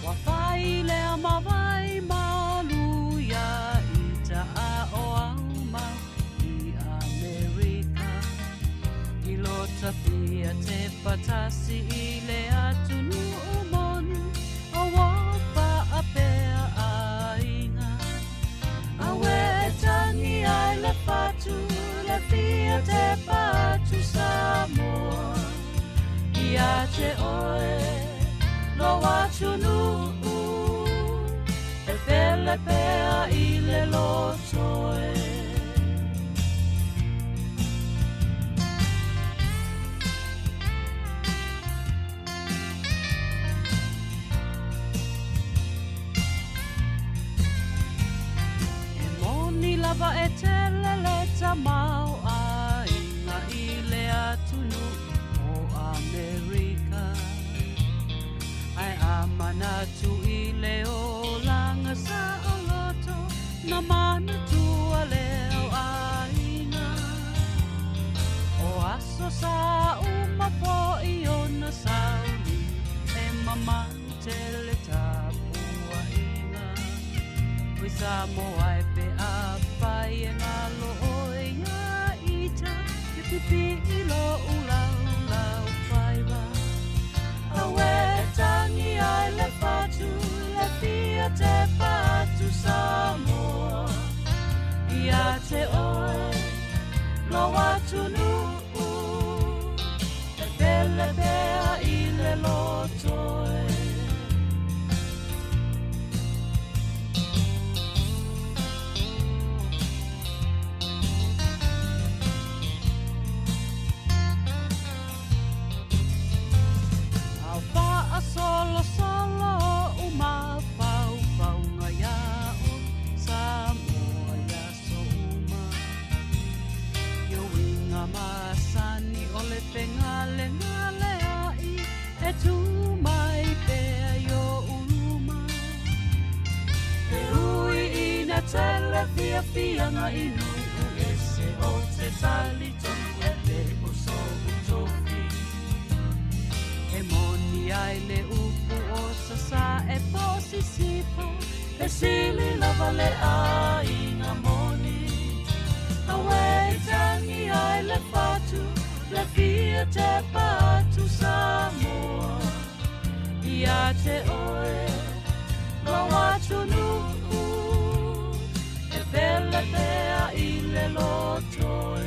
Ua fai lea ma vai malu ia ita a o au mau i Amerika I lota fia te patasi i le atunuu moni O ua paa pea aiga Aue e tangi ai le fatu le fia te patu Samoa Ia te oe lo atunuu E pele pea i le loto e. E moni lava e tele le tamaoaiga i le atunuu o Amerika. Ae a manatu i le olaga saoloto, na manatua lea o aiga. O aso sa uma foi ona sauni, e mamalu tele tapuaiga. Oi Samoa e pe afai e galo oe ia ita, e pipii lou laulau faiva. Aue e tangi ai le fatu, le fia te patu Samoa. Ia te oe, lo atunuu, e pele pea i le loto e. Ao faasolosolo o mafaufauga ia oe, Samoa i aso uma. I uiga masani o le fegalegaleai e tu mai pea i ou luma. E ui ina tele fiafiaga i nuu ese o te talitonu e le o sou tofi. E moni ai le upu o Sasae po o Sisifo, e sili lava le aiga moni. Aue i tangi ai le fatu, le fia tepa atu Samoa. Ia te oe, lou atunuu, e pele pea i le loto e.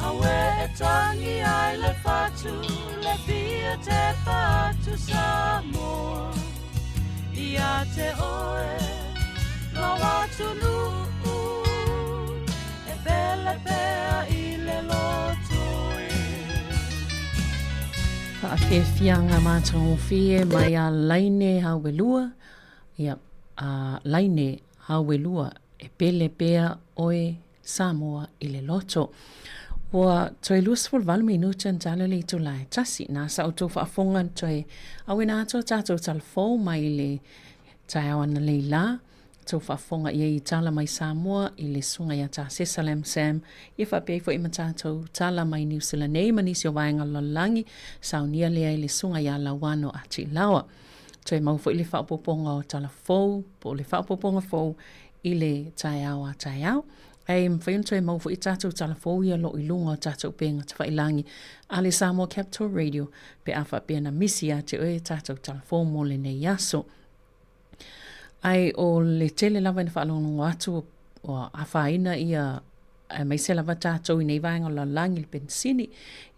Aue e tangi ai le fatu, le fia tepa atu Samoa. Ia te oe, lou atunuu, e pele pea i le loto e. Faafiafiaga matagofie mai a Laine Hauelua, ia, a Laine Hauelua, e pele pea oe Samoa i le loto. Ua toe 28 minute na tala le itula e tasi. Nā sa outou faafofoga na toe auina atu a tātou tala fou mai le taeao ananei lā. Tou faafofoga i ai i tala mai Samoa i le susuga ia Tā Sesa Lam Sam ia faapea ai foi ma tātou tala mai Niu Sila nei ma nisi o vaega o le lalolagi saunia lea i le susuga ia Lauano Atilaoa. Toe mau foi le faaopoopoga o tala fou po o le faaopoopoga fou i le taeao a taeao. Ae mafai ona toe mau foi tatou tala fou ia o lo o i luga o tatou upega tafailangi a le Samoa Capital Radio pe a faapea na misi ia te oe tatou tala fou mo lenei aso. Ae o le tele lava ina faalogologo atu ua afaina ia aemaise lava tatou i nei vaega o le lalolagi i le penisini.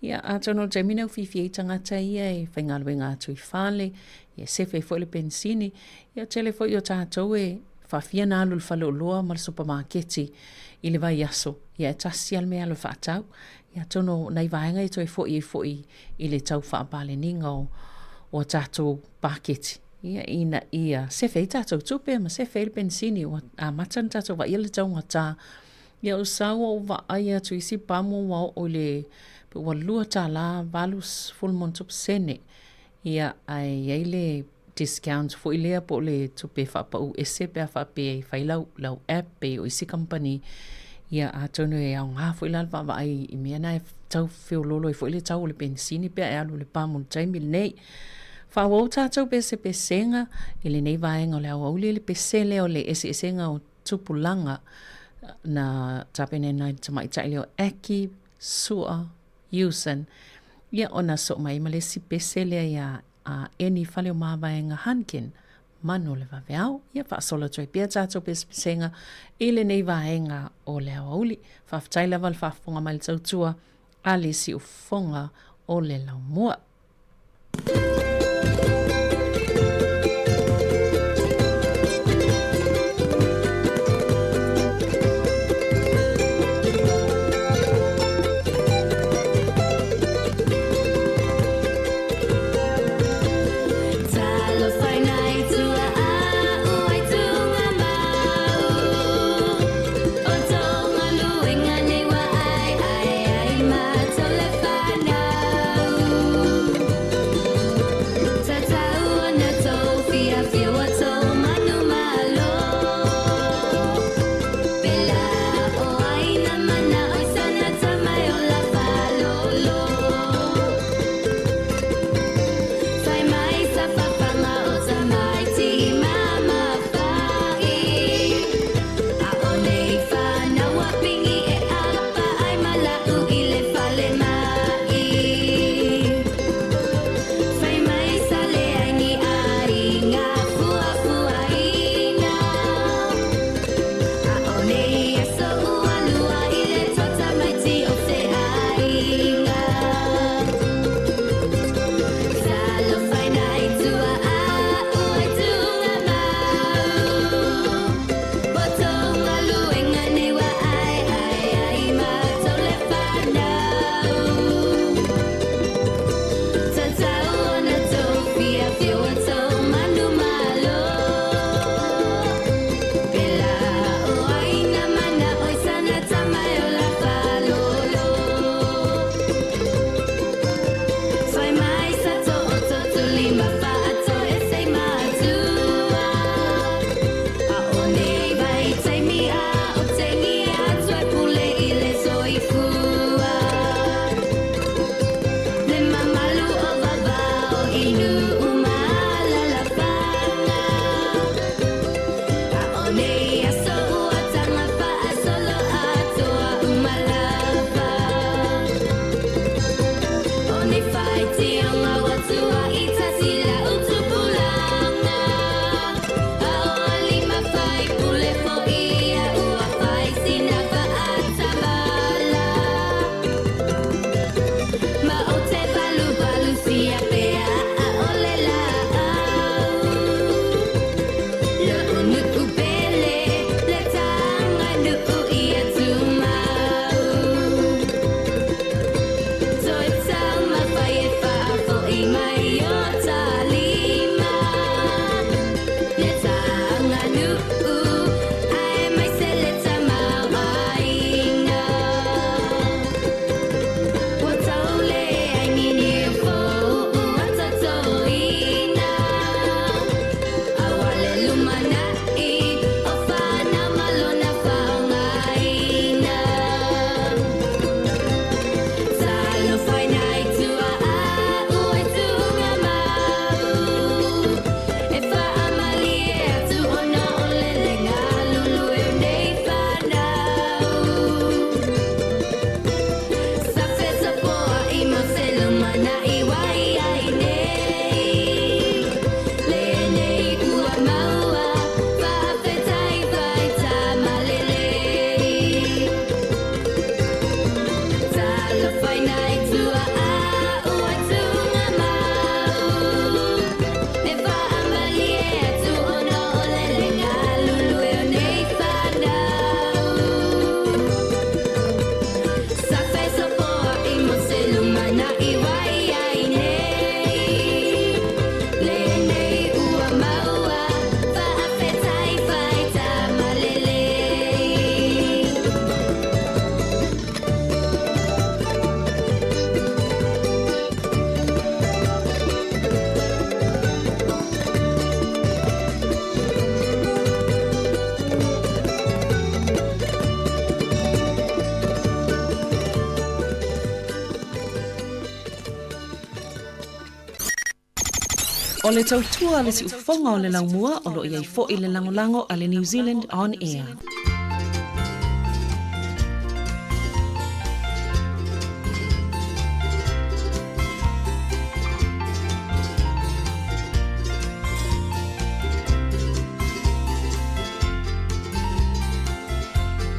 Ia, atonu o le taimi nei ua fiafia ai tagata ia e faigaluega atu i fale, ia sefe ai foi le penisini. Ia, tele foi o tatou e faafia ona alu i le faleoloa ma le supamaketi i le vaiaso, ia e tasi lava le mea e alu e faatau. Ia, atonu o nai vaega ia e toe foi ai foi i le tau faapaleniga o o a tatou paketi. Ia, ina ia sefe ai tatou tupe ma sefe ai le penisini, ua amata ona tatou vaaia le taugata. Ia o sau ou vaai atu i isi pamu ua oo i le pe ua $2 80 ma ono tupu sene. Ia ae i ai le discount foi lea po o le tupe faapau ese pe a faapea e fai lau, lau app pe o isi kamupani. Ia atonu e aoga foi la le vaavaai i mea na e tau feololo ai foi le tau o le penisini pe a e alu i le pamu i le taimi lenei. Faaauau tatou pesepesega i lenei vaega o le aoauli le pese lea o le eseesega o tupulaga na tapenaina ai le tamaitai lea o Aki Sua Uson. Ia ona soo mai ai ma le isi pese lea ia a Eni Faleomavaega Hunkin, Manu o le Vaveao. Ia faasolo atu ai pea tatou pesepesega i lenei vaega o le aoauli. Faafetai lava le faafofoga mai le tautua a le siufofoga o le laumua. O le tautua a le siufofoga o le laumua o lo o i ai foi le lagolago a le New Zealand On Air.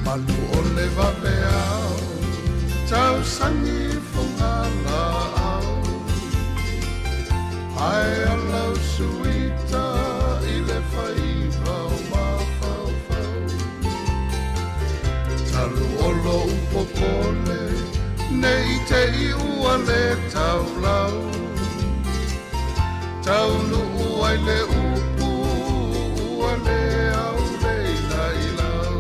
Malu o le vaveao, tausani fogalaau. Ae alau suita i le faiva o mafaufau. Talu o lou popole, ne i te i ua le taulau. Taunuu ai le upu ua le au le ilailau.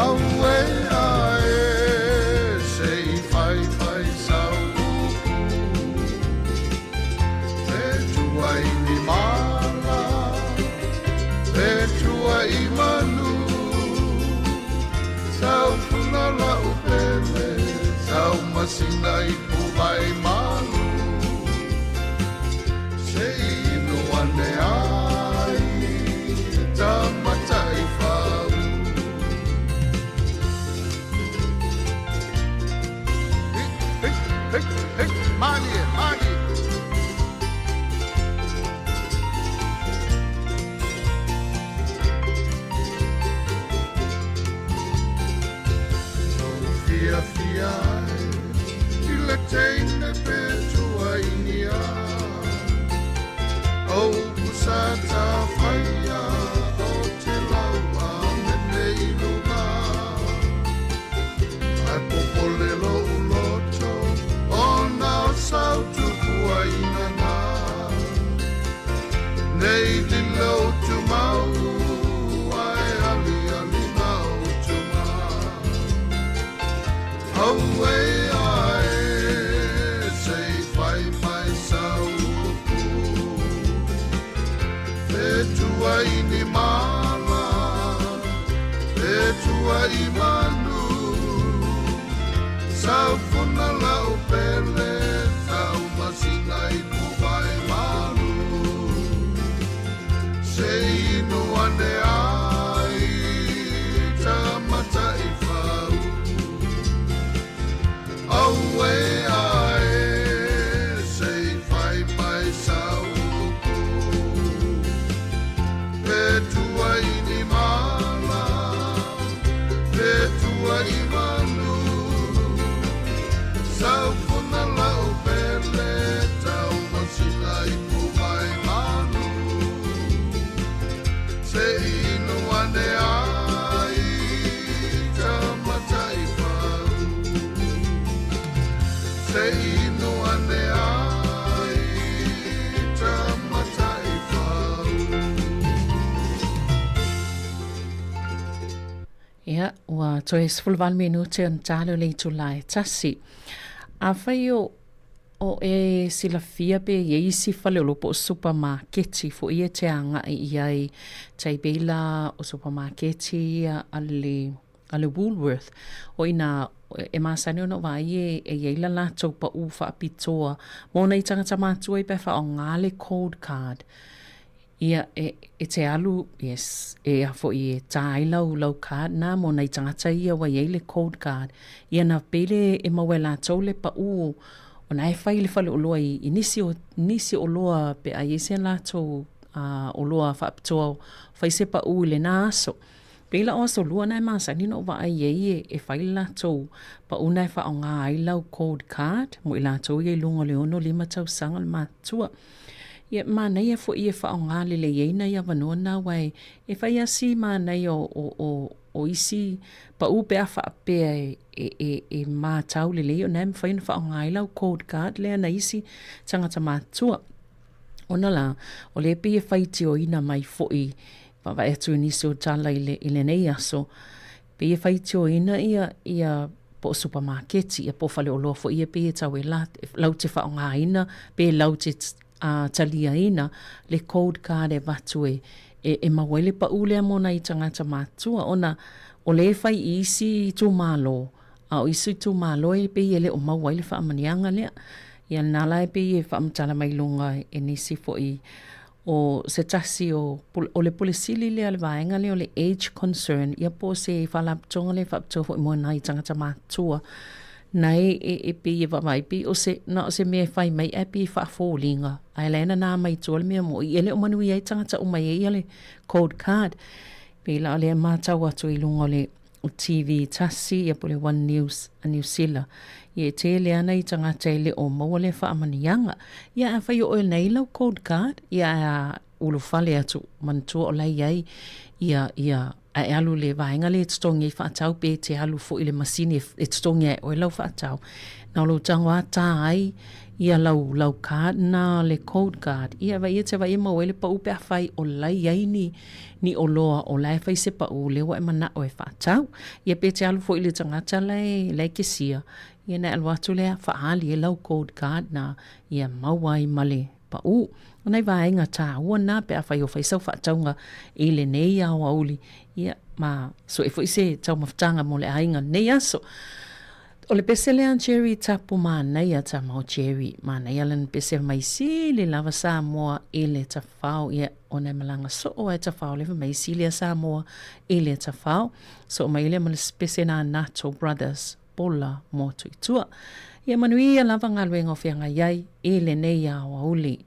Auē ae se i faifai sau upu. Pe tua i ni mala, pe tua i manu. Sau funa lau pele, sau masina i puvai malu. Se i inu ane ai ta mataifau. Hey, hey, hey, hey, malie, malie. Tou fiafia ai i le teine pe tuainia. O upu sa tāwhaia o te lau a mene i luga. Ae popole lou loto ona o sau tupuaina na. Nei lilo tumau ae aliali mau tuma. Auē ae se i fai mai sau upu. Fetua i ni mala, fetua i manu. Sau funa lau pele, tau masina i puvai malu. Se inu ane ai ta mataifau. Auē ae se i fai mai sau upu. Fetua i ni mala, fetua i manu. Sau funa lau pele, tau masina i puvai malu. Se inu ane ai ta mataifau. Se inu ane ai ta mataifau. Ia, ua toe 18 minute ona talo le itula e tasi. Afai o o e silafia pe i ai isi faleoloa po o supamaketi foi e te agai i ai, tai pei la o supamaketi ia a le a le Woolworth, o ina e masani ona vaai e e i ai la latou pau faapitoa mo nai tagata matua i pe faaaoga le cold card. Ia, e, e te alu, yes, e a foi e tā ai lau, lau card nā mo nai tagata ia ua i ai le cold card. Ia na pele e maua e latou le paʻū o na e fai le faleoloa i, i nisi o, nisi oloa pe a i ai se latou uh, oloa faapitoa fai se paʻū i lenā aso. Pei la o aso lua na e masani ona ou vaai ai e, e fai le latou paʻū na e faaaoga ai lau cold card mo i latou ia i luga o le 65 tausaga le matua. Ia, manaia foi e faaaoga lelei ai nai avanoa na aua e, e fai lava si manaia o, o, o, o isi paʻū pe a faapea e, e, e, e matau lelei ona e mafai ona faaaoga ai lau cold card lea nai isi tagata matutua. Ona la, o lea e pei e faitioina mai foi, vaavaai atu i nisi o tala i le, i lenei aso, pei e faitioina ia, ia po o supamaketi, ia po o faleoloa foi ia pei e tau e la, lau te faaaogaina pe lau te uh, taliaina le cold card e avatu e, e, e maua ai le paʻū lea mo nai tagata matutua ona o lea e fai i isi itumalo, a o isi itumalo e pei e le o maua ai le faamanuiaga lea. Ia lena la e pei e faamatala mai luga e nisi foi o se tasi o, o le Pule Sili lea o le vaega lea o le Age Concern, ia po o se faalapotopotoga lea e faapitoa foi mo nai tagata matutua na e, e, e pei e vaavaai pei o se, na o se mea e fai mai ae pei e faafoliga, ae la e nana mai tua le mea mo'i, e le o manuia ai tagata uma e ia le code card. Pei la o lea e matau atu i luga o le o TV tasi ia po o le One News a Niu Sila. Ia e tele ana i tagata e le o maua lea faamanuiaga. Ia afai o oe nei lau code card, ia a ulufale atu manatua o la e i ai ia ia a e alu i le vaega lea e totogi ai faatau pe e te alu foi i le masini e totogi ai e oe lau faatau, na o lou tago lava ta ai ia lau lau card na le code card, ia vaai e te vaai e maua ai le pau pe afai o la e i ai ni ni oloa o la e fai se paʻū lea ua e manaʻo e faatau. Ia pe te alu foi i le tagata la e la e kesia, ia na e alu atu lea faaali e lau code card na ia maua ai ma le paʻū. O nai vaega tāua na pe afai o fai sau faatauga i lenei aoauli, ia ma sue foi se taumafataga mo le aiga lenei aso. O le pese lea a Jerry Tapu manaia tama o Jerry manaia lana pese mai sili lava Samoa i le tafao ia ona e malaga soo ae tafao leva mai sili a Samoa i le tafao soo mai lea ma le pese na Nato Brothers Pola Motu i tua ia manuia lava galuega o feagai ai i lenei aoauli.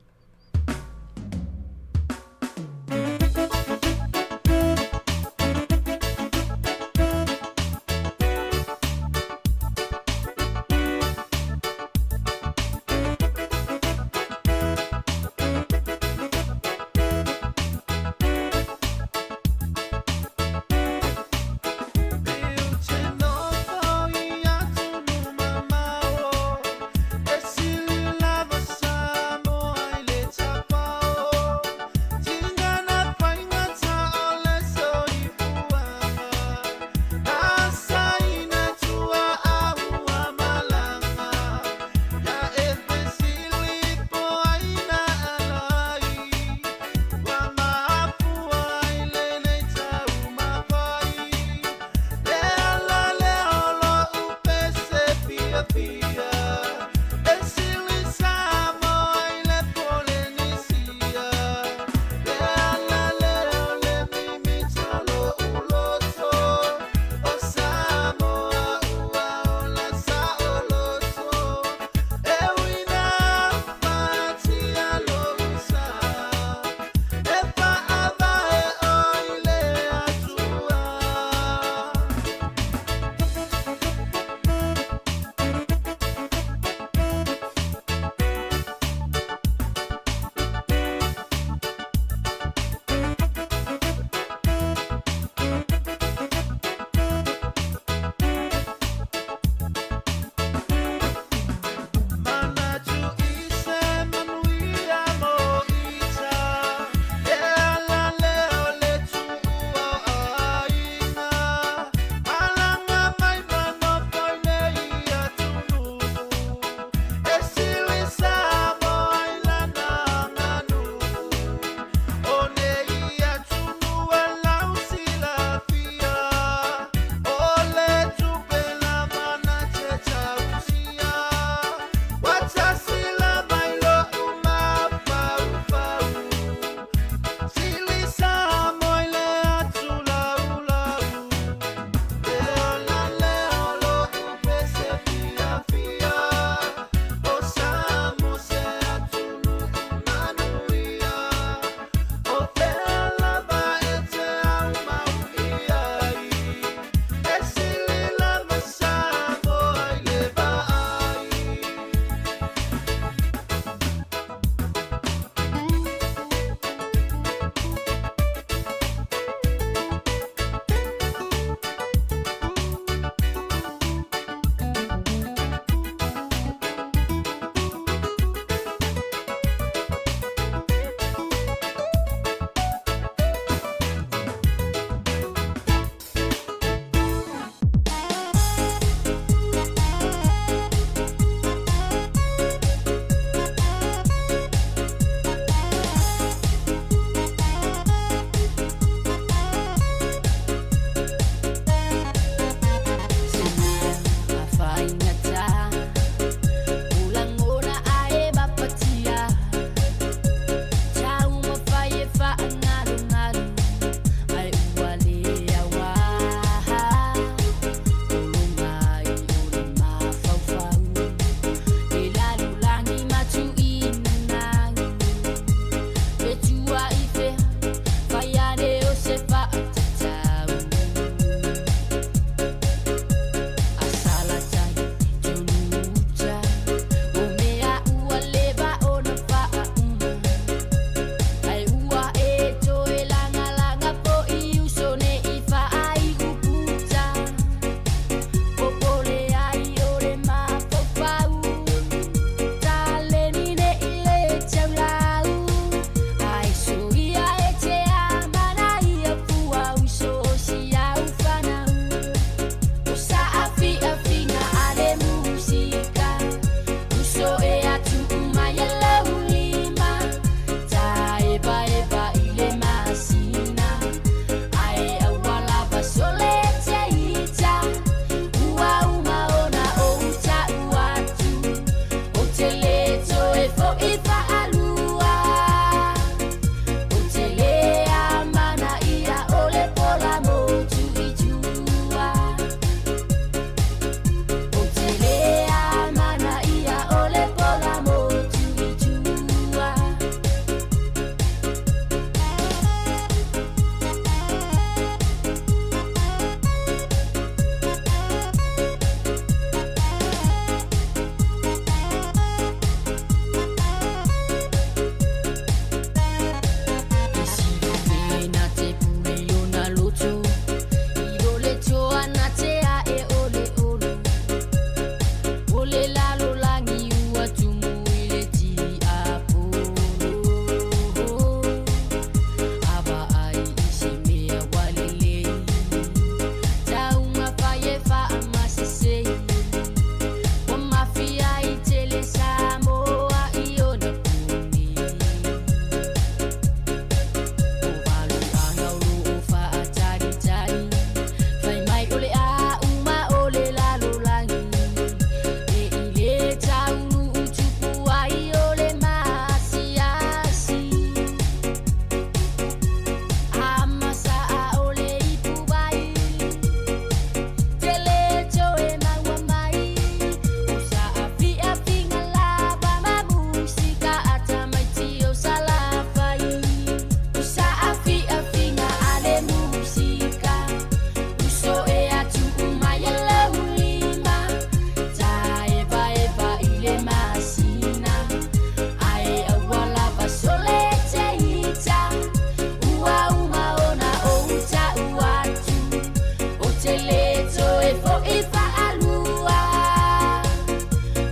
te le toe foʻi faalua.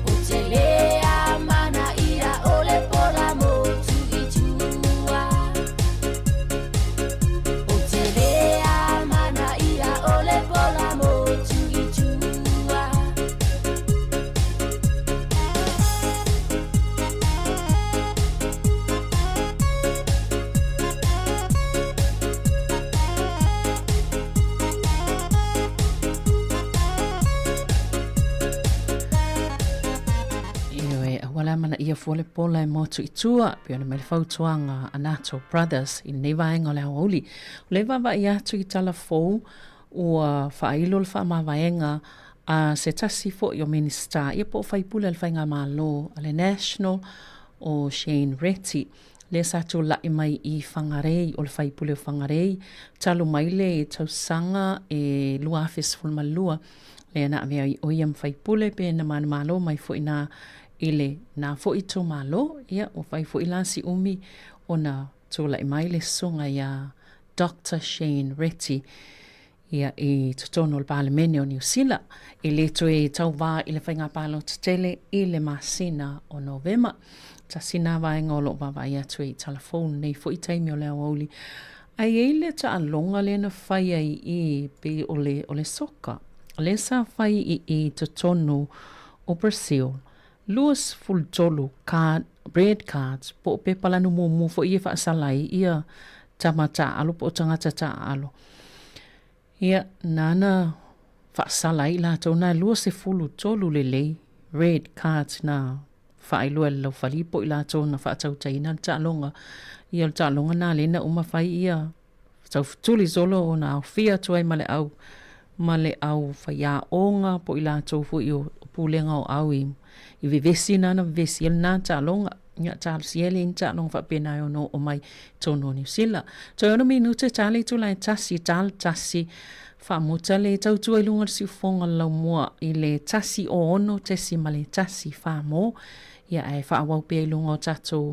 Ou te le amanaia o le pola motu i tua. Ou te le amanaia o le pola motu i tua. Ioe, aua le amanaia fua le pola e motu i tua, pei ona mai le fautuaga a Nato Brothers i lenei vaega o le aoauli. O lea e vaavaai atu i tala fou ua faailo le faamavaega a se tasi foi o Minisita ia po o faipule a le Faigamalo a le National o Shane Reti, lea sa tulai mai i Whangarei, o le faipule o Whangarei, talu mai le tausaga e 2012, lea na avea ai o ia ma faipule pe na manumalo mai foi na i le na foi itumalo, ia ua fai foi la si umi ona tulai mai le susuga ia Doctor Shane Reti ia i totonu o le Palemene o Niu Sila, e le toe tauvā i le faiga palota tele i le masina o Novema. Tasi nā vaega o lo o vaavaai atu ai i tala fou lenei foi taimi o le aoauli. Ae i ai le taaloga lea na fai ai i pei o le, o le soka, lea sa fai i i totonu o Brazil, 23 card, red cards, po o pepa lanu mumu foi e faasala ai ia tama taaalo po o tagata taaalo. Ia, nāna faasala ai i latou na e 23 lelei red cards na faailoa e le laufali po o i latou na faatautaina le taaloga. Ia, o le taaloga na lea na uma fai ia taufetuli solo ona aofia atu ai ma le au ma le au faiaoga po o i latou foi o pulega o au i i vevesi nana vevesi ai lena taaloga. Ia talosia e leai ni taaloga faapena e ono oo mai i totonu o Niu Sila. Toe ono minute ta le itula e tasi, ta le tasi faamuta le tautua i luga o le siufofoga o le laumua i le 106.1 Samoa. Ia ae faaauau pea i luga o tatou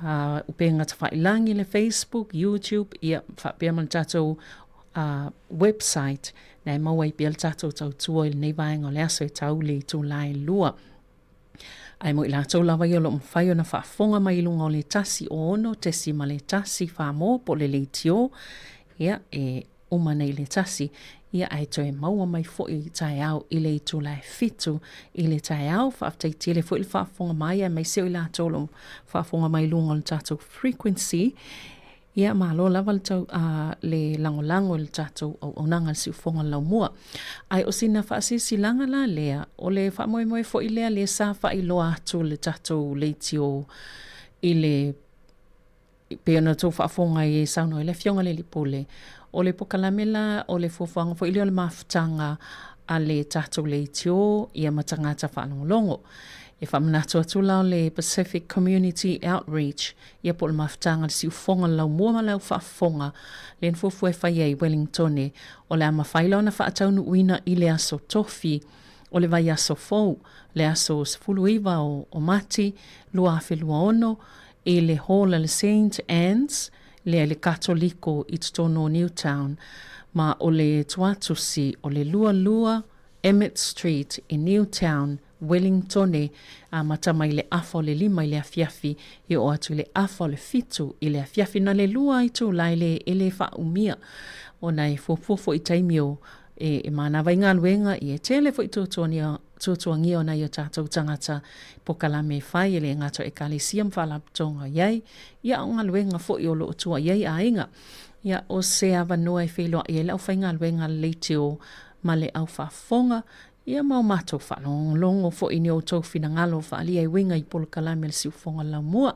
uh, upega tafailangi le Facebook, YouTube, ia faapea ma le tatou uh, website na e maua ai pea le tatou tautua i lenei vaega o le aso e tau le itula e lua. Ae mo i latou lava ia o lo o mafai ona faafofoga mai i luga o le 106.1 Samoa po o le leitio, ia, e uma nei le tasi, ia ae toe maua mai foi taeao i le itula e fitu i le taeao. Faafetai tele foi le faafofoga mai aemaise o i latou o lo o faafofoga mai i luga o le tatou frequency. Ia malo lava le tau, uh, le lagolago i le tatou auaunaga le siufofoga o le laumua. Ae o sina faasilasilaga la lea, o le faamoemoe foi lea lea sa faailoa atu le tatou leitio i le E pei ona outou faafofoga ai e saunoa ai le Afioga i le Alii Pule, o le pokalame la, o le fuafuaga foi lea o le mafutaga a le tatou leitio ia ma tagata faalogologo. E faamanatu atu la o le Pacific Community Outreach, ia po o le mafutaga a le siufofoga o le laumua ma le au faafofoga lea na fuafua e fai ai i Wellingtone, o le a mafai la ona faataunuuina i le aso Tofi o le vaiaso fou, le aso 19 o Mati 2026, i le Hall a le Saint Anne's, lea i le Katoliko i totonu o Newtown, ma o le tuatusi o le 22 Emmett Street i Newtown, Wellingtone, amata mai le afa o le lima i le afiafi e oo atu i le afa o le fitu i le afiafi. Na le lua itula e le, e le faaumia ona e fuafua foi i taimi o e, e manava i galuega, ia e tele foi tuatuania tuatuagia o nai o tatou tagata pokalame e fai e le gata o Ekalesia ma faalapotopotoga i ai, ia a o galuega foi o lo o tua i ai aiga. Ia, o se avanoa e feiloai ai le aufaigaluega a le leitio ma le au faafofoga, ia ma o matou faalogologo foi i ni outou finagalo faaalia e uiga i polokalame a le Siufofoga Laumua.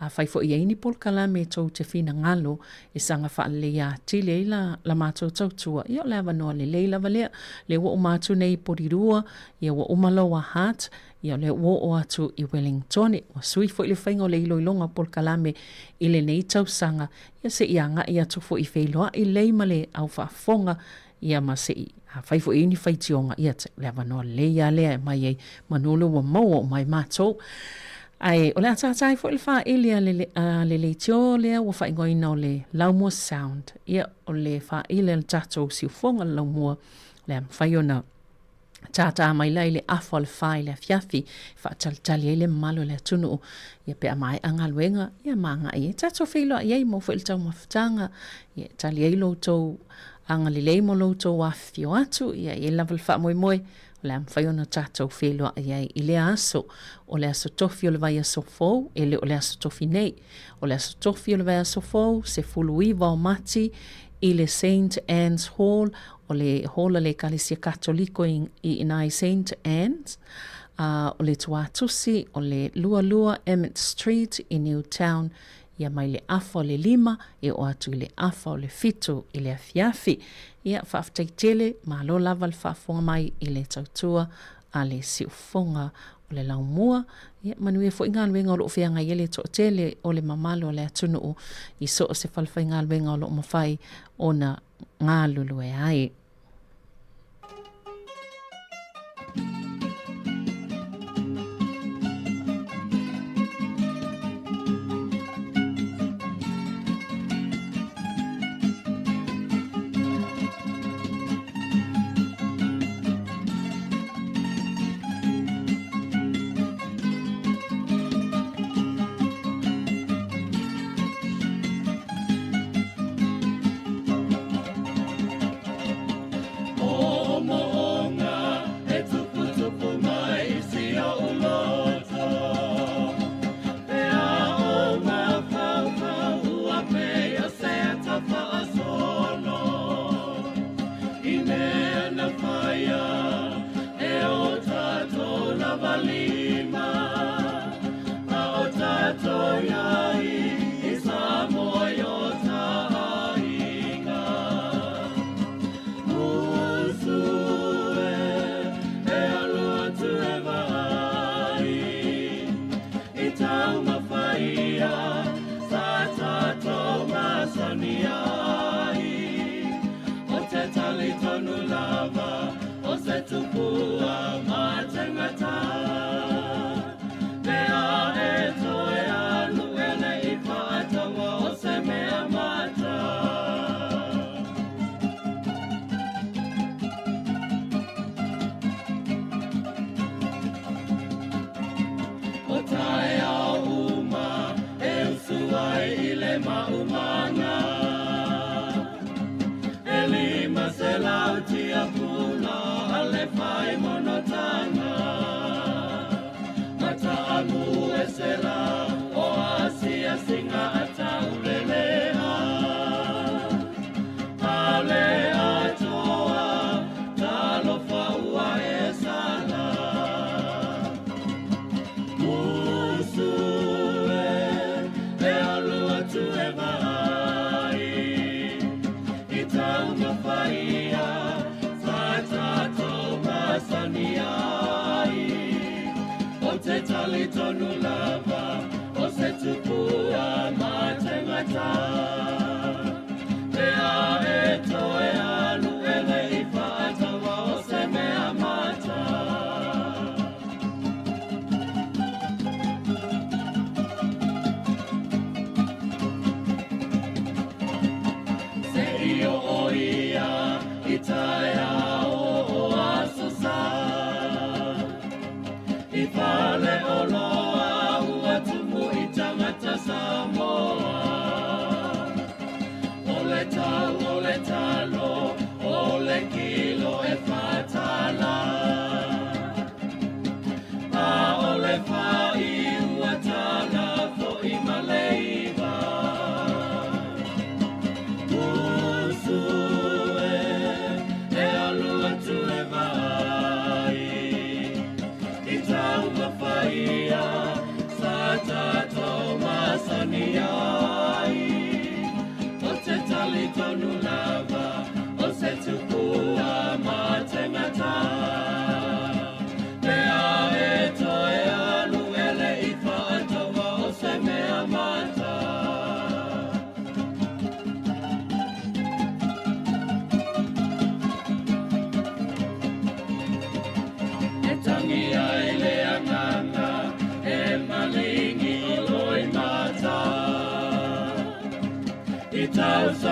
Afai foi e i ai ni polokalame tou te finagalo e saga faaleleia atili ai la, la matou tautua, ia o le avanoa lelei lava lea. Lea ua uma atu nei i Porirua, ia ua uma Lower Hutt, ia o lea ua oo atu i Wellingtone. Ua sui foi le faiga o le iloiloga o polokalame i lenei tausaga, ia se i agai atu foi i feiloai lelei ma le au faafofoga, ia ma se i fai foi ai ni faitioga, ia le avanoa lelei lava lea e aumai ai, manu o lea ua maua uma e matou. Ae o le a tātā ai foi le fāili a le, a le leitio lea ua faaigoaina o le Laumua Sound. Ia, o le fāili a le tatou siufoga le Laumua, le a mafai ona tātā mai la i le afa o le fā i le afiafi, faatalitali ai le mamalu o le atunuu, ia pe a maea galuega, ia ma agai ai tatou feiloai ai, maua foi le taumafataga, ia e tali ai lo outou agalelei ma lo outou afifio atu, ia e i ai lava le faamoemoe, O le a mafai ona tatou feiloai ai i lea aso, o le aso tofi o le vaiaso fou, e le o le aso tofi nei. O le aso tofi o le vaiaso fou, 19 o Mati, i le Saint Anne's Hall, o le hall a le Ekalesia Katoliko i, i ina i Saint Anne's, a o le tuatusi o le 22 Emmett Street i Newtown, ia mai le afa o le lima e oo atu i le afa o le fitu i le afiafi. Ia, faafetai tele, malo lava le faafofoga mai i le tautua a le siufofoga o le laumua. Ia, manuia foi galuega o lo o feagai ai le toatele o le mamalu o le atunuu i so o se falefaigaluega o lo o mafai ona galulue ai.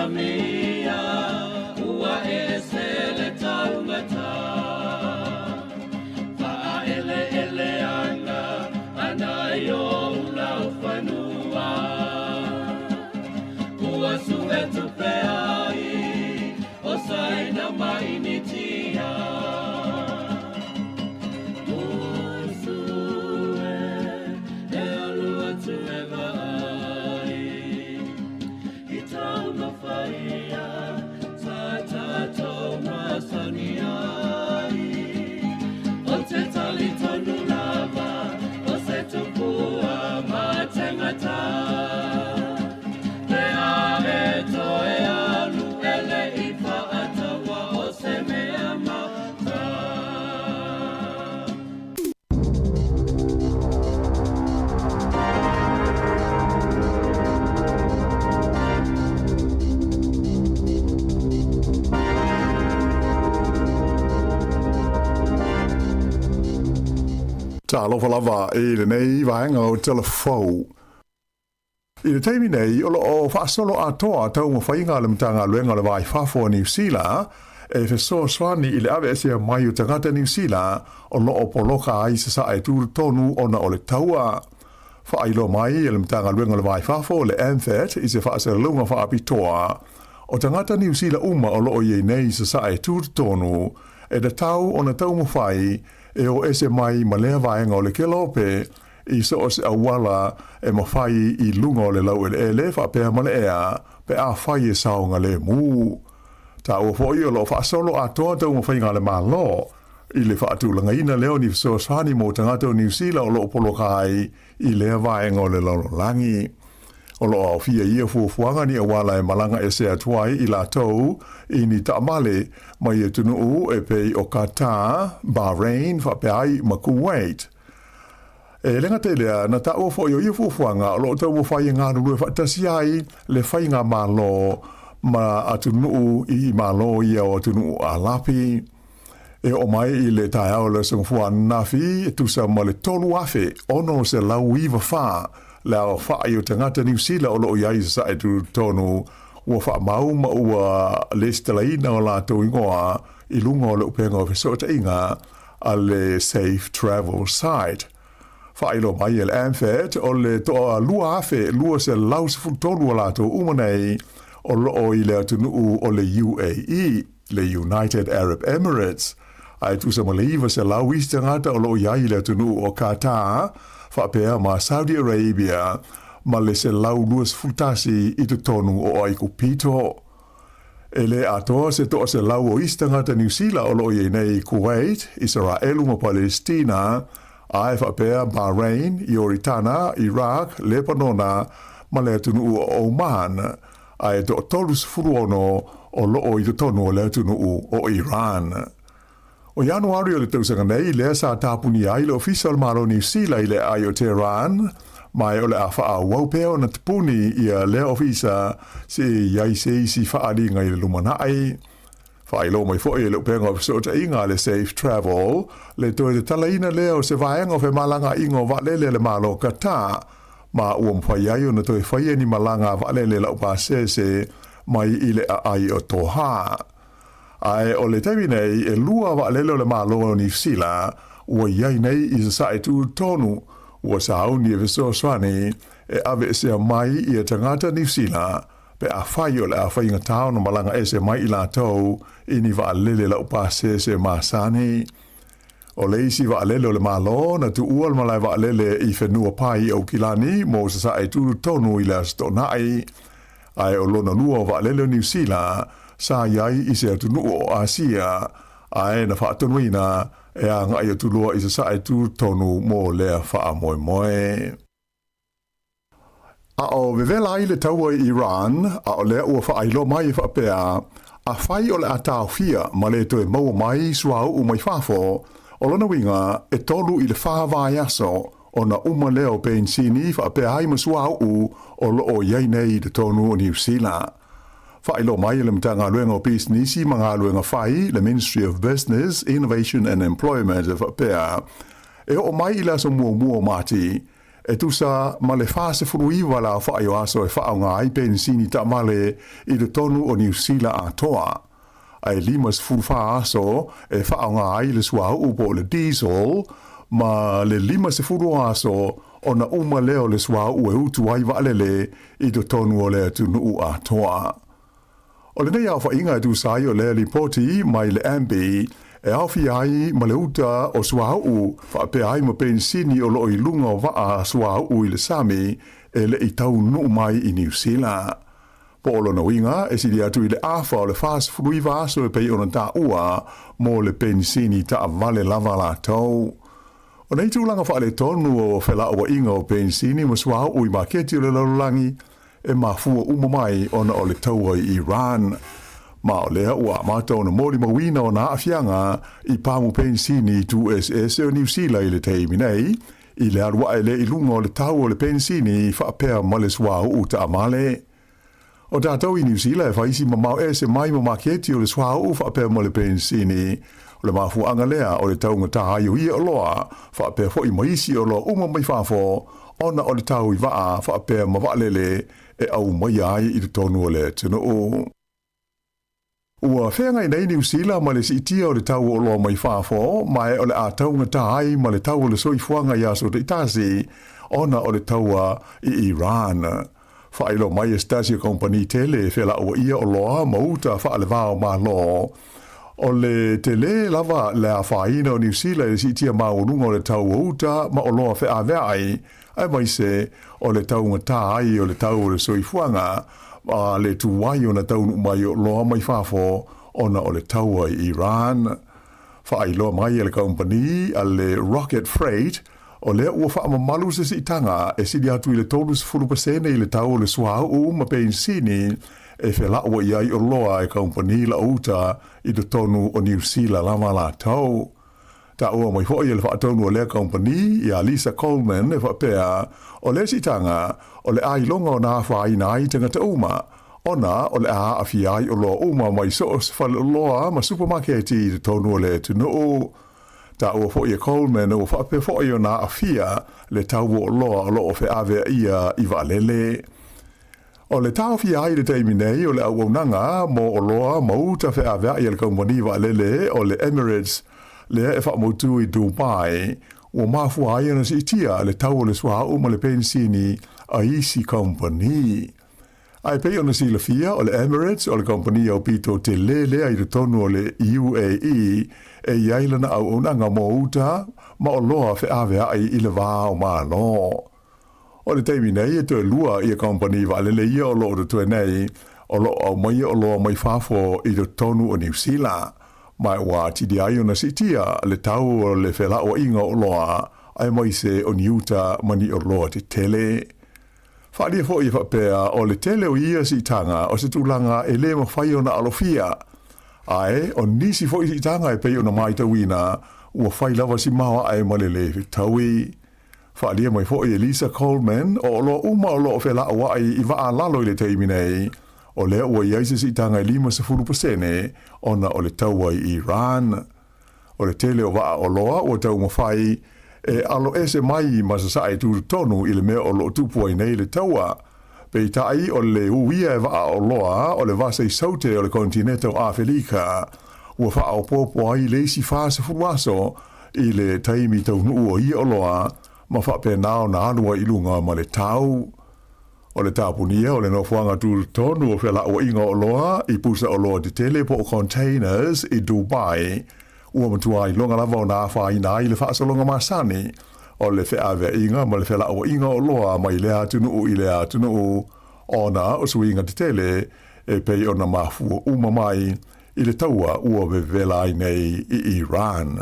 matamia Ua ese le taumata Faaeleeleaga a nai ou laufanua Ua suetupe ai o Saina ma Initia Usu e, e alu atu e vaai I taumafai ia sa tatou masani ai O te talitonu lava o se tupua matengata Pe a e toe alu e le i faataua o se mea mata. Talofa lava i lenei vaega o Tala Fou. I le taimi nei, o lo o faasolo atoa taumafaiga a le Matagaluega o le Va i Fafo a Niu Sila e fesoasoani i le aveesea mai o tagata Niu Sila o lo o poloka ai i Sasae tutotonu ona o le taua. Faailoa mai e le Matagaluega o le Va i Fafo, le MFAT, i se faasalalauga faapitoa, o tagata Niu Sila uma o lo o i ai nei i Sasae tutotonu e tatau ona taumafai e o ese mai ma lea vaega o le kelope i so o se auala e mafai i luga o le laueleele faapea ma le ea pe afai e saogalemu. Taua foi o lo o faasolo atoa taumafaiga a le Malo i le faatulagaina lea o ni fesoasoani mo tagata o Niu Sila o lo o poloka ai i lea vaega o le lalolagi. O lo o aofia i ia fuafuaga ni auala e malaga ese atu ai i latou i ni taamale mai atunuu e pei o Qatar, Bahrain faapea ai ma Kuwait. E le gata i lea, na taua foi o ia fuafuaga o lo o taumafai e galulue faatasi ai le faigamalo ma atunuu i Malo ia o atunuu Alapi. E oo mai i le taeao o le Aso Gafua ananafi, e tusa ma le 3,694 le aofai o tagata Niu Sila o lo o i ai i Sasae Tutotonu ua faamau ma ua lesitalaina o latou igoa i luga o le upega o fesootaiga a le Safe Travel Site. Faailoa mai e le AMFAT o le toa 2,213 o latou uma nei o lo o i le atunuu o le UAE, le United Arab Emirates, a e tusa ma le 900 isi tagata o lo o i ai i le atunuu o Qatar, faapea ma Saudi Arabia ma le 121 i totonu o Aikupito. E le atoa se 100 o isi tagata Niu Sila o lo o i ai nei i Kuwait, Isaraelu ma Palestina, a e faapea Bahrain, Ioritana, Iraq, Lepanona ma le atunuu o Oman, a e toa-36 o lo o i totonu o le atunuu o Iran. O Ianuari o le tausaga nei lea sa tapunia ai le Ofisa o le Malo o Niu Sila i le aai o Tehran, ma e o le a faaauau pea ona tapuni ia lea ofisa seia i ai se isi faaaliga i le lumanai. Faailoa mai foi e le Upega o Fesootaiga a le Safe Travel le toe tatalaina lea o se vaega o femalagaaiga o vaalele a le Malo o Qatar, ma ua mafai ai ona toe faia ni malaga a vaalele laupasese mai i le aai o Doha. Ae o le taimi nei, e lua vaalele o le Malo o Niu Sila ua i ai nei i Sasae tutotonu, ua sauni e fesoasoani e aveesea mai ia tagata Niu Sila pe afai o le a faigata ona malaga ese mai i latou i ni vaalele laupasese masani. O le isi vaalele o le Malo na tuua le malae vaalele i Whenuapai i Aukilani mo Sasae tutotonu i le Aso Toonai, ae o lona lua o vaalele o Niu Sila sa i ai i se atunuu o Asia, ae na faatonuina e agai atu loa i Sasae tutotonu mo lea faamoemoe. A o vevela ai le taua i Iran, a o lea ua faailoa mai e faapea, afai o le a taofia ma le toe maua mai suauu mai fafo, o lona uiga e 3 i le 4 vaiaso ona uma lea o penisini faapea ai ma suauu o lo o i ai nei i totonu o Niu Sila. Faailoa mai e le Matagaluega o Pisinisi ma Galuega Fai, le Ministry of Business, Innovation and Employment e faapea, e oo mai i le aso muamua o Mati, E tusa ma le 49 le aofai o aso e faaaoga ai penisini taavale i totonu o Niu Sila atoa, ae 54 aso e faaaoga ai le suauu po o le diesel, ma le 50 o aso ona uma lea o le suauu e utu ai vaalele i totonu o le atunuu atoa. O lenei aofaiga e tusa ai o lea lipoti mai le AMBI e aofia ai ma le uta o suauu faapea ai ma penisini o lo o i luga o vaa suauu i le sami e le i taunuu mai i Niu Sila. Po o lona uiga e sili atu i le afa o le 49 aso e pei ona taua mo le penisini taavale lava latou. O nei tulaga faaletonu o felauaiga o penisini ma suauu i maketi o le lalolagi e mafua uma mai ona o le taua i Iran. Ma o lea ua amata ona molimauina ona aafiaga i pamu penisini i itu eseese o Niu Sila i le taimi nei, i le alu ae lea i luga o le tau o le penisini faapea ma le suauu taavale. O tatou i Niu Sila e fai si mamao ese mai ma maketi o le suauu faapea ma le penisini. O le mafuaaga lea o le taugata ai o ia oloa faapea foi ma isi oloa uma mai fafo ona o le tau i vaa faapea ma vaalele e aumaia ai i totonu o le atunuu. Ua feagai nei Niu Sila ma le siitia o le tau o oloa mai fafo, ma e o le a taugata ai ma le tau o le soifuaga i aso taitasi ona o le taua i Iran. Faailoa mai e se tasi o kamupani tele e felauaia oloa ma uta faaleva o Malo, o le tele lava le afaina o Niu Sila i le siitia maualuga o le tau o uta ma oloa feaveai, aemaise o le taugata ai o le tau o le soifuaga ma le tuai ona taunuu mai o oloa mai fafo ona o le taua i Iran. Faailoa mai e le kamupani a le Rocket Freight, o lea ua faamamalu se siitaga e sili atu i le 30% i le tau o le suauu ma penisini e felauai ai oloa e kamupani lauuta i totonu o Niu Sila lava latou. Taua mai foi e le faatonu o lea kamupani ia Lisa Coleman e faapea, o lea siitaga o le a iloga ona afaina ai tagata uma, ona o le a aafia ai oloa uma mai so o se faleoloa ma supamaketi i totonu o le atunuu. Taua foi e Coleman ua faapea foi ona aafia le tau o oloa o lo o feaveaia i vaalele. O le taofia ai i le taimi nei o le auaunaga mo oloa ma uta feaveai a le kamupani vaalele o le Emirates lea e faamautu i Dubai, ua mafua ai ona siitia le tau o le suauu ma le penisini a isi kamupani. Ae pei ona silafia, o le Emirates o le kamupani aupito tele lea i totonu o le UAE e i ai lana auaunaga mo uta ma oloa feaveai i le va o Malo. O le taimi nei e toe lua ia kamupani vaalele ia o lo o totoe nei o lo o aumaia oloa mai fafo i totonu o Niu Sila, ma ua atili ai ona siitia le tau o le felauaiga o oloa aemaise o ni uta ma ni oloa tetele. Faaalia foi e faapea o le tele o ia siitaga o se tulaga e le mafai ona alofia. Ae o nisi foi siitaga e pei ona matauina ua fai lava si maoae ma le le fetaui. Faaalia mai foi e Lisa Coleman o oloa uma o lo o felauai i vaa lalo i le taimi nei, o lea ua i ai se siitaga e 50% ona o le taua i Iran. O le tele o vaa oloa ua taumafai e alo ese mai ma sasae tutotonu i le mea o lo o tupu ai nei le taua. Peitai o le uia e vaa oloa o le vasa i Saute o le konetineta o Afelika ua faaopoopo ai le isi 40 aso i le taimi taunuu o ia oloa ma faapena ona alu ai i luga ma le tau. O le tapunia o le nofoaga tutotonu o felauaiga o oloa i pusa oloa tetele po o containers i Dubai, ua matua iloga lava ona afaina ai le faasologa masani o le feaveaiga ma le felauaiga o oloa mai lea atunuu i lea atunuu ona o suiga tetele e pei ona mafua uma mai i le taua ua vevela ai nei i Iran.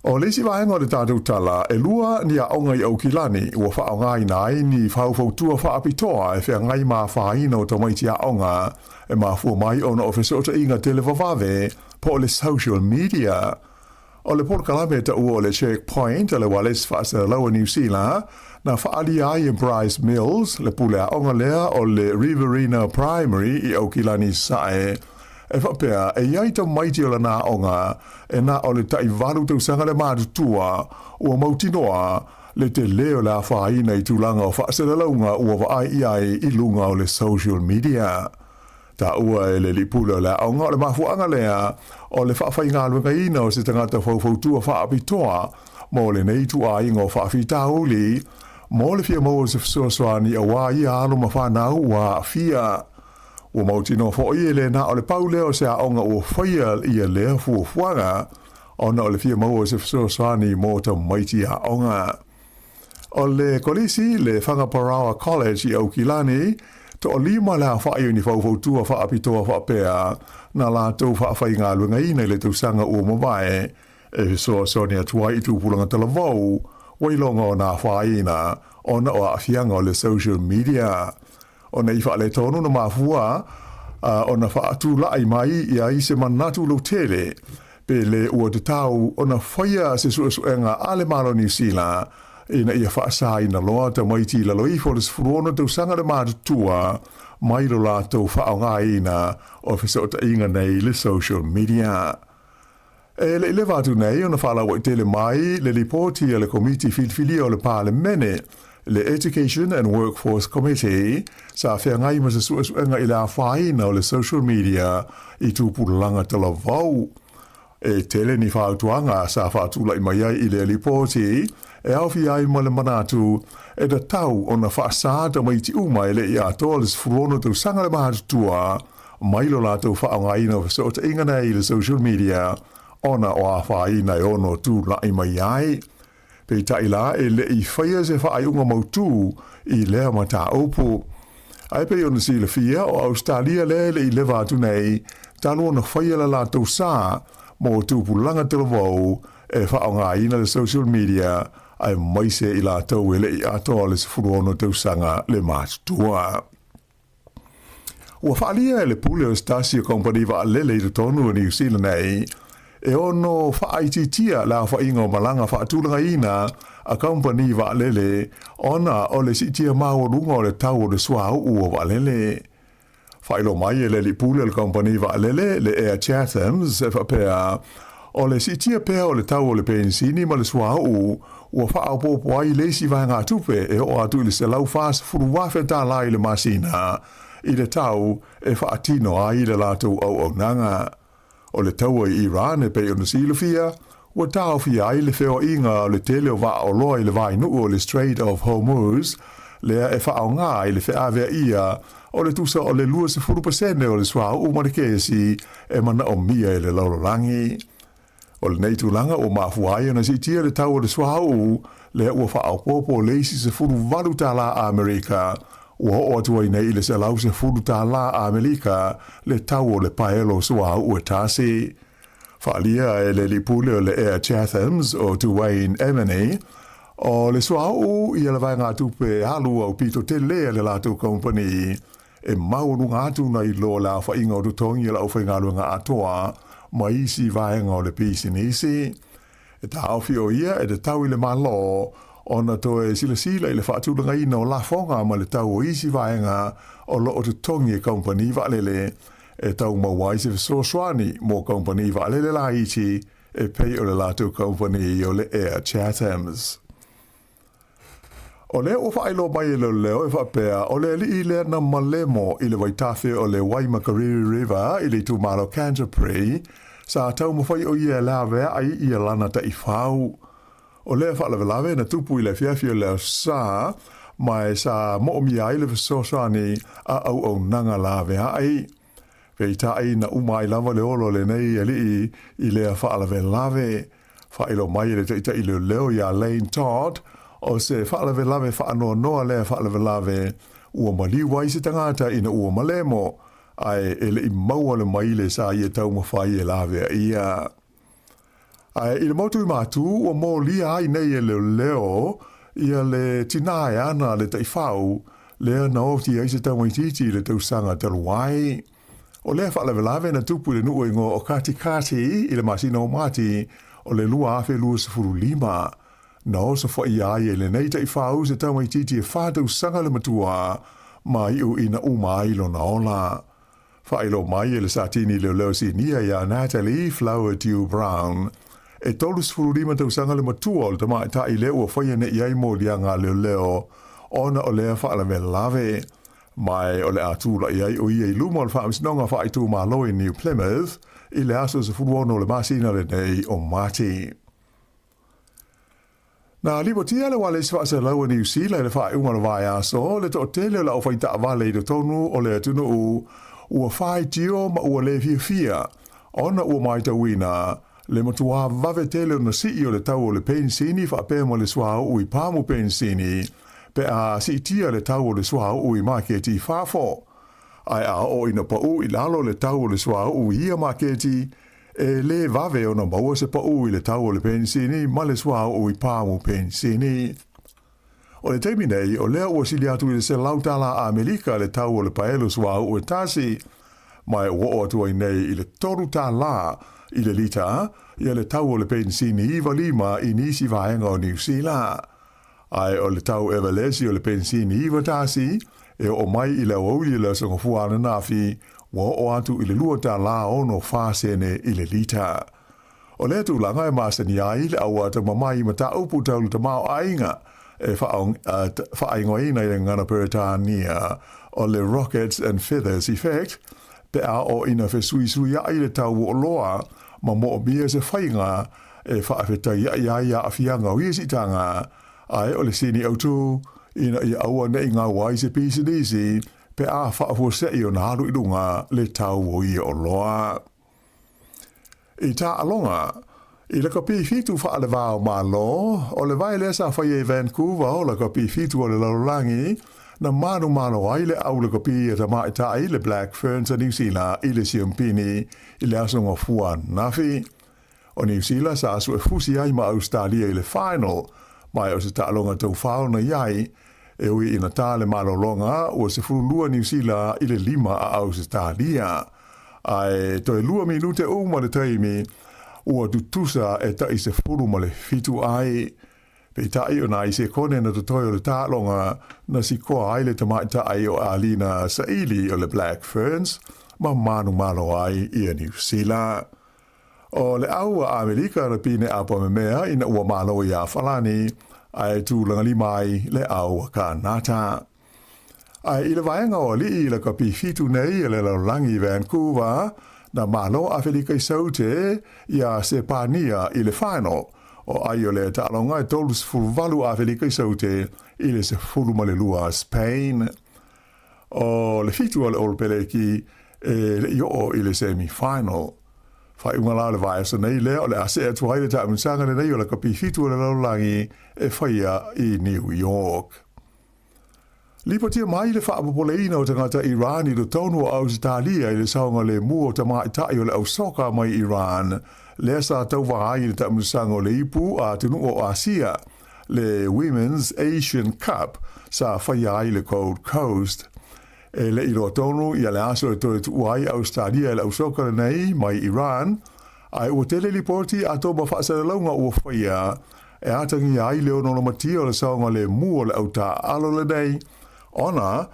O le isi vaega o le tatou tala, e lua ni aoga i Aukilani ua faaaogaina ai ni faufautua faapitoa e feagai ma afaina o tamaiti aoga e mafua mai ona o fesootaiga televavave po o le social media. O le polokalame e taua o le Checkpoint a le Ualesi Faasalalaua Niu Sila na faaalia ai e Bryce Mills, le pule aoga lea o le Riverina Primary i Aukilani Sasae. E faapea, e i ai tamaiti o lana aoga e na o le tai-valu tausaga le matutua ua mautinoa le tele o le afaina i tulaga o faasalalauga ua vaai i ai i luga o le social media. Taua e le alii pule o le aoga o le mafuaaga lea o le faafaigaluegaina o se tagata faufautua faapitoa mo lenei ituaiga o faafitauli mo le fia maua o se fesoasoani aua ia alo ma fanau ua aafia. Ua mautinoa foi e le na o le pau lea o se aoga ua faia ia lea fuafuaga ona o le fia maua o se fesoasoani mo tamaiti aoga. O le kolisi, le Whangaparaoa College i Aukilani, toalima le aofai o ni faufautua faapitoa faapea na latou faafaigaluegaina i le tausaga ua mavae e fesoasoani atu ai i tupulaga talavou ua iloga ona afaina ona o aafiaga o le social media. Ona i faaletonu na mafua ona faatulai mai i ai se manatu lautele, pe le ua tatau ona faia se suesuega a le Malo o Niu Sila ina ia faasaina loa tamaiti i lalo ifo o le 16 tausaga le matutua mai lo latou faaaogaina o fesootaiga nei i le social media. E le i leva atu nei ona faalauaitele mai le lipoti a le Komiti Filifilia o le Palemene, le Education and Workforce Committee, sa feagai ma se suesuega i le afaina o le social media i tupulaga talavou. E tele ni fautuaga sa faatulai mai ai i lea lipoti, e aofia ai ma le manatu e tatau ona faasa tamaiti uma e le i atoa le 16 tausaga le matutua mai lo latou faaaogaina o fesootaiga nei i le social media ona o afaina e ono tulai mai ai. Peitai la, e le i faia se faaiuga mautū i lea mataupu. Ae pei ona silafia, o Ausetalia lea e le i leva atu nei talu ona faia le latou sa mo tupulaga talavou e faaaogaina le social media aemaise i latou e le i atoa le 16 tausaga le matutua. Ua faaalia e le pule o se tasi o kamupani vaalele i totonu o Niu Sila nei e ono faaitiitia le aofaiga o malaga faatulagaina a kamupani vaalele ona o le siitia maualuga o le tau o le suauu o vaalele. Faailoa mai e le alii pule o le kamupani vaalele, le Air Chathams, e faapea, o le siitia pea o le tau o le penisini ma le suauu ua faaopoopo ai le isi vaegatupe e oo atu i le $140,000 i le masina i le tau e faatino ai le latou auaunaga. O le taua i Iran e pei ona silafia, ua taofia ai le feoaiga o le tele o vaaoloa i le vainuu o le Strait of Hormuz, lea e faaaoga i le feaveaia o le tusa o le 20% o le suauu ma le kesi e manaomia e le lalolagi. O lenei tulaga ua mafua ai ona siitia le tau o le suauu, lea ua faaopoopo le isi $18 Amerika, ua oo atu ai nei i le $110 Amerika le tau o le paelo suauu e tasi. Faaalia e le alii pule o le Air Chathams o Duane Emeny, o le suauu ia le vaegatupe alu aupito tele a le latou kamupani E maualuga atu nai lo le aofaiga o totogi o le aufaigaluega atoa ma isi vaega o le pisinisi. E taofi o ia e tatau i le Malo ona toe silasila i le faatulagaina o lafoga ma le tau o isi vaega o lo o totogi e kamupani vaalele e tau maua ai se fesoasoani mo kamupani vaalele laiti e pei o le latou kamupani o le Air Chathams. O lea ua faailoa mai e leoleo e faapea, o le alii lea na malemo i le vaitafe o le Waimakariri River i le itumalo Canterbury, sa taumafai o ia e laveai ia lana taifau. O lea faalavelave na tupu i le afiafi o le Aso Sa, ma e sa moomia ai le fesoasoani a auaunaga laveai. Peitai na uma ai lava le ola o lenei alii i lea faalavelave. Faailoa mai e le taitai leoleo iā Lane Todd, o se faalavelave faanoanoa lea faalavelave ua maliu ai se tagata ina ua malemo, ae e le i maua le maile sa ia taumafai e lavea ia. Ae i le motu i Matū, ua molia ai nei e leoleo ia le tinā e ana le taifau lea na oti ai se tamaitiiti i le tausaga talu ai. O lea faalavelave na tupu i le nuu e igoa o Katikati i le masina o Mati o le 2025. Na osofaia ai e lenei taifau se tamaitiiti e fa tausaga le matua ma iu ina uma ai lona ola. Faailoa mai e le Satini Leoleo Sinia ia Natalie Flowerdew Brown, e 35 tausaga le matua o le tamaitai lea ua faia nei i ai moliaga a leoleo ona o lea faalavelave. Ma o le a tulai ai o ia i luma o le Faamasinoga Faaitumalo i New Plymouth i le aso 16 o le masina lenei o Mati. Na lipotia le ualesi faaselau a Niu Sila i le faaiuga o le vaiaso le toatele o le aufaitaavale i totonu o le atunuu ua faitio ma ua le fiafia ona ua matauina le matuā vave tele ona sii o le tau o le penisini faapea ma le suauu i pamu penisini pe a siitia le tau o le suauu i maketi i fafo. Ae a oo ina paū i lalo le tau o le suauu i ia maketi, e lē vave ona maua se paū i le tau o le penisini ma le suauu i pamu penisini. O le taimi nei, o lea ua sili atu i le $100 Amerika le tau o le paelo suauu e tasi, ma e ua oo atu ai nei i le $3 i le lita ia le tau o le penisini 95 i nisi vaega o Niu Sila. Ae o le tau evalesi o le penisini 91 e oo mai i le aoauli o le Aso Gafua ananafi, ua oo atu i le $2.64 sene i le lita. O lea tulaga e masani ai le auatamamai i mataupu tau le tamaoaiga e faaigoaina i le gagana Peretania o le Rockets and Feathers Effect, pe a oo ina fesuisuiaʻi le tau o oloa ma moomia se faiga e faafetaiaʻi ai aafiaga o ia siitaga, ae o le sini autū ina ia aua neʻi gau ai se pisinisi pe a faafuaseʻi ona alu i luga le tau o ia oloa. I taaloga, i lakapi fitu faale-va o Malo, o le vae lea sa faia i Vancouver o lakapi fitu o le lalolagi, na manumalo ai le au lakapi a tamaitai le Black Ferns a Niu Sila i le siampini i le aso Gafua ananafi. O Niu Sila sa suefusi ai ma Ausetalia i le final, ma o se taaloga taufao na i ai, e ui ina tā le malologa ua 12 Niu Sila i le lima a Ausetalia. Ae toe lua minute uma le taimi, ua tutusa e tai 17 ai. Peitai o nai sekone na totoe o le taaloga na sikoa ai le tamaitai o Alina Saili o le Black Ferns ma manumalo ai ia Niu Sila. O le au a Amerika na pine apamemea ina ua malo iā Falani, ae tulagalima ai le au a Kanata. Ae i le vaega o alii i lakapi fitu nei e le lalolagi i Vancouver, na malo Afelika i Saute iā Sepania i le final, o ai o le taaloga e 38 Afelika i Saute i le 12 a Spain. O le fitu a le All Peleki e le i oo i le semi final. Faaiuga la o le vaiaso nei lea o le a see atu ai le taamilosaga lenei o lakapi fitu o le lalolagi e faia i New York. Lipotia mai le faapopoleina o tagata Iran i totonu o Ausetalia i le saogalemu o tamaitai o le au soka mai Iran, lea sa tauva ai i le taamilosaga o le ipu a atunuu o Asia, le Women's Asian Cup sa faia ai le Gold Coast. E le i loa tonu ia le aso e toe tuua ai Ausetalia e le au soka lenei mai Iran, ae ua tele lipoti a toma faasalalauga ua faia e atagia ai le ononomatia o le saogalemu o le au taaalo lenei, ona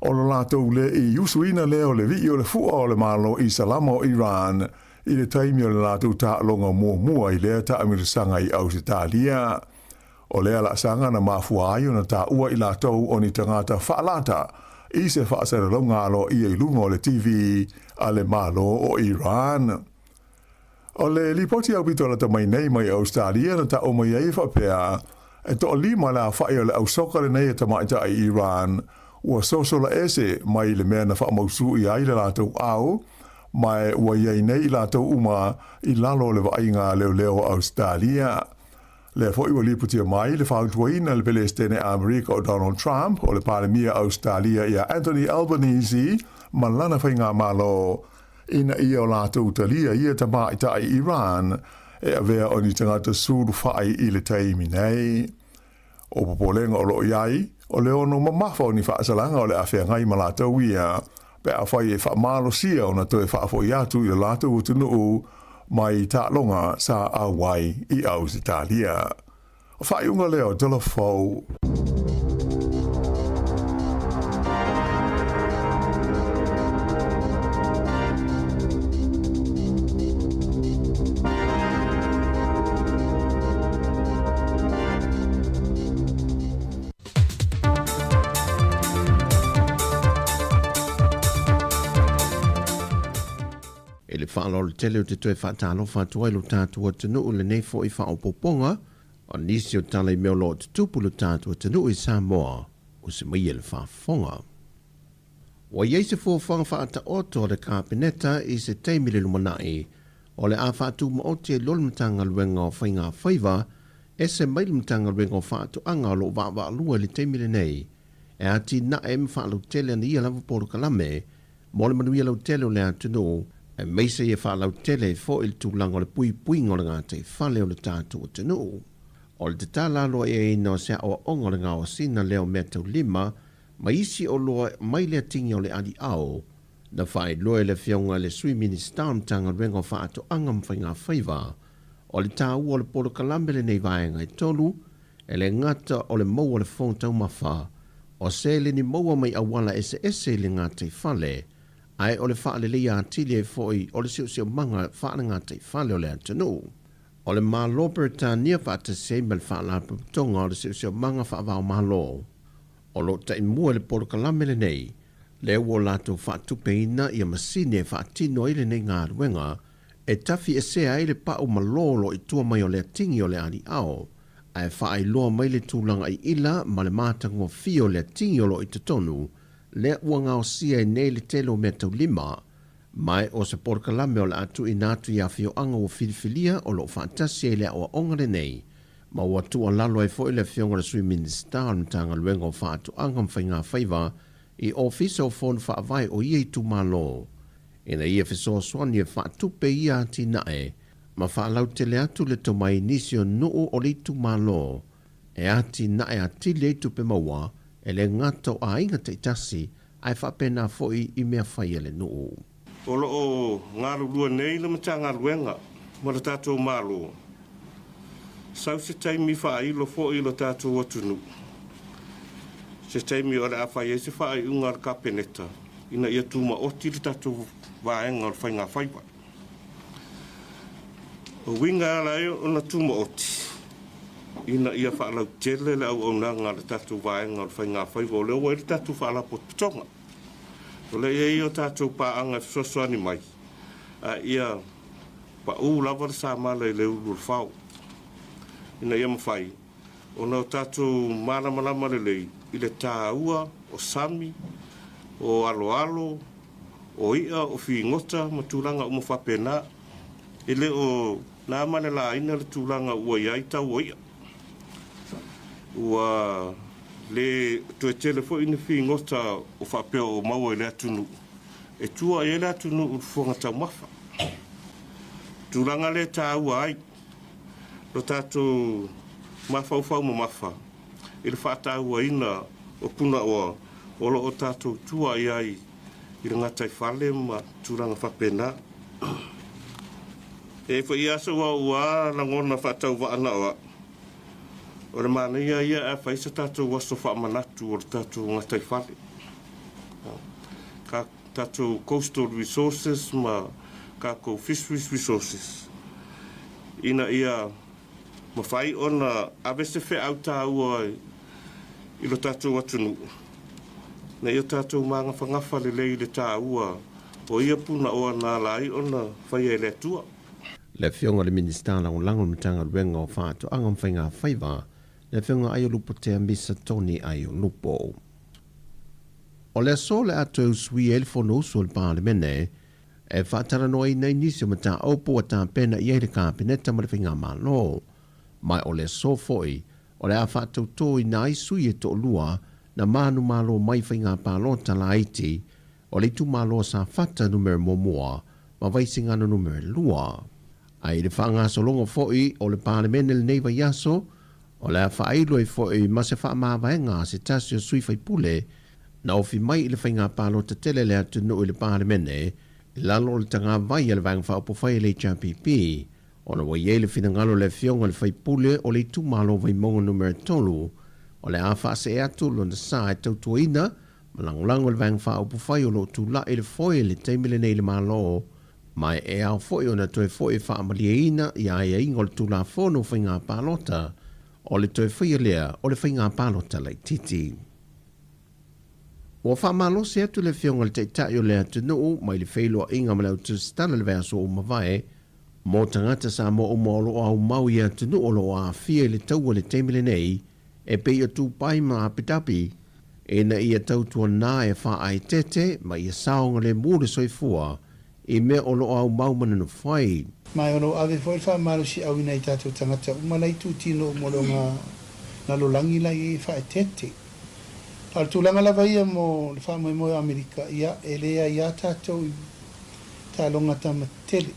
o lo latou le i usuina lea o le vii o le fua o le Malo Isalama o Iran i le taimi o le latou taaloga muamua i lea taamilosaga i Ausetalia. O lea laasaga na mafua ai ona taua i latou o ni tagata faalata i se faasalalauga aloaia i luga o le TV a le Malo o Iran. O le lipoti aupito lata mai nei mai Ausetalia na taua mai ai e faapea, e toalima le aofai o le au soka lenei e tamaitai i Iran ua sosola ese mai le mea na faamausū i ai le latou au, ma e ua i ai nei i latou uma i lalo o le vaaiga a leoleo o Ausetalia. Lea foi ua lipotia mai le fautuaina e le Pelesitene Amerika o Donald Trump o le Palemia Ausetalia ia Anthony Albanese ma lana faigamalo ina ia o latou talia ia tamaitai Iran e avea o ni tagata sulufai i le taimi nei. O popolega o lo o i ai, o le ono mamafa o ni faasalaga o le a feagai ma latou ia, pe afai e faamalosia ona toe faafoi atu i le latou atunuu mai taaloga sa auai i Ausetalia. O faaiuga lea o Tala Fou. faaaloalo tele ou te toe faatalofa atu ai lo tatou atunuu i lenei foi faaopoopoga o nisi o tala i mea o lo o tutupu i lo tatou atunuu i Samoa o se maia i le faafofoga. Ua i ai se fuafuaga faataoto a le Kapeneta i se taimi i le lumanai o le a faatumaoti ai loa le Matagaluega o Faiga Faiva ese mai le Matagaluega o Faatoaga o lo o vaavaalua i le taimi lenei e atinae ma faalautele ana ia lava polokalame mo le manuia lautele o le atunuu, aemaise ia faalautele ai foi le tulaga o le puipuiga o le gataifale o le tatou atunuu. O le tatala aloaiaina o se aoaoga o le gaosiga lea o meataulima ma isi oloa mai le atigi o le aliao, na faailoa e le Afioga i le Sui Minisita o le Matagaluega o Faatoaga ma Faigafaiva, o le taua o le polokalame lenei vaega e tolu, E le gata o le maua o le fofoga taumafa, o seleni maua mai auala eseese i le gataifale, ae o le faaleleia atili ai foi o le siosiomaga faale-gataifale o le atunuu. O le Malo Peretania faatasi ai ma le Faalapotopotoga o le Siosiomaga Faavaomalo o lo o taimua i le polokalame lenei, lea ua latou faatupeina ia masini e faatino ai lenei galuega e tafiesea ai le pau malo o lo o i tua mai o le atigi o le aliao, ae faailoa mai le tulaga iila ma le matagofie o le atigi o lo o i totonu, lea ua gaosia ai nei le tele o meataulima, ma o se polokalame o le a tuuina atu i afioaga ua filifilia o lo o faatasi ai le aoaoga lenei, ma ua tuualalo ai foi le Afioga i le Sui Minisita o le Matagaluega o Faatoaga ma Faigafaiva i Ofisa o Fono Faavae o ia itumalo ina ia fesoasoani e faatupe ia atinae ma faalautele atu le tomai i nisi o nuu o le itumalo e atinae atili ai tupe maua e le gata o aiga taitasi ae faapena foi i mea fai a le nuu. O lo o galulue nei le Matagaluega ma le tatou Malo, sau se taimi faailo foi i lo tatou atunuu, se taimi o le a fai ai se faaiuga a le Kapeneta ina ia tumaoti le tatou vaega o le faigafaiva. O uiga e ala ai ona tumaoti, ina ia faalautele le auaunaga a le tatou vaega o le faigafaiva, o lea ua i ai le tatou Faalapotopotoga. O lea e i ai o tatou paaga e fesoasoani mai, a ia pau lava le samala i le ulu o le fao, ina ia mafai ona o tatou malamalama lelei i le taua o sami, o aloalo, o i'a, o figota ma tulaga uma faapena. E le o na ma le laina le tulaga ua i ai tau o i'a. Ua le toe tele foi ni figota o faapea o maua i le atunuu e tua i ai le atunuu i le fofoga taumafa. Tulaga lea e taua ai lo tatou mafaufau mamafa i le faatauaina o punaoa o lo o tatou tua i ai i le gataifale ma tulaga faapena. E i ai foi aso ua ua lagona faatauvaa na o au, o le manaia ia ae fai se tatou aso faamanatu o le tatou gataifale. Ka tatou coastal resources ma kakou fisheries resources ina ia mafai ona ave se feau taua i lo tatou atunuu ina ia tatou magafagafa lelei i le taua o ia punaoa na ala ai ona faia e le Atua. Le Afioga i le Minisita Lagolago o le Matagaluega o Faatoaga ma Faigafaiva, le Afioga Aiolupo Tea Misa Tony Aiolupo. O le aso o le a toe usuia ai le Fonousu a le Palemene e faatalanoaina ai nisi o mataupu ua tapena i ai le Kapeneta ma le Faigamalo, ma o le aso foi o le a faatautoina ai sui e toalua na manumalo mai faiga palota laiti o le itumalo o Safata numera muamua ma Vaisigano numera lua. Ae i le faagasologa foi o le Palemene lenei vaiaso, O le a faailo ai foi ma se faamavaega a se tasi o sui faipule na ofi mai i le faiga palota tele a le atunuu i le Palemene i lalo o le tagavai a le Vaega Faaupufai a le HRPP, ona ua i ai le finagalo o le Afioga i le faipule o le itumalo o Vaimauga Numera 3 o le a faasee atu lona sa e tautuaina ma lagolago i le Vaega Faaupufai o lo o tulai i le foe i le taimi lenei i le Malo Ma e ao foi ona toe foi e faamalieina ia aiaiga o le Tulafono o Faiga Palota, o le toe faia lea o le faiga palota laitiiti. Ua faamalosi atu le Afioga i le Taitai o le atunuu mai le feiloaiga ma le autusitala i le vaiaso ua mavae mo tagata Samoa uma o lo o aumau i atunuu o lo o aafia i le taua i le taimi lenei e pei o Dubai ma Abu Dhabi ina ia tautuana e faaeteete ma ia saogalemu le soifua i mea o lo o aumau ma nonofo ai. Ma e ono ave foi le faamalosiauina i tatou tagata uma la itutino uma o lo o lalolagi la i ai e faaeteete. A o le tulaga lava ia mo le faamoemoe o Amerika, ia, e le aiā tatou i taaloga tama tele.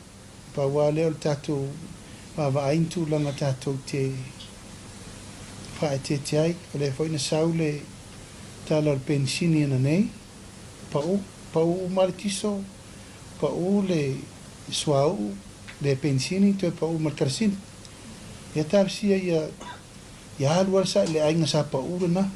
Pau lava lea o le tatou vaavaai ni tulaga tatou te faaeteete ai. O lea foi na sau le tala o le penisini ananei, pau, pau uma le tiso, pau le suauu, le penisini, toe pau ma le karasini. Ia talosia ia Ia alu lava le aiga sa pau lena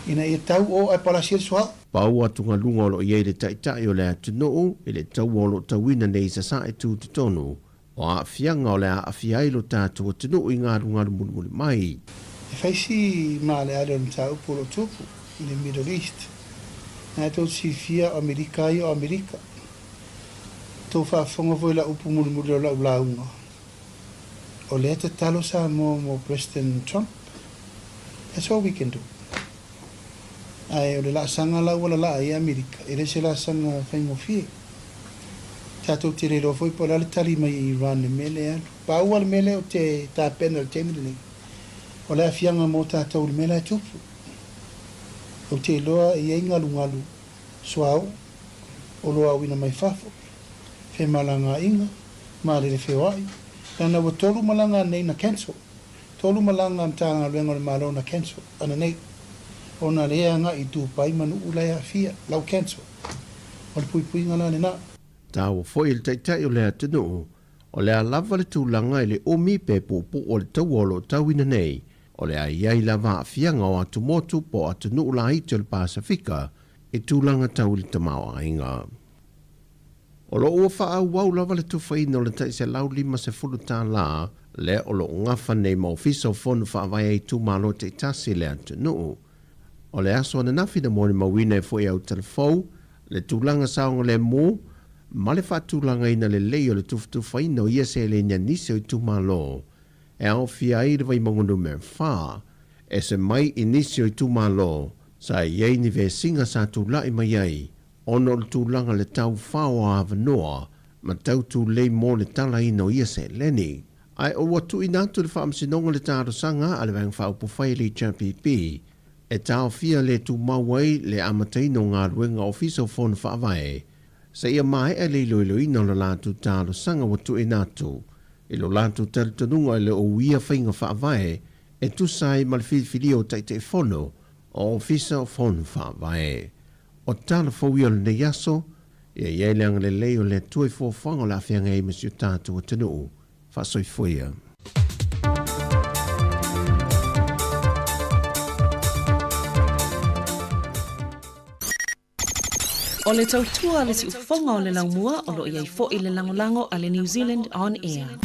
ina ia tau o ae palasi ai le suauu. Pau atugaluga o lo o i ai le Taitai o le atunuu i le taua o lo o tauina nei i Sasae tutotonu o aafiaga o le a aafia ai lo tatou atunuu i galugalu mulimuli mai. E fai si maaleale o le mataupu o lo o tupu i le Middle East. Na e tou te silafia o Amerika ia o Amerika. Tou faafofoga foi i lau upu mulimuli o lau lauga, o lea tatalo Samoa mo President Trump. That's all we can do. Ae o le laasaga la ua lalaa ai Amerika, e le se laasaga faigofie. Tatou te le iloa foi po o le a le tali mai e Iran i le mea lea e alu. Pau lava le mea lea ou te tapena i le taimi lenei, o le aafiaga mo tatou i le mea la e tupu. Ou te iloa e i ai galugalu suauu, oloa auina mai fafo, femalagaaiga, malele feoai, leaga ua tolu malaga anei na cancel, tolu malaga a Matagaluega o le Malo na cancel ananei, ona lea e agai i Dubai ma nuu la e aafia, la ua cancel. O le puipuiga la lena. Taua foi le Taitai o le atunuu, o le a lava le tulaga i le umi pe puupuu o le taua o lo o tauina nei, o le a i ai lava aafiaga o atumotu po o atunuu laiti o le Pasefika i tulaga tau i le tamaoaiga. O lo o ua faaauau lava le tufaina o le tai $150 lea o lo o gafa nei ma Ofisa o Fono Faavae a Itumalo taitasi i le atunuu. O le aso ananafi na molimauina ai foi e Autalafou le tulaga saogalemu ma le faatulagaina lelei o le tufatufaina o ia seleni a nisi o itumalo e aofia ai le Vaimauga Numera 4, ese mai i nisi o itumalo sa i ai ni vesiga sa tulai mai ai ona o le tulaga le tau fao o avanoa ma tau tulei mo le talaina o ia seleni. Ae ua tuuina atu i le Faamasinoga le talosaga a le Vaega Faaupufai a le HRPP e taofia le tumau ai le amataina o galuega Ofisa o Fono Faavae seia maea le iloiloina o le latou talosaga ua tuuina atu i lo latou talitonuga e le o uia faiga faavae e tusa ai ma le filifilia o Taitaifono o Ofisa o Fono Faavae. O tala fou ia o lenei aso, ia i ai le agalelei o le Atua i fuafuaga o le a feagai ai ma si o tatou atunuu. Faasoifua ia. O le tautua a le siufofoga o le laumua o lo o i ai foi le lagolago a le New Zealand On Air.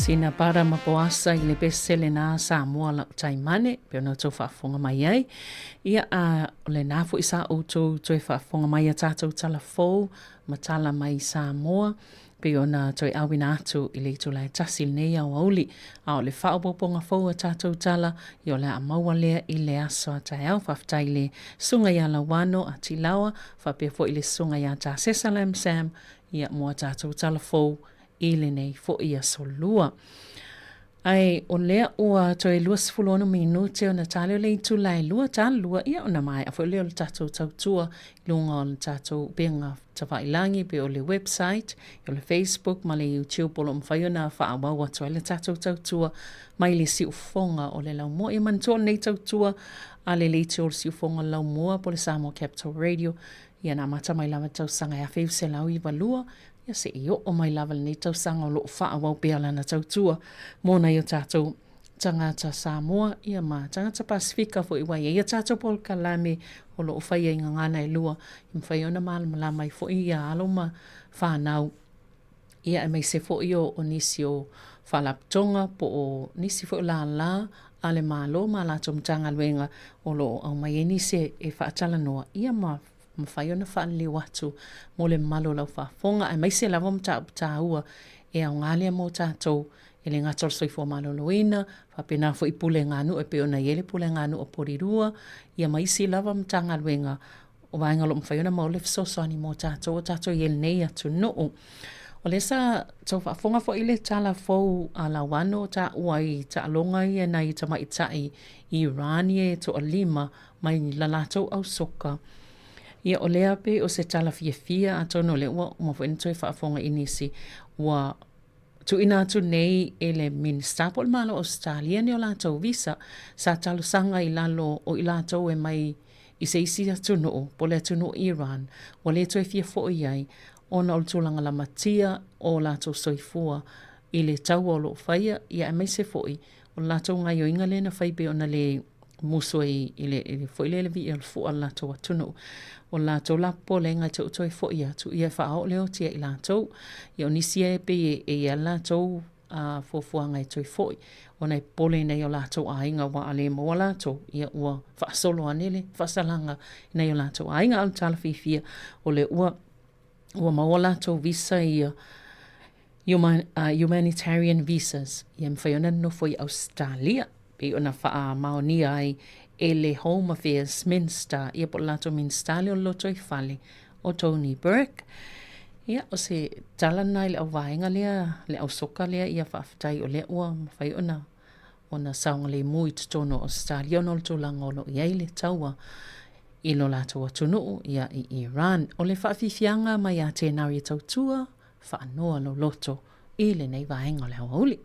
Sina para ma poasa i le pese lena Samoa lau taimane, pe ona outou faafofoga mai ai. Ia, a o lena foi sa outou toe faafofoga mai a tatou tala fou ma tala mai Samoa, pei ona toe auina atu i le itula e tasi i lenei aoauli. A o le faaopoopoga fou a tatou tala, ia o le a maua lea i le aso a taeao. Faafetai i le Susuga ia Lauano a Tilaoa, faapea foi i le Susuga ia Tasesa Lam Sam, ia mo a tatou tala fou i lenei foi aso Lua. Ae o lea ua toe 26 minute ona tali o le itula e lua tali lua, ia ona maea foi lea o le tatou tautua i luga o le tatou upega tafailagi pe o le website, o le Facebook ma le YouTube o lo o mafai ona faaauau atu ai le tatou tautua mai le siufofoga o le laumua. Ia manatua o lenei tautua a le leitio o le siufofoga o le laumua po o le Samoa Capital Radio, ia na amata mai lava i le tausaga e 1992 Ia se i oo mai lava lenei tausaga o lo o faaauau pea lana tautua mo nai o tatou tagata Samoa ia ma tagata Pasefika foi ua i ai a tatou polokalame o lo o faia i gagana e lua e mafai ona malamalama ai foi ia alo ma fanau ia aemaise foi o, o nisi o faalapotopotoga po o nisi foi o lālā a le Malo ma a latou Matagaluega o lo o aumai ai nisi e faatalanoa ia ma mafai ona faaleleu atu mo le mamalu o lau faafofoga, aemaise lava mataupu taua e aoga lea mo tatou, e le gata o le soifua maloloina, faapena foi pulega nuu e pei ona i ai le pulega nuu a Polilua, ia ma isi lava Matagaluega o vaega o lo o mafai ona maua le fesoasoani mo tatou o tatou i ai i lenei atunuu. O lea sa tau faafofoga foi i le tala fou a Lauano o taua i taaloga ia nai tamaitai Iran ia e toalima mai la latou ausoka. Ia, o lea pei o se tala fiafia, atonu o lea ua uma foi ona toe faafofoga i nisi, ua tuuina atu nei e le Minisita po o le Malo o Ausetalia ni o latou visa sa talosaga i lalo o i latou e mai i se isi atunuu po o le atunuu o Iran ua le toe fia foi ai ona o le tulaga lamatia o latou soifua i le taua o lo o faia, ia aemaise foi o le latou gaioiga lea na fai pei ona le musu ai i le, i le foi lea le vii o le fua o le latou atunuu. O le latou la popolega e toe toe foi atu, ia e faaoo le oti ia i latou. Ia o nisi e pei e, e i ai le latou fuafuaga e toe foi, ona e popole i nai o latou aiga aua a le maua latou, ia ua faasolo ane le faasalaga i nai o latou aiga. A o le tala fiafia, o lea ua, ua maua latou visa ia, Humanitarian Visas, ia mafai ona nonofo i Ausetalia, pei ona faamaonia ai e le Home Affairs Minster, ia po o le latou Minisita lea o le Lotoifale, o Tony Burke. Ia, o se tala lena i le auvaega lea, le ausoka lea, ia faafetai o lea ua mafai ona ona saogalemu i totonu o Ausetalia ona o le tulaga o lo o i ai le taua i lo latou atunuu, ia i Iran. O le faafiafiaga mai ia Tenaria Tautua, faanoa loloto i lenei vaega o le aoauli.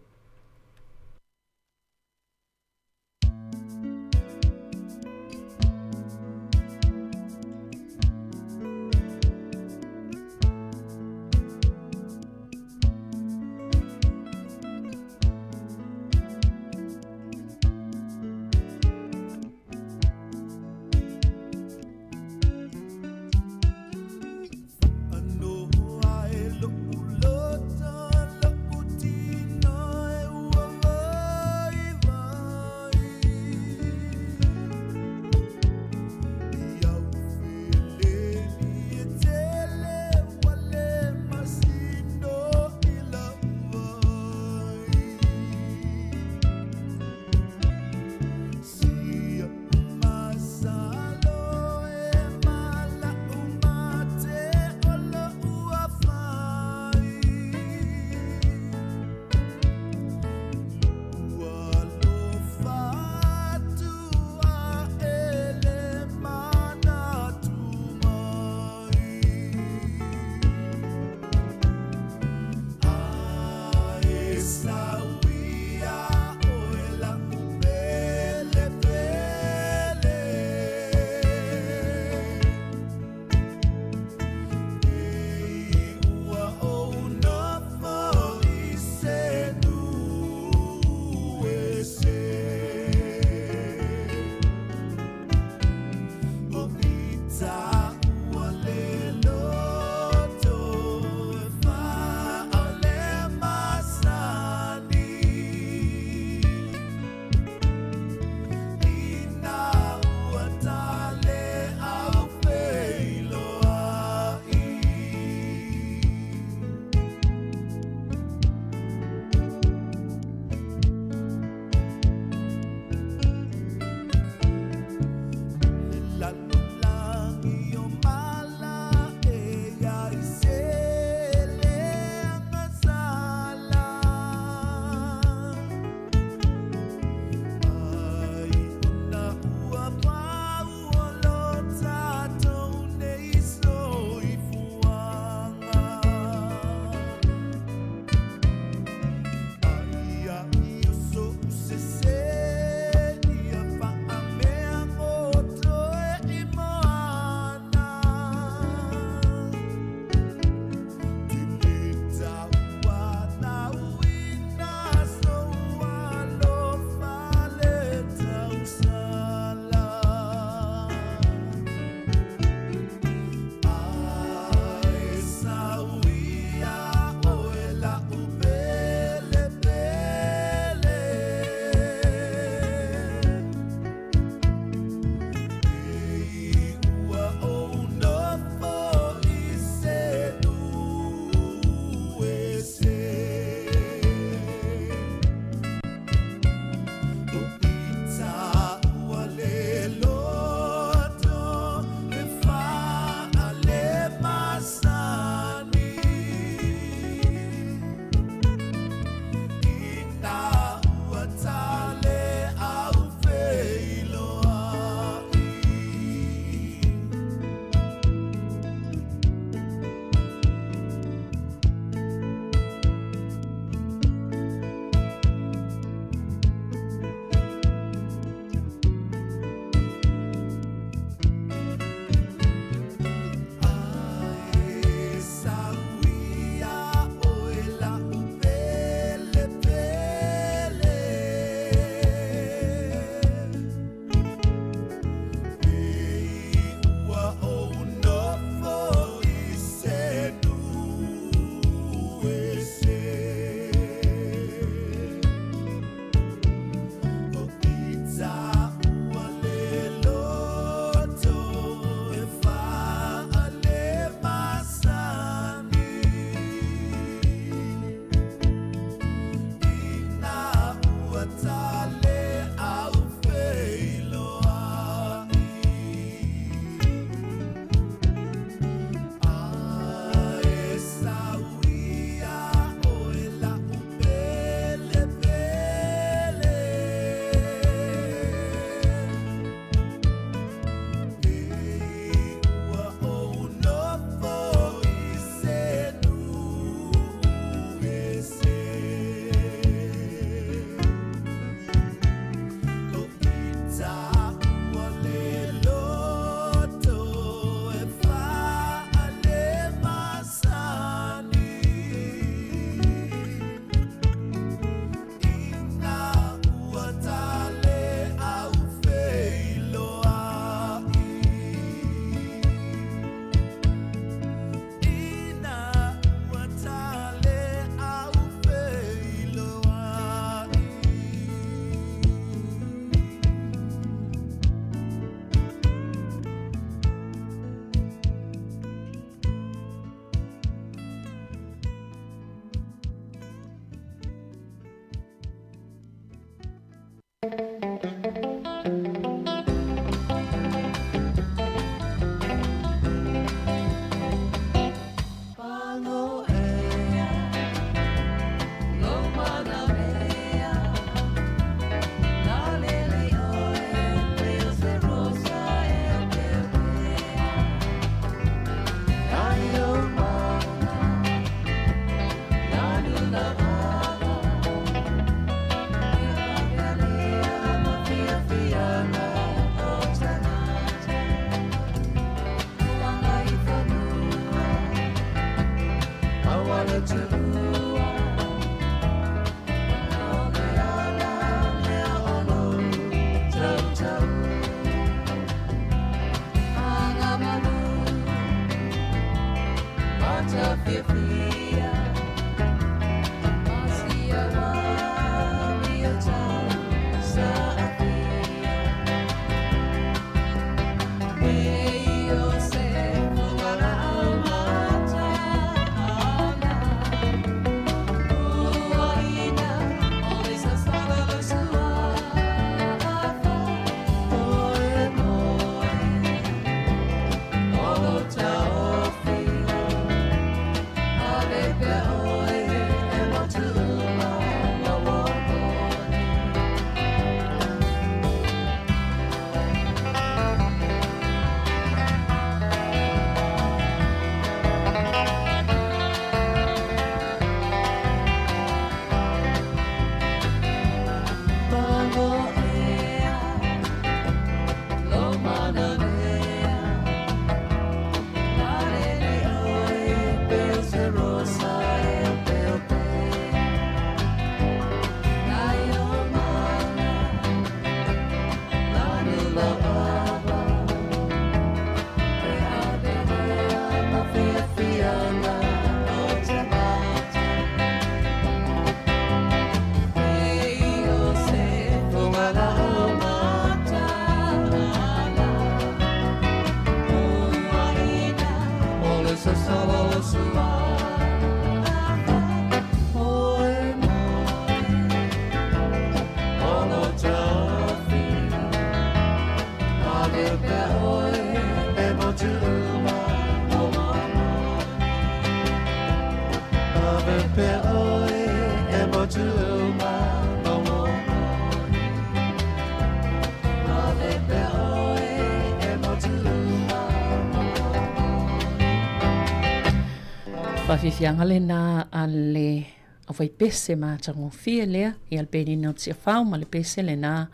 Faafiafiaga lena a le aufaipese matagofie lea ia le Penina o Tiafau ma le pese lena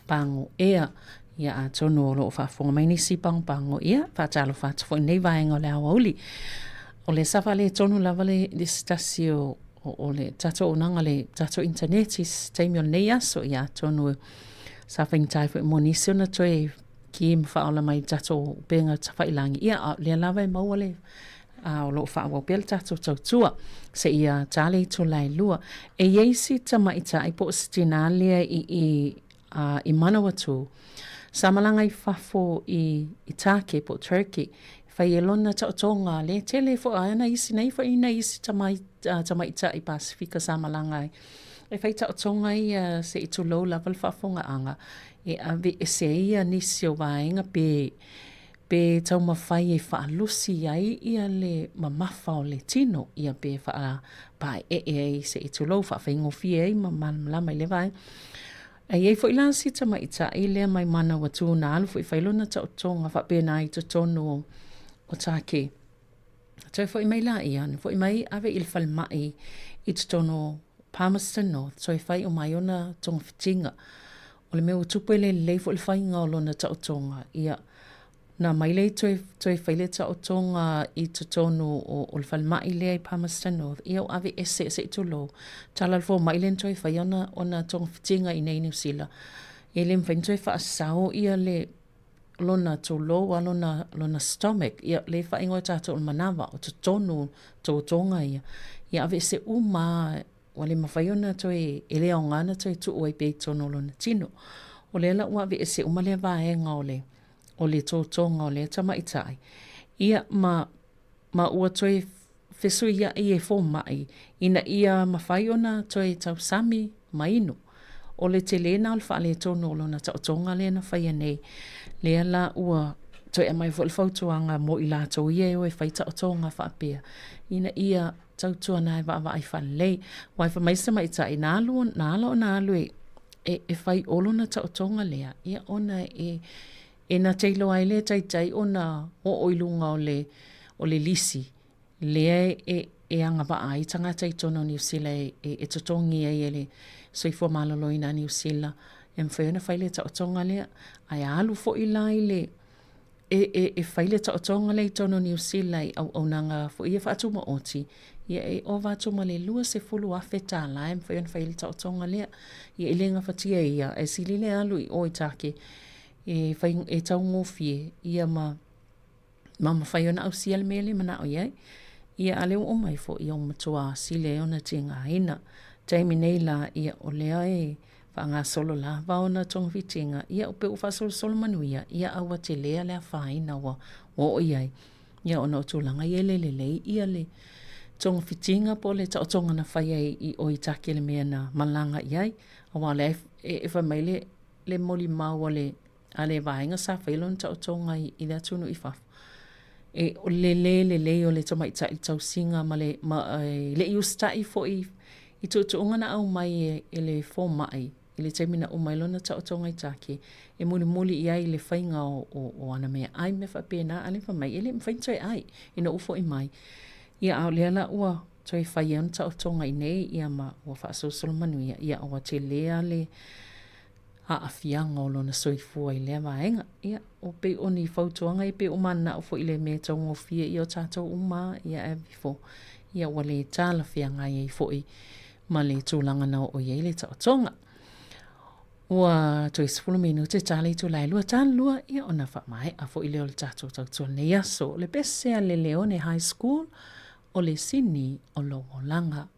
pagoea. Ia atonu o lo o faafofoga mai nisi pagopago ia faatalofa atu foi i lenei vaega o le aoauli. O le sa faaletonu lava le le se tasi o o le tatou auaunaga le tatou internet i se taimi o lenei aso ia atonu sa faigata ai foi mo nisi ona toe ki ma faaola mai i le tatou upega tafailagi ia a o lea lava e maua le a o lo o faaauau pea le tatou tautua seia ta le itula e 2. E i ai si tamaitai po o se tinā lea i i a i Manawatū, sa malaga i fafo i i Tāke po o Turkey, e fai e lona taotoga le tele foi a na isi nei foi nai isi tamai tamaitai Pasefika sa malaga ai. E fai taotoga ia se i tulou lava le faafofogaaga e aveese ai ia nisi o vaega pe pe taumafai e faalusi ai ia le mamafa o le tino ia pe faapaeee ai se i tulou faafaigofie ai ma malamalama i le vaega. E i ai foi la si tamaitai lea mai Manawatū na alu foi fai lona taotoga faapena i totonu o, o Tākei. Toe foi mai la ia, na foi mai ave i le falemai i totonu o Palmerston North, toe fai uma ai ona togafitiga. O le mea ua tupu e le lelei foi le faiga o lona taotoga, ia, na aumai lea toe, toe fai le taotoga i totonu o, o le falemai lea i Palmerston North, ia ua aveese se i tulou, tala le fomai lea na toe faia ona, ona togafitiga i inei i Niu Sila. E le mafai ona toe faasao ia le, lona tulou a lona, lona stomach, ia lea e faaigoa e tatou o le manava, o totonu o totoga ia, ia aveese uma lava ua le mafai ona toe, e le aoga ona toe tuu ai pea i totonu o lona tino. O lea la ua aveese uma lea vaega o le, o le totoga o lea tamaitai, ia ma, ma ua toe fesuiai e fomai ina ia mafai ona toe tausami ma inu. O le tele na o le faaletonu o lona taotoga lea na faia nei, lea la ua toe aumai foi le fautuaga mo i latou ia e o e fai taotoga faapea, ina ia tautuana e vaavaai faalelei. Aua e fai mai si tamaitai, na alu, na ala ona alu e, e, e fai o lona taotoga lea, ia ona e, e na te iloa ai le taitai ona oo i luga o le, o le lisi lea e, e agavaa ai tagata i totonu o Niu Sila e, e, e totogi ai e le Soifua Maloloina a Niu Sila e mafai ona fai le taotoga lea. Ae a alu foi la i le e, e, e fai le taotoga lea i totonu o Niu Sila i auaunaga foi ia faatumaoti, ia e ova atu ma le $20,000 e mafai ona fai ai le taotoga lea. Ia e le gafatia e ia, ae sili le alu i o i Take e, fai, e taugofie ia ma ma mafai ona ausia le mea lea e manao i ai. Ia, a lea ua oo mai foi, ia ua matua sili ai ona tigaina. Taimi nei la, ia, o lea e faagasolo lava ona togafitiga, ia, pei ua faasolosolo manuia, ia, a ua telea le afaina ua oo i ai, ia, ona o tulaga ia e le lelei ia le togafitiga po o le taotoga na fai ai i o i Take i le mea na malaga i ai. Aua o lea e fai mai le, le molimau a le a le vaega sa faia lona taotoga i, i le atunuu i fafo, e, o le lē lelei o le tamaitai i le tausiga ma le, ma, e le i usitai foi i tuutuuga na aumai e, e le fomai i le taimi na uma ai lona taotoga i Turkey, e mulimuli i ai i le faiga o, o, o ana meaai ma mea faapena, a lea fai mai, e le mafai ona toe ai ina ua foi mai. Ia, a o lea la ua toe fai ai ona taotoga i inei, ia ma ua faasolosolo manuia, ia ua tele lava le aafiaga o lona soifua i lea vaega. Ia, o pei o ni fautuaga ia pei ua mananao foi i le mea e taugofie ia o tatou uma ia ae aveifo, ia ua le talafeagai ai foi ma le tulaga na oo i ai le taotoga. Ua toe 10 minute ta le itula e lua talulua, ia ona faamaea foi lea o le tatou tautua lenei aso. O le pese a le Leone High School, o le sini o lou olaga.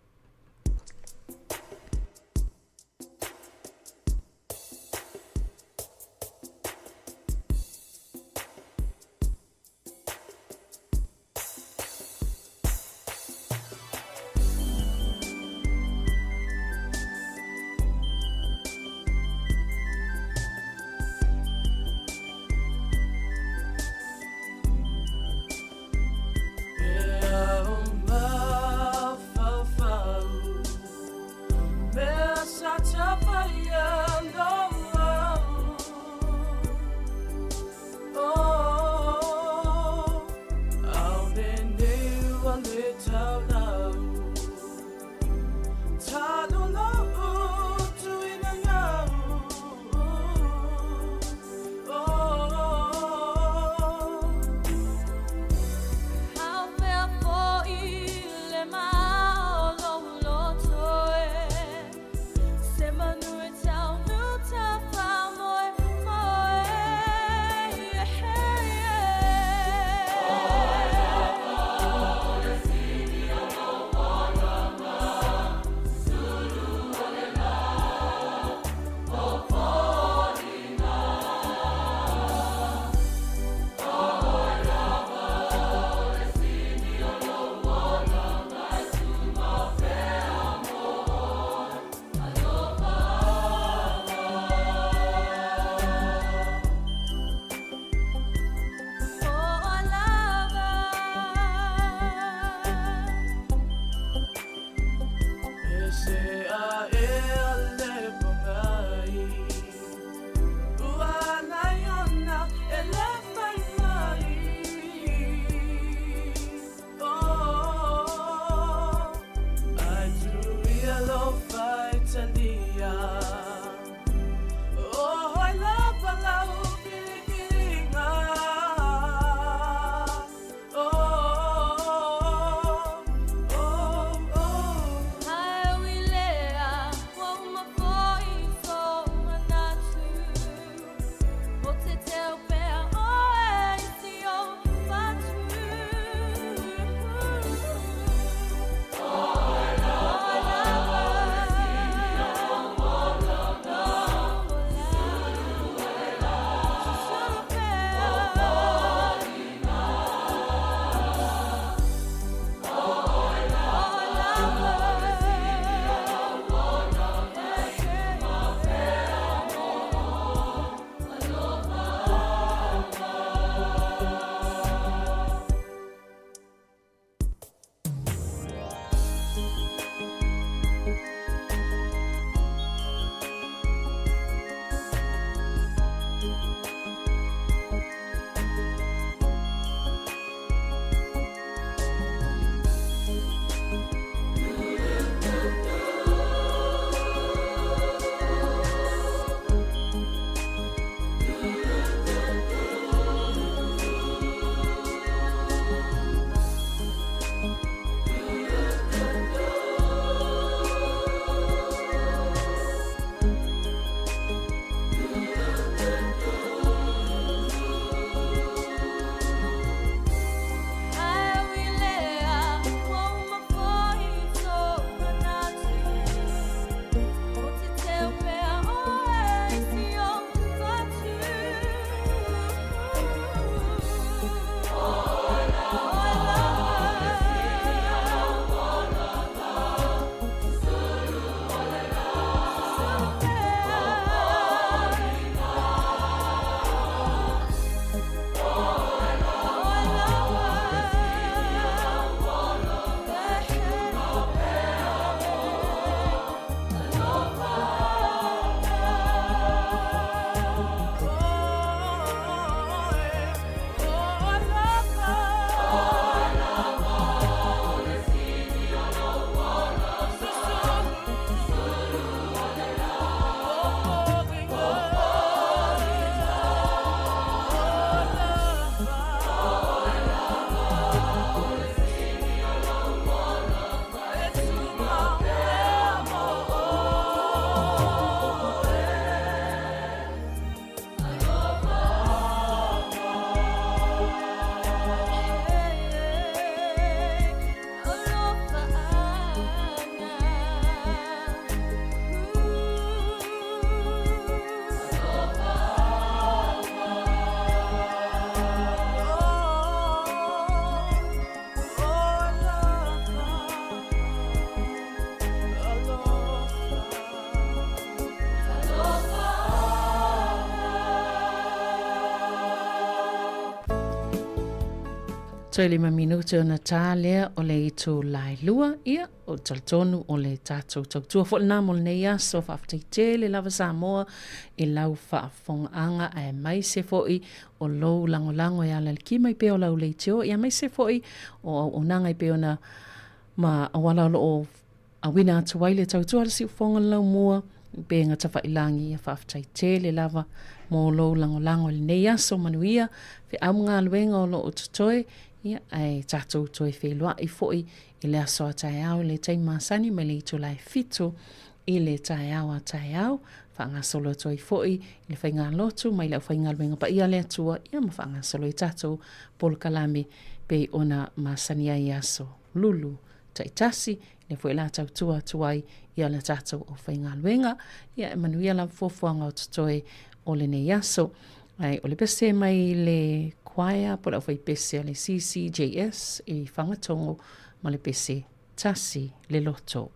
Toe 5 minute ona tā lea o le itulā e 2, ia, ou te talitonu o le tatou tautua foi lena mo lenei aso. Faafetai tele lava Samoa i lau faafofogaaga aemaise foi o lou lagolago e ala i le ki mai pea o lau leitio, ia aemaise foi o auaunaga e pei ona ma auala o lo o Auina atu ai le tautua a le siufofoga le laumua i upega tafailagi. Ia faafetai tele lava mo lou lagolago i lenei aso manuia, feau ma galuega o lo o totoe, ia ae tatou toe feiloai foi i le aso a taeao i le taimi masani mai le itula e 7 i le taeao a taeao. Faagasolo atu ai foi i le faigalotu mai le aufaigaluega paia a le Atua, ia ma faagasolo ai tatou polokalame pei ona masani ai i aso lulu taitasi, lea foi o le a tautua atu ai i le tatou aufaigaluega. Ia, e manuia lava fuafuaga o totoe o lenei aso. Ae o le pese mai le choir po o le aufaipese a le CCJS i Fagatogo ma le pese Tasi le Loto.